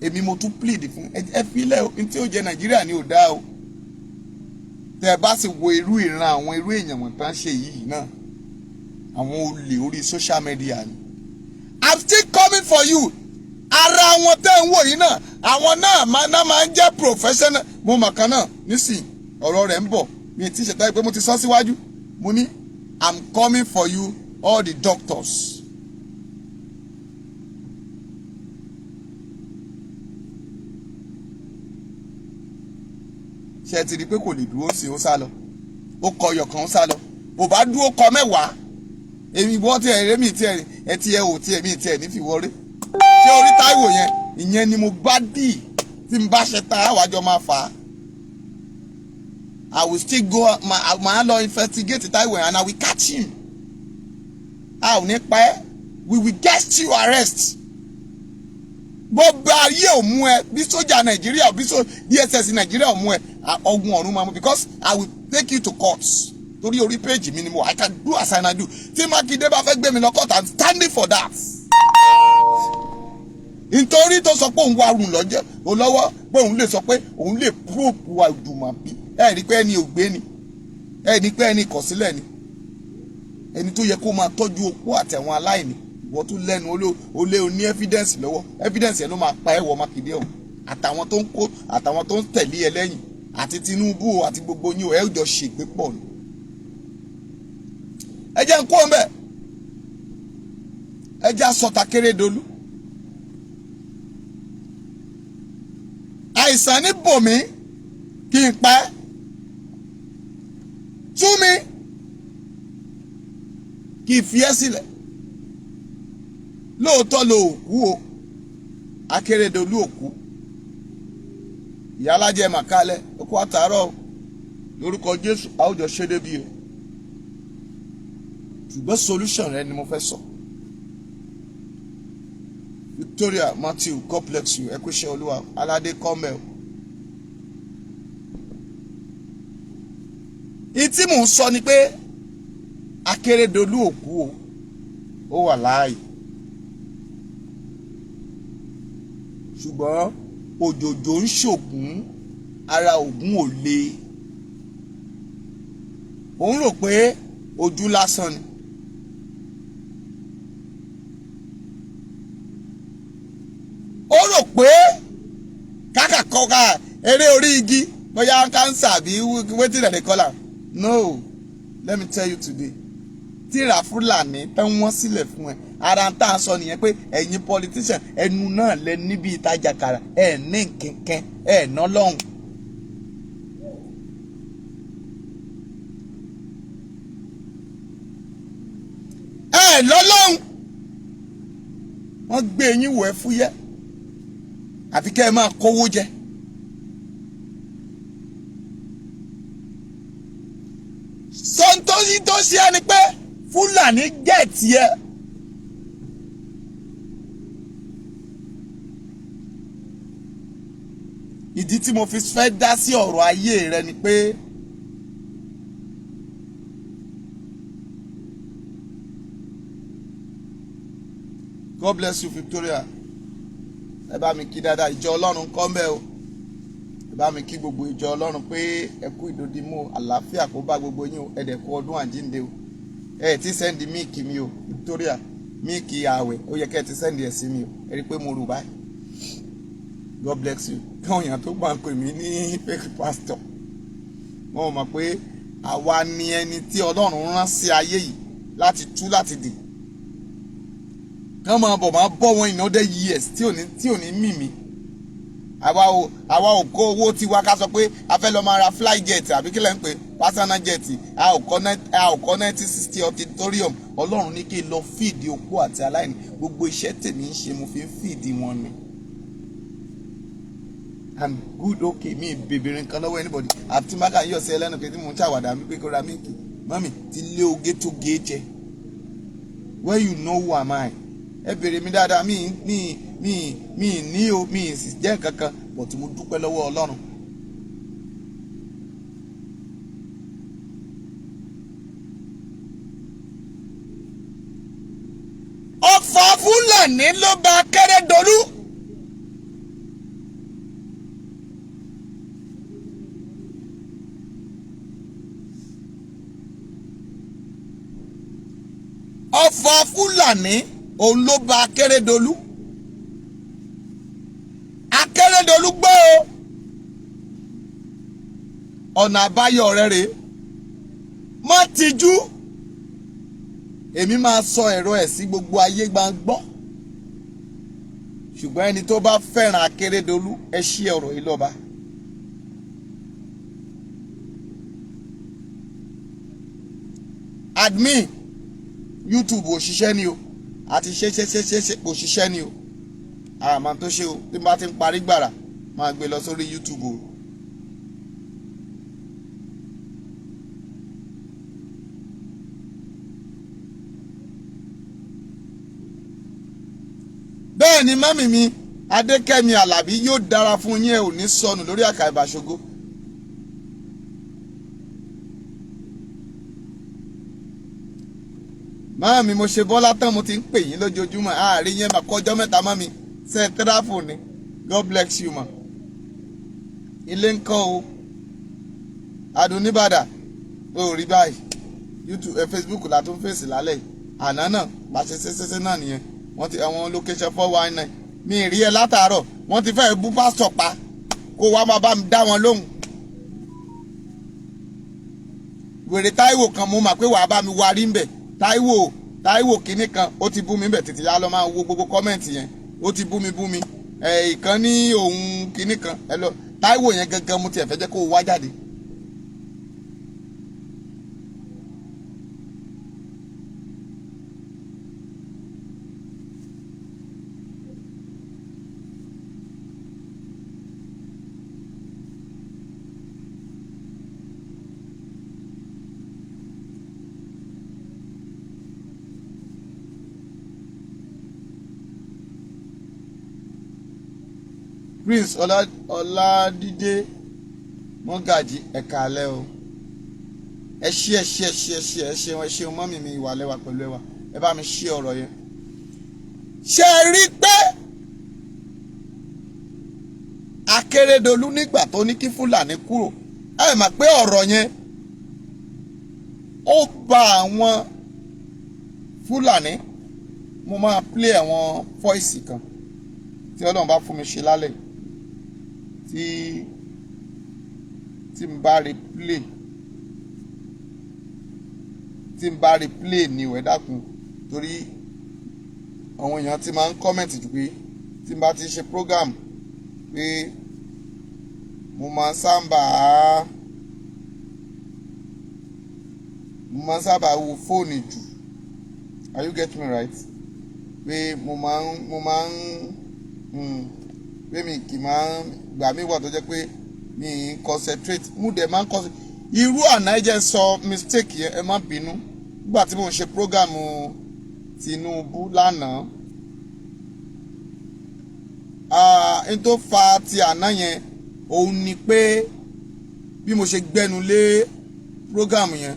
Èmi mo tún plead fún ẹ, filẹ̀ o. Ní tí ó jẹ Nàìjíríà ni ò dáa o. Tẹ ẹ bá sì wo irú ìran àwọn irú èèyàn wọ̀n tán ṣe yìí náà, àwọn olè orí social media ni. I'm still coming for you. Ara wọn tẹ́ ń wò yìí náà, Àwọn náà máa ń jẹ́ professional. Mo mọ̀ kan náà nísìn, ọ̀rọ̀ rẹ̀ ń bọ̀. Mi ti ṣètò pé mo ti sọ síwájú, mo ní I'm coming for you, all the doctors. Ṣe ti rí i pé kò lè dúró sí? Ó sá lọ, ó kọ ọyọ̀ kan, ó sá lọ. Kò bá dúró kọ 10, èmi bọ́ tí ẹ rémi tí ẹ ẹ tí ẹ ò tí ẹ mi tí ẹ ní fi wọlé. Ṣé orí Táíwò yẹn, ìyẹn ni mo bá dì tí n bá ṣe tán, àwàjọ máa fà á. I will still go, máa lọ investigate Táíwò and I will catch him. A ò ní pa ẹ́, we will get you arrest. Bó bá ayé ò mú ẹ, bí sójà Nàìjíríà, bí DSS Nàìjíríà ò mú ẹ, ọgùn ọ̀run máa mú, because I will take you to court, torí orí péjì mi ni mo, I can do as I do. Tí Mákindé bá fẹ́ gbé mi lọ court, I'm standing for that, nítorí tó sọ pé òun wà rùn lọ́jọ́ lọ́wọ́, pé òun lè sọ pé òun lè probe Àjùmọ̀bí. Ẹ rí pé ẹni ògbé ni, ẹ ní pé ẹni ìkọ̀sílẹ̀ ni, ẹni tó yẹ kó máa tọ́jú opó àtẹ̀wọ̀n aláìní. Ìwọ tó lẹ́nu olé o ní evidence lọ́wọ́, evidence yẹn ló máa pa ẹ̀wọ̀ Mákindé ọ̀hún, àtàwọn tó ń kó, àtàwọn tó ń tẹ̀lé ẹ lẹ́yìn, àti Tinubu o, àti gbogbo yín o, ẹ jọ ṣègbè pọ̀ ni. Ẹ jẹ́ ń kó ń bẹ̀, ẹ jẹ́ àsọta Kérédolú. Àìsàn ní bòmí kí n pẹ́ tú mi, kí n fi ẹ́ sílẹ̀. Lóòótọ́ lo òkú o, Akérédolú òkú. Ìyá alájẹ màkálẹ̀ okú àtàárọ̀, lórúkọ Jésù, àwùjọ ṣe débi o. Ṣùgbọ́n solution rẹ ni mo fẹ́ sọ. Victoria Matthew, God bless you. Ẹ kú iṣẹ́ Olúwa. Aládé kọ́mẹ̀ o. Ìtí mò ń sọ ni pé Akérédolú òkú o, ó wà láàyè, ṣùgbọ́n òjòjò ń ṣògùn, ara ògùn ò le. Òun rò pé ojú lásán ni. Ó rò pé kákàkọ́ká eré orí igi, bóyá cancer àbí wetin dem dey call am. No, let me tell you today, tíra Fúlàní tán wọ́n sílẹ̀ fún ẹ, ara ń tà ń sọ nìyẹn pé ẹ̀yin politician, ẹnu náà lẹ níbi ìtajà kàrà ẹ̀ ní nkẹ́kẹ́ ẹ̀ ná lọ́hùn. Ẹ lọ́lọ́hùn, wọ́n gbé yín wọ̀ ẹ́ fúyẹ́, àfi kẹ́ ẹ máa kówó jẹ. Sọ́ńtòsí tó ṣe é ni pé Fúlàní gẹ̀ẹ́tì ẹ. Ìdí tí mo fi fẹ́ dá sí ọ̀rọ̀ ayé rẹ ni pé God bless you, Victoria. Ẹ bá mi kí dáadáa ìjọ Ọlọ́run kọ́ mbẹ́ o. Ẹ bá mi kí gbogbo ìjọ Ọlọ́run pé ẹ kú ìdòdìmú, àlàáfíà kó bá gbogbo yín o. Ẹ dẹ̀ kú ọdún àjíǹde o. Ẹ ti send milk mi o, Victoria, milk ààwẹ̀, ó yẹ kẹ́ ẹ ti send ẹ̀ sí mi o. Ẹ rí i pé mo rò báyìí. God bless you. Káwọn èèyàn tó gbà ń pè mí ní fake pastor, wọn ò mọ̀ pé àwa ni ẹni tí Ọlọ́run rán sí ayé yìí láti tú, láti dè. Kán máa bọ̀, máa bọ́ wọn in other years tí ò ní mì mí. Àwa ò kó owó tiwa ká sọ pé a fẹ́ lọ máa ra fly jet, àbí kí lẹ́ ń pè, personal jet. A ò kọ́ 1960 auditorium. Ọlọ́run ní kí n lọ fìdí opó àti aláìní. Gbogbo iṣẹ́ tèmi ń ṣe, mo fi ń fìdí wọn ni. I'm good, okay. Mi bèbèrè nǹkan lọ́wọ́ anybody, àti má kà ń yọ̀ sí ẹlẹ́nu pé tí mo ń ṣàwàdà mi pé kó ra milk mummy ti lé oge tó gé jẹ. When you know who am I, ẹ bèrè mi dáadáa. Mi ní o, mi sì jẹ́ nǹkan kan, but mo dúpẹ́ lọ́wọ́ Ọlọ́run. Ọ̀fà Fúlàní ló ba Akérèdọ́lù. Ọ̀fà Fúlàní òun ló ba Akérèdọ́lù. Akérèdọ́lù. Ọ̀nà àbáyọ rẹ rèé. Má tijú, èmi máa sọ ẹ̀rọ ẹ̀ sí gbogbo ayé gbàngbọ́. Ṣùgbọ́n ẹni tó bá fẹ́ràn Akérédolú, ẹ ṣí ọ̀rọ̀ yìí lọ́ba. Admin YouTube, òṣìṣẹ́ ni o, àti ṣe ṣe ṣe ṣe ṣe, òṣìṣẹ́ ni o. Àmọ́ tó ṣe o, tí n bá ti ń parí gbàrà, máa gbé lọ sórí YouTube o. Bẹ́ẹ̀ ni, mummy mi Adékẹ́mi Àlàbí, yóò dára fún yín, ẹ ò ní sọnù lórí àkà ìbàṣogo. Mummy, mo ṣe bọ́lá tán, mo ti ń pè yín lójoojúmọ́, àárín yẹn mà kọjọ́ mẹ́ta. Mummy, ṣe é travel ni? God bless you, ma. Ilé ń kọ́ o. Adùnníbàdà ó rí báyìí. YouTube, Facebook la tún fèsì lálẹ́ yìí. Àná náà bá ṣe ṣe náà nìyẹn. Wọ́n ti àwọn location 419, mi rí ẹ látàárọ̀. Wọ́n ti fẹ́ẹ́ bú pásítọ̀ pa, kó wá máa bá mi dá wọn lóhùn. Wèrè Táíwò kan, mo mà pé wàá bá mi warí ń bẹ̀. Táíwò, Táíwò kínní kan, ó ti bú mi bẹ̀ tètè yá lọ máa wo gbogbo comment yẹn. Ó ti bú mi bú mi ẹ̀ ìkan ní òun kínní kan ẹ lọ. Táíwò yẹn gangan, mo tiẹ̀ fẹ́ jẹ́ kó o wá jáde. Prince Ọládídé Mọ́gàjì, ẹ̀ka alẹ́ o. Ẹ ṣí, ẹ ṣí, ẹ ṣí, ẹ ṣí, ẹ ṣeun, ẹ ṣeun. Mummy mi, ìwà lẹ́wà pẹ̀lú ẹwà, ẹ bá mi ṣí ọ̀rọ̀ yẹn. Ṣé ẹ rí pé Akérédolú nígbà tó ní kí Fúlàní kúrò, ẹ mà pé ọ̀rọ̀ yẹn ó ba àwọn Fúlàní? Mo máa play àwọn voice kan tí Ọlọ́run bá fún mi ṣe lálẹ́, tí n bá rí play, tí n bá rí play ni ò. Ẹ dákun, torí àwọn èèyàn ti máa ń comment jù pé tí n bá ti ṣe program pé mo máa ń sábà wo fóònù jù. Are you get me right? Pé mo máa ń pé mi kì máa ń gbà mí wà tó jẹ́ pé mi ń concentrate. Mo dẹ̀ máa ń concentrate. Irú àná, ẹ jẹ́ sọ mistake yẹn, ẹ má bínú. Nígbà tí mo ń ṣe program Tinubu lánàá, n tó fa ti àná yẹn òun ni pé bí mo ṣe gbẹ́nu lé program yẹn,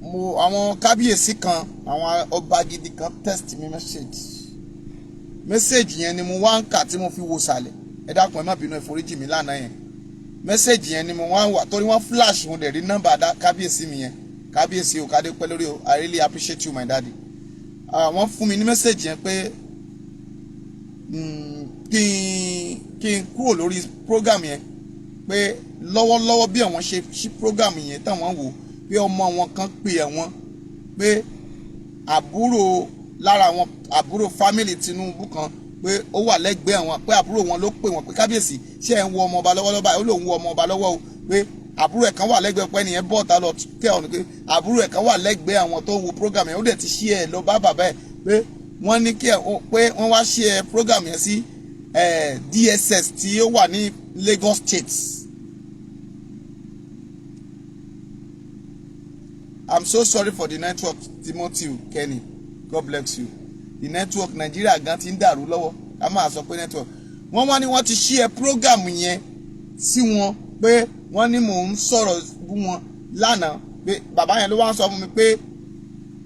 mo àwọn kábíyèsí kan, àwọn ọba gidi kan text mi message. Message yẹn ni mo wá ń kà tí mo fi wo sàlẹ̀. Ẹ dákun, ẹ má bínú, ẹ foríjì mi. Lánàá yẹn, message yẹn ni mo wá ń wà torí wọ́n flash, mo dẹ̀ rí nọ́mbà kábíyèsí mi yẹn. Kábíyèsí o, kádé pẹ́ lórí o. I really appreciate you, my daddy. Wọ́n fún mi ní message yẹn pé kí n kúrò lórí program yẹn, pé lọ́wọ́lọ́wọ́ bí àwọn ṣe ṣí program yẹn táwọn wò, pé ọmọ wọn kan pè ẹ̀ wọ́n, pé àbúrò lára àwọn àbúrò family Tinubu kan pé ó wà lẹ́gbẹ̀ẹ́ àwọn, pé àbúrò wọn ló pè wọ́n pé, "Kábíyèsí, ṣé ẹ̀ ń wo ọmọ ọba lọ́wọ́lọ́wọ́ báyìí?" Ó lóun wo ọmọ ọba lọ́wọ́ o, pé àbúrò ẹ̀ kan wà lẹ́gbẹ̀ẹ́, pé ẹnìyẹn bọ́ọ̀ta lọ tẹ̀ ọ̀nà, pé àbúrò ẹ̀ kan wà lẹ́gbẹ̀ẹ́ àwọn tó ń wo program yẹn, ó dẹ̀ ti ṣí ẹ̀ lọ bá bàbá ẹ̀, pé wọ́n ní kí ẹ̀ pé wọ́n wá ṣí ẹ̀ program yẹn sí DSS tí ó wà ní Lagos State. I'm so sorry for the network. Timothy Kenny, God bless you. The network, Nigeria gan ti ń dàrú lọ́wọ́, ká máa sọ pé network. Wọ́n wá ní wọ́n ti ṣí ẹ program yẹn sí wọn, pé wọ́n ní mò ń sọ̀rọ̀ bú wọn lánàá, pé bàbá yẹn ló wá ń sọ fún mi pé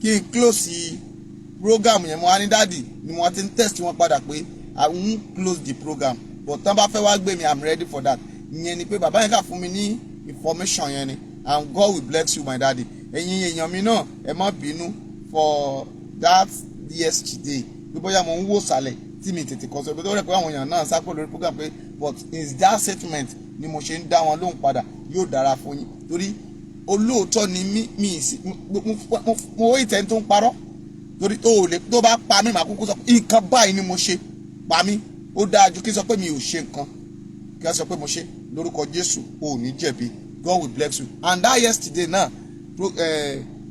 kí n close program yẹn. Mo wá ní daddy ni mo wá ti ń text wọn padà pé I won't close the program, but tán bá fẹ́ wá gbé mi, I'm ready for that. Ìyẹn ni pé bàbá yẹn kà fún mi ní information yẹn ni, and God will bless you, my daddy. Ẹ̀yin èèyàn mi náà, ẹ má bínú for that yesterday, pé bóyá mo ń wò sàlẹ̀ tí mi tètè kọ sọ pé tó rẹ̀ pé àwọn èèyàn náà sápò lórí program pé, but is that statement ni mo ṣe ń dá wọn lóhùn padà. Yóò dára fún yín, torí olóòótọ́ ni mí. Mi sí mo wó ìtẹ́ni tó ń parọ́, torí tó ò lè tó bá pa mí, màá kúkú sọ pé nǹkan báyìí ni mo ṣe. Pa mí, ó dáa ju kí n sọ pé mi ò ṣe nǹkan, kí n sọ pé mo ṣe. Lórúkọ Jésù, o ò ní jẹ̀bi. God will bless you. And that yesterday náà,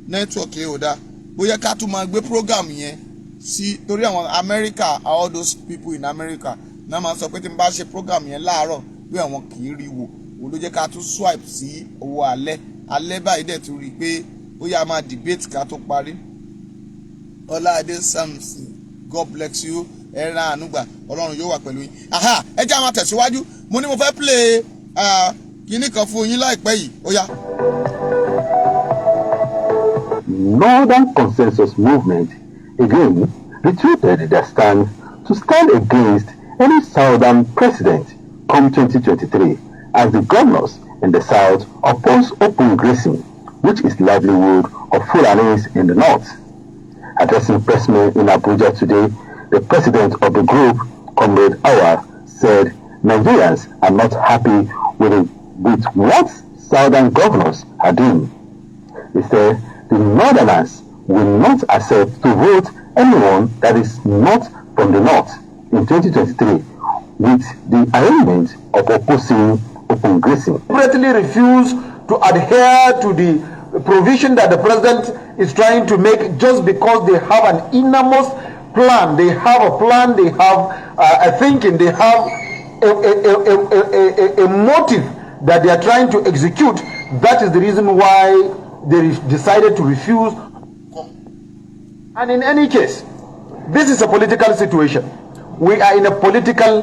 network yẹn ò dáa. Bóyá ká tún máa gbé program yẹn sí, torí àwọn America, all those people in America náà máa sọ pé tí n bá ṣe program yẹn láàárọ̀, pé àwọn kì í rí wò. Òun ló jẹ́ ká tún swipe sí owó alẹ́ alẹ́ báyìí. Dẹ̀ tún rí i pé bóyá a máa debate ká tó parí. Ọláadé Samson, God bless you. Ẹ ra ànúgbà, Ọlọ́run yóò wà pẹ̀lú yín. Aha, ẹ jẹ́ àwọn tẹ̀síwájú. Mo ní mo fẹ́ play kinní kan fún yín láìpẹ́ yìí. Ó yá. Northern Consensus Movement again retweeted their stand to stand against any southern president come 2023, as the governors in the south oppose open grazing, which is livelihood of Fulanis in the north. Addressing pressmen in Abuja today, the president of the group, Comrade Awar, said Nigerians are not happy with what southern governors are doing. He said the Northerners will not accept to vote anyone that is not from the north in 2023, with the arrangement of opposing open grazing. Deliberately refuse to adhere to the provision that the president is trying to make, just because they have an innermost plan. They have a plan, they have a thinking, they have a motive that they are trying to execute. That is the reason why they decided to refuse. And in any case, this is a political situation. We are in a political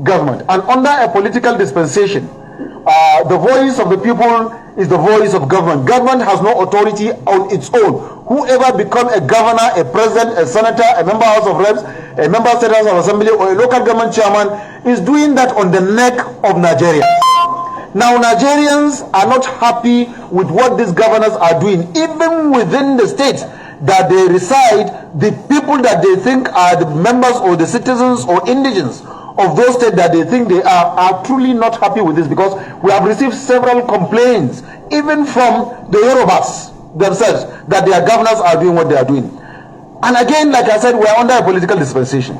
government, and under a political dispensation, the voice of the people is the voice of government. Government has no authority on its own. Whoever become a governor, a president, a senator, a member House of Reps, a member of State House of Assembly, or a local government chairman is doing that on the neck of Nigeria. Now, Nigerians are not happy with what these governors are doing, even within the states that they reside. The people that they think are the members or the citizens or indigents of those states that they think they are truly not happy with this, because we have received several complaints, even from the Yorubas themselves, that their governors are doing what they are doing. And again, like I said, we are under a political dispensation.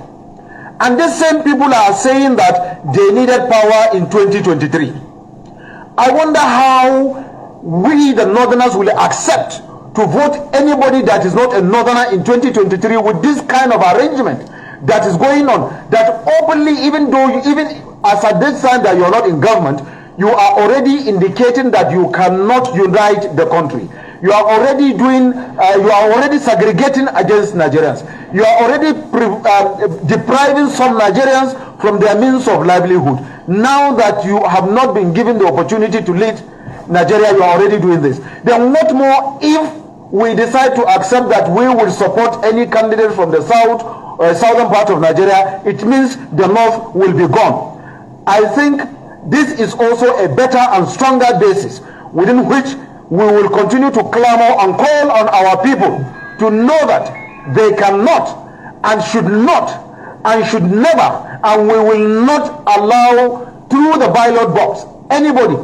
And these same people are saying that they needed power in 2023. I wonder how we, the Northerners, will accept to vote anybody that is not a Northerner in 2023 with this kind of arrangement that is going on. That openly, even though you, even as at this time that you are not in government, you are already indicating that you cannot unite the country. You are already segregating against Nigerians. You are already depriving some Nigerians from their means of livelihood. Now that you have not been given the opportunity to lead Nigeria, you are already doing this. Then what more if we decide to accept that we will support any candidate from the south, southern part of Nigeria? It means the north will be gone. I think this is also a better and stronger basis within which we will continue to clamor and call on our people to know that they cannot and should not and should never, and we will not allow through the ballot box anybody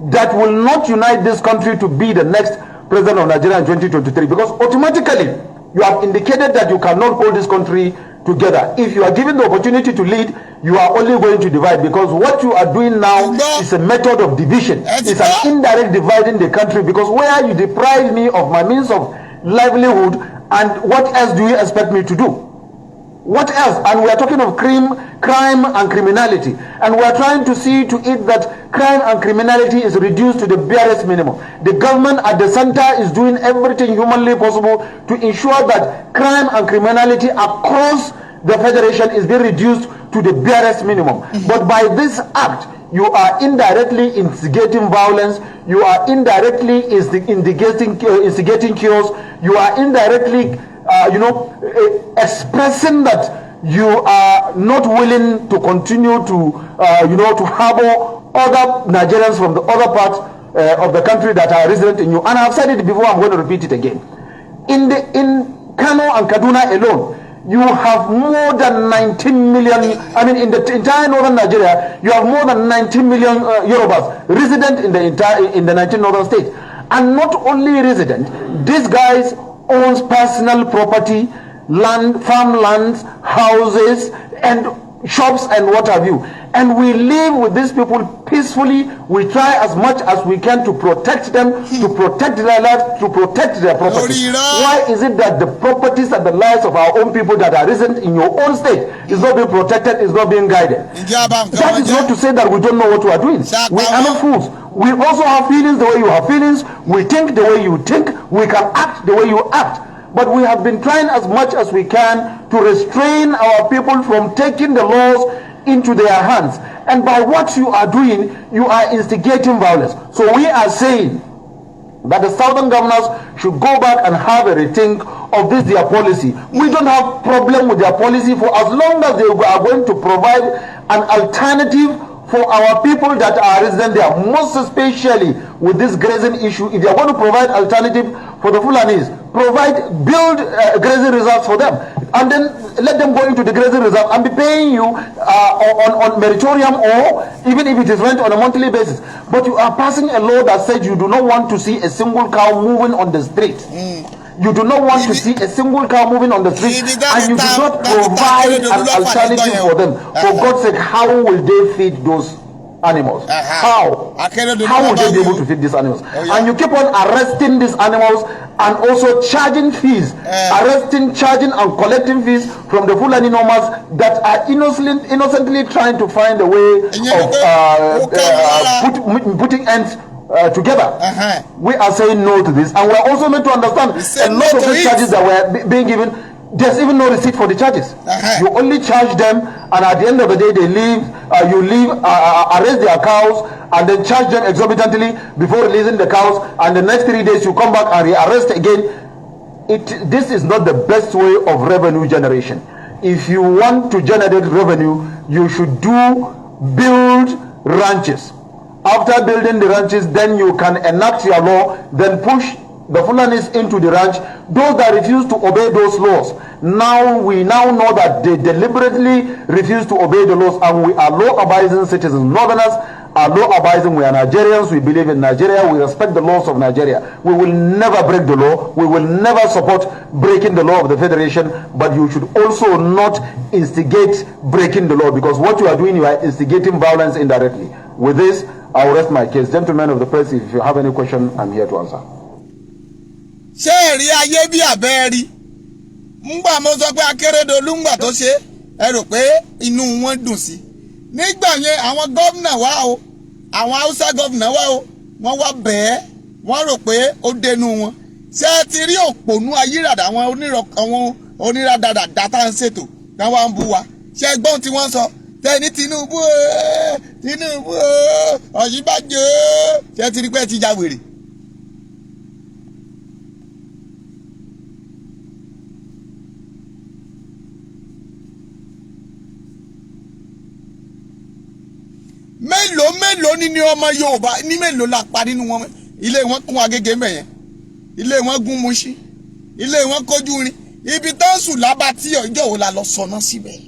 that will not unite this country to be the next president of Nigeria in 2023, because automatically you have indicated that you cannot hold this country together. If you are given the opportunity to lead, you are only going to divide, because what you are doing now is a method of division. It's an indirect dividing the country, because where you deprive me of my means of livelihood, and what else do you expect me to do? What else? And we are talking of crime and criminality. And we are trying to see to it that crime and criminality is reduced to the barest minimum. The government at the center is doing everything humanly possible to ensure that crime and criminality across the federation is being reduced to the barest minimum. But by this act, you are indirectly instigating violence, you are indirectly instigating chaos, you are indirectly expressing that you are not willing to continue to harbor other Nigerians from the other parts of the country that are resident in you. And I've said it before, I'm going to repeat it again. In Kano and Kaduna alone, you have more than 19 million, I mean, in the entire northern Nigeria, you have more than 19 million Yorubas resident in the 19 northern states. And not only resident, these guys owns personal property, land, farmlands, houses, and shops and what have you. And we live with these people peacefully. We try as much as we can to protect them, to protect their lives, to protect their property. Lórí irọ́. Why is it that the properties and the lives of our own people that are resident in your own state is not being protected, is not being guided? Ǹjẹ́ a bá nǹkan That wọn is not jẹ́? To say that we don't know what we are doing. Ṣá We pa are not wọ́n. Fools. We also have feelings the way you have feelings. We think the way you think. We can act the way you act. But we have been trying as much as we can to restrain our people from taking the laws into their hands. And by what you are doing, you are instigating violence. So we are saying that the southern governors should go back and have a rethink of this their policy. We don't have problem with their policy for as long as they are going to provide an alternative for our people that are resident there, most especially with this grazing issue. If they are going to provide alternative for the Fulanis, provide, build grazing reserves for them, and then let them go into the grazing reserve and be paying you on meritorium or even if it is rent on a monthly basis. But you are passing a law that says you do not want to see a single cow moving on the street. You do not want to see a single cow moving on the street, and you do not provide an alternative for them. For God's sake, how will they feed those animals? How? How will they be able to feed these animals? And you keep on arresting these animals and also charging fees, arresting, charging, and collecting fees from the Fulani nomads that are innocently trying to find a way of putting ends together. We are saying no to this, and we are also made to understand Say a lot no of to these it. Charges that were being given. There's even no receipt for the charges. You only charge them, and at the end of the day, they leave. You leave, arrest their cows, and then charge them exorbitantly before releasing the cows. And the next 3 days, you come back and rearrest again. This is not the best way of revenue generation. If you want to generate revenue, you should do build ranches. After building the ranches, then you can enact your law, then push the Fulanis into the ranch. Those that refuse to obey those laws, now we now know that they deliberately refuse to obey the laws, and we are law-abiding citizens. Northerners are law-abiding. We are Nigerians. We believe in Nigeria. We respect the laws of Nigeria. We will never break the law. We will never support breaking the law of the federation. But you should also not instigate breaking the law, because what you are doing, you are instigating violence indirectly. With this, I will rest my case. Gentlemen of the press, if you have any question, I'm here to answer. Ṣé ẹ̀rí ayé bí àbẹ́ rí ńgbà mo sọ pé Akérédolú ńgbà tó ṣe ẹ rò pé inú wọn dùn sí nígbà yẹn. Àwọn gómìnà wá o, àwọn Haúsá gómìnà wá o, wọ́n wá bẹ́ẹ̀, wọ́n rò pé ó dénú wọn. Ṣé ẹ ti rí òpònú ayírádà, àwọn onírádàdà tá à ń ṣètò náà wá ń bú wa? Ṣé ẹ gbọ́n tí wọ́n sọ tẹ́ni Tinubu ooo, Tinubu ooo, Ọ̀ṣínbàjò ooo? Ṣé ẹ ti rí pé ẹ ti ya wèrè? Mélòó mélòó ní ọmọ Yorùbá ní mélòó la pa nínú wọn? Ilé wọn kún Agége mbẹ yẹn, ilé wọn gún Mushin, ilé wọn kójú rin ibi tó ń sùn lábàtí. Ọjọ́ wo la lọ sọná síbẹ̀?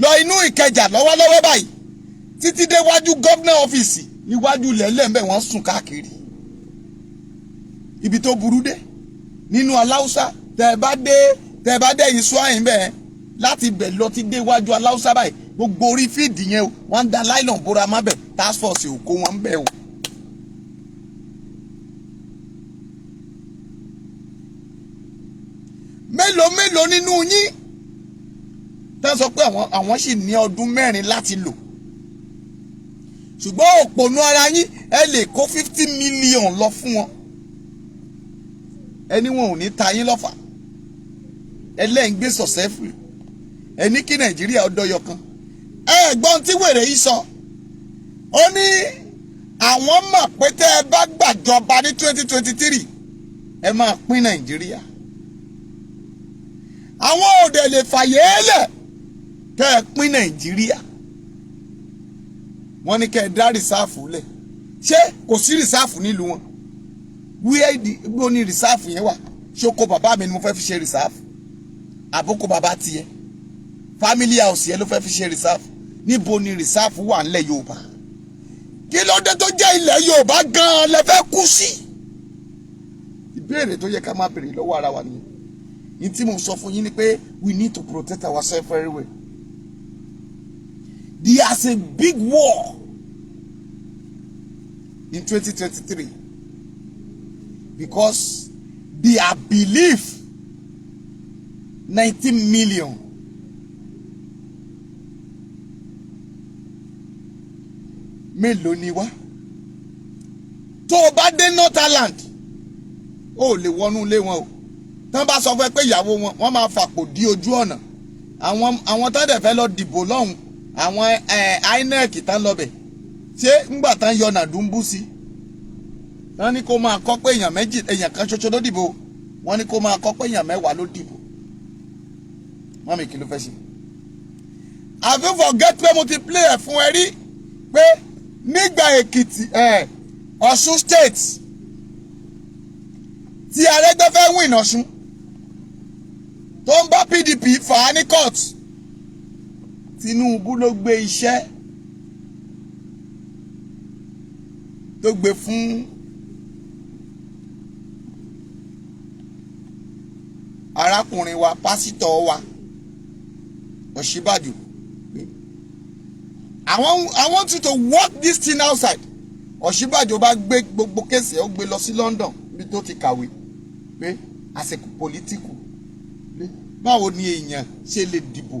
Lọ inú Ìkẹjà lọ́wọ́lọ́wọ́ báyìí, títí dé wájú governor office, iwájú lẹ́lẹ̀ ńbẹ̀, wọ́n sùn káàkiri. Ibi tó burú dé nínú Aláùsá, tẹ́ ẹ bá dé iṣu àyìn bẹ́ẹ̀, láti bẹ̀ lọ ti dé iwájú Aláùsá báyìí, gbogbo orí field yẹn o, wọ́n ń da nylon bóra má bẹ̀. Task force ò kó wọn bẹ̀ o. Mélòó mélòó nínú yín tẹ́ sọ pé àwọn sì ní ọdún 4 láti lò, ṣùgbọ́n òpònú ara yín, ẹ lè kó 50 million lọ fún wọn, ẹni wọn ò ní ta yín lọ́fà. Ẹlẹ́yìn gbé successful, ẹni kí Nàìjíríà ọdọyọ kan. Ẹ gbọ́n tí wèrè yìí sọ, ó ní àwọn mọ̀ pé tẹ́ ẹ bá gbàjọba ní 2023, ẹ máa pín Nàìjíríà. Àwọn ò dẹ̀ lè fàyè lẹ̀ kẹ́ ẹ pín Nàìjíríà. Wọ́n ní kẹ́ ẹ dá reserve lẹ̀. Ṣé kò sí reserve nílùú wọn? Wíyẹ́ ìgbó ní reserve yẹn wà? Ṣé oko bàbá mi ni mo fẹ́ fi ṣe reserve? Àbókò bàbá tiẹ̀, family house yẹn ló fẹ́ fi ṣe reserve? Níbo ni reserve wà ńlẹ̀ Yorùbá? Kí ló dé tó jẹ́ ilẹ̀ Yorùbá gan-an lẹ fẹ́ kú sí? Ìbéèrè tó yẹ ká máa béèrè lọ́wọ́ ara wa nìyẹn. Ní tí mo sọ fún yín ni pé we need to protect ourselves very well. There is a big war in 2023 because their belief, 19 million mélòó ni wá? Tó o bá dé Northern, o lè wọnú ilé wọn o. Tán bá sọ fún ẹ pé ìyàwó wọn, wọ́n máa fàpò dí ojú ọ̀nà. Àwọn tán dẹ̀ fẹ́ lọ dìbò lọ́hùn, àwọn INEC tán lọ bẹ̀, ṣé ńgbà tán yọ Nàdúmbù sí, wọ́n ní kó máa kọ́ pé èèyàn méjì, èèyàn kan ṣoṣo ló dìbò, wọ́n ní kó máa kọ́ pé èèyàn 10 ló dìbò. Mummy, kí ló fẹ́ ṣe? Àfi forget pé mo ti play ẹ̀ fún ẹ rí pé nígbà Èkìtì, Ọ̀ṣun State, tí Arẹ́gbẹ́ fẹ́ win Ọ̀ṣun, tó ń bá PDP fà á ní court, Tinubu ló gbé iṣẹ́ tó gbé fún arákùnrin wa, pásítọ̀ wa Ọ̀ṣínbàjò. I want you to work this thing outside. Ọ̀ṣínbàjò bá gbé gbogbo case, ó gbé lọ sí London bí tó ti kàwé, pé àsìkò political, báwo ni èèyàn ṣe lè dìbò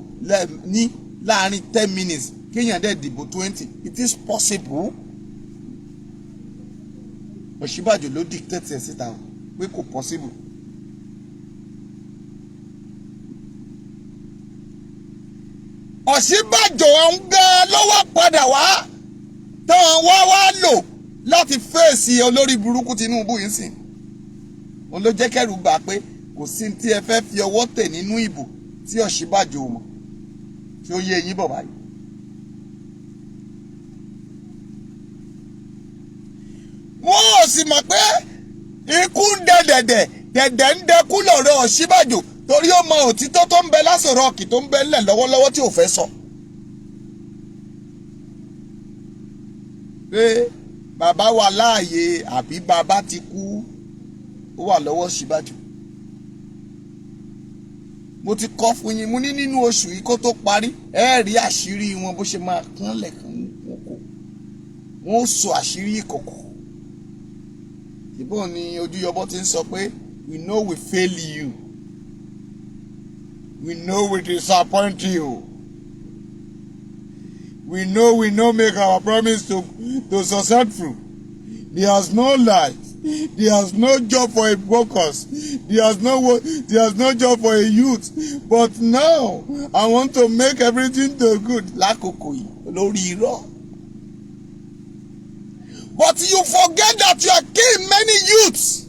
ní láàrin 10 minutes, kéèyàn dẹ̀ dìbò 20? It is possible? Ọ̀ṣínbàjò ló dictate ẹ̀ síta o pé kò possible. Ọ̀ṣínbàjò ọ̀hún gan ló wá padà wá táwọn wá wá lò láti fèsì olórí burúkú Tinubu yìí sìn. Òun ló jẹ́ kẹ́rù gbà pé kò sí tí ẹ fẹ́ fi ọwọ́ tẹ̀ nínú ìbò tí Ọ̀ṣínbàjò mọ̀ tí ó yé eyín bọ̀ báyìí. Wọ́n ò sì mọ̀ pé ikú ń dẹ dẹ̀dẹ̀, dẹ̀dẹ̀ ń dẹkú lọ́rọ̀ Ọ̀ṣínbàjò, torí ó mọ òtítọ́ tó ń bẹ lásòrò ọ̀kì tó ń bẹ ńlẹ̀ lọ́wọ́lọ́wọ́ tí ò fẹ́ sọ. Pé bàbá wà láàyè àbí bàbá ti kú, ó wà lọ́wọ́ Ọ̀ṣínbàjò. Mo ti kọ́ fún yín, mo ní nínú oṣù yìí kó tó parí, ẹ rí àṣírí wọn bó ṣe máa kánlẹ̀ kán kó wọn ó sọ àṣírí ìkọ̀kọ̀. Ìbọn ni Ojúyọbọ ti ń sọ pé we know we fail you, we know we disappoint you, we know we no make our promise to successful. There is no light, there is no job for a workers, there is no job for a youth, but now I want to make everything to good. Lákòókò yìí lórí irọ́. But you forget that you are killing many youths,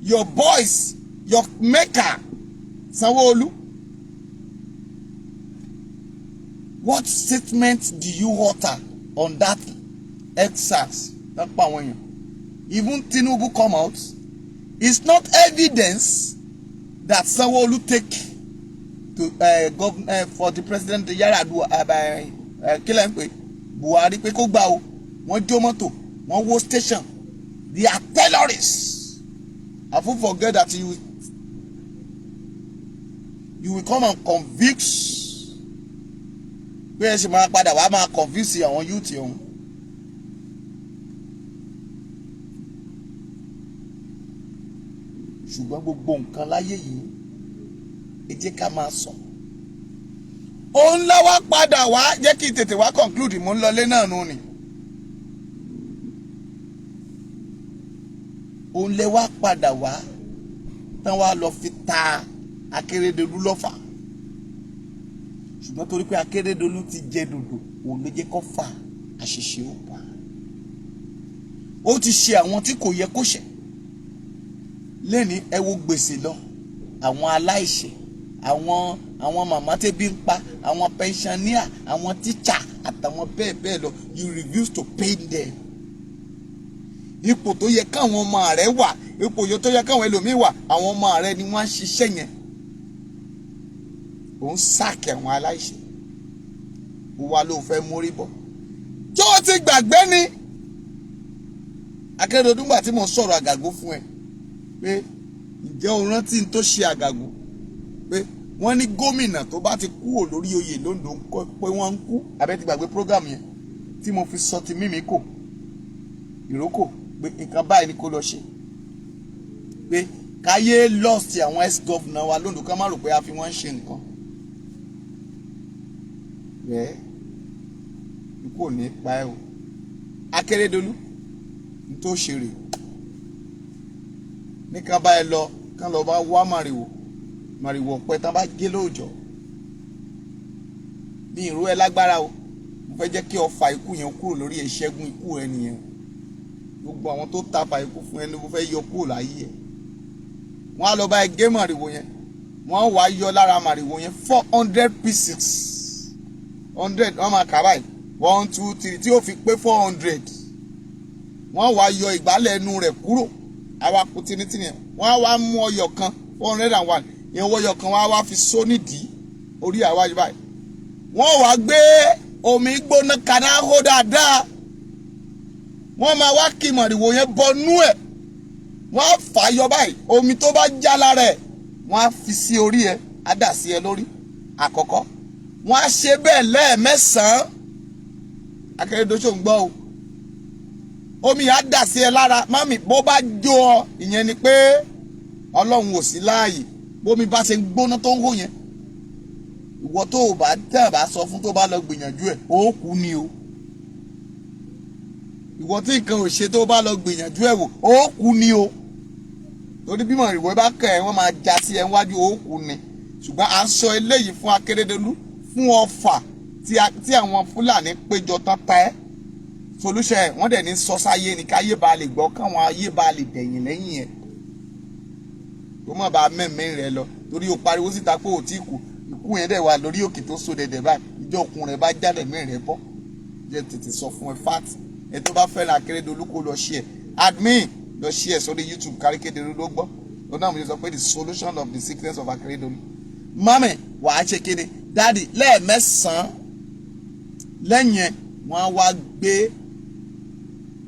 your boys, your maker, Sanwó-Olú. What statement do you utter on that EndSARS lápá àwọn èèyàn? Even Tinubu come out, it's not evidence that Sanwó-Olú take to for the president Yar'Adua, kílẹ̀ ń pè Buhari pé kó gbà o. Wọ́n jó mọ́tò, wọ́n wó station. They are terrorists. I fit forget that you will come and convince pé ẹ ṣe máa padà wá máa convince àwọn youth ọ̀hún. Ṣùgbọ́n gbogbo nǹkan láyé yìí, ẹ jẹ́ ká máa sọ. Òun láwá padà wá jẹ́ kí n tètè wá conclude, mò ń lọlé náà nù ni. Òun lè wá padà wá tán wá lọ fi ta Akérédolú lọ́fà, ṣùgbọ́n torí pé Akérédolú ti jẹ dòdò, òun ló jẹ́ kó fà àṣìṣe. Ó pa ó ti ṣe àwọn tí kò yẹ kó ṣe lẹ́ni. Ẹ wo gbèsè lọ, àwọn aláìṣẹ̀, àwọn Àwọn màmá tẹ́bí ń pa, àwọn pensioner, àwọn teacher àtàwọn bẹ́ẹ̀ bẹ́ẹ̀ lọ, you refuse to pay them. Ipò tó yẹ káwọn ọmọ rẹ wà, ipò tó yẹ káwọn ẹlòmíín wà, àwọn ọmọ rẹ ni wọ́n ń ṣiṣẹ́ yẹn. Ò ń sack àwọn aláìṣẹ̀, ó wá ló fẹ́ mórí bọ́. Tó o ti gbàgbé ni, Akérédolú, gbà tí mo sọ̀rọ̀ Àgàgó fún ẹ pé ǹjẹ́ o rántí n tó ṣe Àgàgó, pé wọ́n ní gómìnà tó bá ti kúrò lórí oyè lóńdó pé wọ́n ń kú? Abẹ́ ti gbàgbé program yẹn tí mo fi sọ ti mímí kò ìrókò pé nǹkan báyìí ni kó lọ ṣe, pé káyé lost àwọn ex-governor wa lóńdó, ká má rò pé a fi wọ́n ń ṣe nǹkan rẹ̀. Ikú ò ní pa ẹ́ o, Akérédolú. N tó ṣe rè ní ká bá ẹ lọ, ká lọ bá wá màrìwò, màrìwò ọ̀pẹ tán bá gé lóòjọ́ ní ìró ẹ lágbára o. Mo fẹ́ jẹ́ kí ọfà ikú yẹn kúrò lórí ìṣẹ́gun ikú ẹ nìyẹn. Gbogbo àwọn tó tafa ikú fún ẹ ní mo fẹ́ yọ kúrò láyé ẹ. Wọ́n á lọ bá ẹ gé màrìwò yẹn, wọ́n wá yọ lára màrìwò yẹn 400 pieces, 100, wọ́n máa kà báyìí, one, two, three, tí ó fi pé 400. Wọ́n wá yọ ìgbálẹ̀ ẹnu rẹ̀ kúrò, àwa kú tinítìní yẹn. Wọ́n á wá mú ọyọ kan, 401 ìyẹn, wọ́n ọyọ kan, wọ́n á wá fi só nídìí orí àwa yìí báyìí. Wọ́n wá gbé omi gbóná kaná hó dáadáa, wọ́n máa wá kí mọ̀rìwò yẹn bọnú ẹ̀, wọ́n á fà á yọ báyìí. Omi tó bá já lára ẹ̀, wọ́n á fi sí orí ẹ̀, á dà sí ẹ lórí. Àkọ́kọ́, wọ́n á ṣe bẹ́ẹ̀ lẹ́ẹ̀mẹ́sàn-án. Akérédolú, ń gbọ́ o? Omi yà á dà sí ẹ lára mami. Bó bá jó ọ, ìyẹn ni pé Ọlọ́run ò sí láàyè. Bómi bá ṣe ń gbóná tó ń hó yẹn, ìwọ tó o bá tẹ̀ bá sọ fún, tó bá lọ gbìyànjú ẹ̀, ó kú ni o. Ìwọ tí nǹkan ò ṣe, tó bá lọ gbìyànjú ẹ̀ wò, ó kú ni o. Torí bímọ ìwé bá kẹ́ ẹ, wọ́n máa já sí ẹ wájú, ó kú ni. Ṣùgbọ́n à ń sọ eléyìí fún Akérédolú, fún ọfà tí àwọn Fúlàní péjọ tán ta ẹ́, solution ẹ̀ wọ́n dẹ̀ ní sọ sáyé ni, káyé ba lè gbọ́, káwọn ayé ba lè dẹ̀yìn lẹ́yìn ẹ̀, kó má bàa mẹ́mí rẹ lọ. Torí o pariwo síta pé ò tí kú, ikú yẹn dẹ̀ wà lórí òkè tó so dẹ̀dẹ̀ báyìí. Ìjọ òkun rẹ̀ bá jáde, mí rẹ̀ bọ́. Jẹ́ tètè sọ fún ẹ fat ẹ tó bá fẹ́ràn Akérédolú, kó lọ share. Admin, lọ share sórí YouTube kárí Kérédolú ló gbọ́. Ó náà mo ṣe sọ pé the solution of the sickness of Akérédolú. Mami, wàá ṣe kéde. Daddy, lẹ́ẹ̀mẹ́sàn-án lẹ́yìn ẹ̀, wọ́n á wá gbé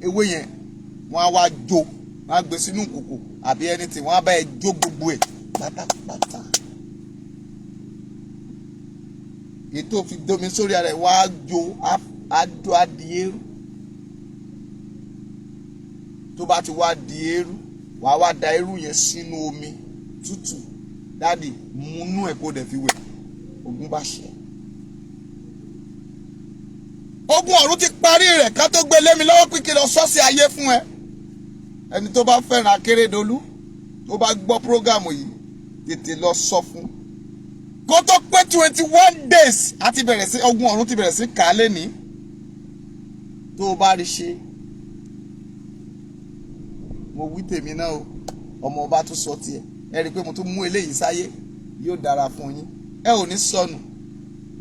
ewé yẹn, wọ́n á wá jó, wọ́n á gbé sínú kòkò àbí anything, wọ́n á bá ẹ jó gbogbo ẹ̀ pátápátá. Ètò fi domi sórí ara ẹ̀, wọ́n á jó, á jó, á di eérú. Tó bá ti wá di eérú, wàá wá da eérú yẹn sínú omi tútù. Daddy, múnú ẹ̀ kó dẹ̀ fi wẹ̀. Ogun bá ṣe, ogun ọ̀run ti parí rẹ̀ ká tó gbé lémi lọ́wọ́ pé kí lọ sọ́ọ̀sì ayé fún ẹ. Ẹni tó bá fẹ́ràn Akérédolú, tó bá gbọ́ program yìí, tètè lọ sọ fún kó tó pé 21 days àti bẹ̀rẹ̀ sí ogun ọ̀run ti bẹ̀rẹ̀ sí kà á lẹ́ni. Tó o bá rí ṣe, mo wí tèmi náà o, ọmọ ọba tún sọ tiẹ̀. Ẹ rí i pé mo tún mú eléyìí sáyé. Yóò dára fún yín, ẹ ò ní sọnù.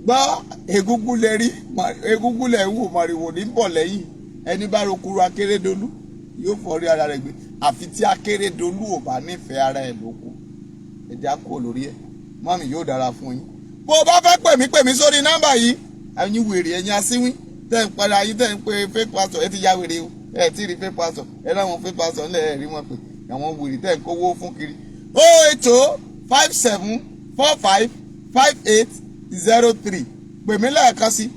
Gbọ́, egúngún lẹ rí, egúngún lẹ wò, màrìwò ní bọ̀ lẹ́yìn. Ẹni bá rokuru Akérédolú yóò fọrí ara rẹ̀ gbé, àfi tí Akérédolú ò bá nífẹ̀ẹ́ ara ẹ̀ ló kù. Ẹ̀jẹ̀ á kúrò lórí ẹ̀. Mọ́mì, yóò dára fún yín. Bó o bá fẹ́ pè mí, pè mí sórí nọ́mbà yìí. Ẹ̀yin wèrè, ẹ̀yin asíwín tẹ́ ń padà yín, tẹ́ ń pe fake pastor, ẹ ti ya wèrè o. Ẹ ti rí fake pastor, ẹ láwọn fake pastor ńlẹ̀, ẹ rí wọn pè, àwọn wèrè tẹ́ ń kówó fún kiri. 08057455803. Pè mí lẹ́ẹ̀kan sí,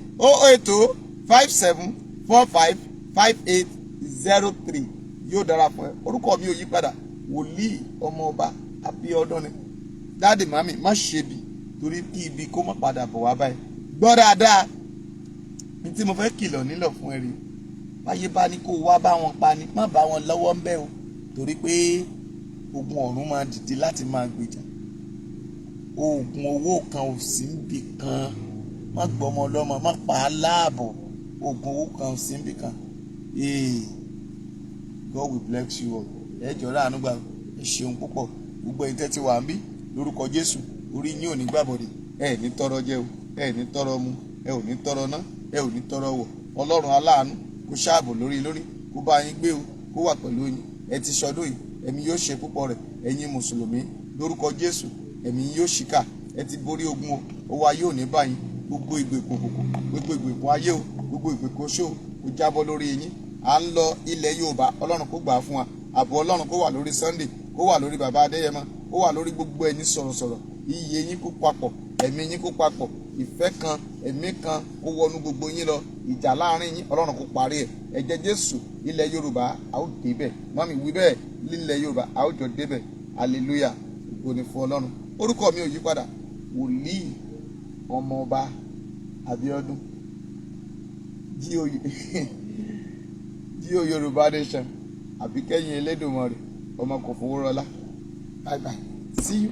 08057455803. Yóò dára fún ẹ. Orúkọ mi ò yí padà, Wòlíì Ọmọọba Abíọ́dún ni. Daddy, mami, má ṣe bí torí kí ibi kó má padà bọ̀ wá báyìí. Gbọ́ dáadáa ní tí mo fẹ́ kìlọ̀ nílọ̀ fún ẹ rí. Báyé bá ní kó wá bá wọn pa ni, má bá wọn lọ́wọ́ ń bẹ́ o, torí pé ogun ọ̀run máa dìde láti máa gbèjà. Oògùn owó kan ò sí níbì kan. Má gbọ́mọ ọlọ́mọ, má pa á láàbọ̀. Oògùn owó kan ò sí níbì kan. Ee, God will bless you all. Ẹ jọ̀ọ́, láàánú gbà. Ẹ ṣeun púpọ̀, gbogbo ẹ̀yin tẹ́ ti wà ń bí. Lórúkọ Jésù, orí yín ò ní gbàbọ̀dẹ̀. Ẹ ní tọrọ jẹ o, ẹ ní tọrọ mu, ẹ ò ní tọrọ ná, ẹ ò ní tọrọ wọ̀. Ọlọ́run aláàánú kó ṣáàbò lórí lórí, kó bá yín gbé o, kó wà pẹ̀lú yín. Ẹ ti ṣọdún yìí, ẹ̀mí yóò ṣe púpọ̀ rẹ̀. Ẹ̀yin mùsùlùmí, lórúkọ Jésù, ẹ̀mí yóò ṣìkà. Ẹ ti borí ogun o, ọwọ́ ayé ò ní bá yín. Gbogbo ìgbèkùn òkùnkùn, gbogbo ìgbèkùn ayé o, gbogbo ìgbèkùn oṣó kó jábọ́ lórí yín. À ń lọ ilẹ̀ Yorùbá, Ọlọ́run kó gbà á fún wa. Ààbò Ọlọ́run kó wà lórí Sunday, kó wà lórí bàbá Adéyẹmọ, kó wà lórí gbogbo ẹ̀yin sọ̀rọ̀sọ̀rọ̀. Iye yín kó papọ̀, ẹ̀mí yín kó papọ̀, ìfẹ́ kan, ẹ̀mí kan kó wọnú gbogbo yín lọ. Ìjà láàrin yín, Ọlọ́run kó parí ẹ̀. Ẹ̀jẹ̀ Jésù, ilẹ̀ Yorùbá a ó débẹ̀. Mọ́mí wí bẹ́ẹ̀, lílẹ̀ Yorùbá a ó jọ débẹ̀. Hallelujah, ògo ni fún Ọlọ́run. Orúkọ mi ò yí padà, wòlíì ọmọọba Abíọ́dún jíò Yorùbá Nation, àbíkẹ́yìn Elédùmarè, ọmọ kò fowó rọlá. Bye bye, see you.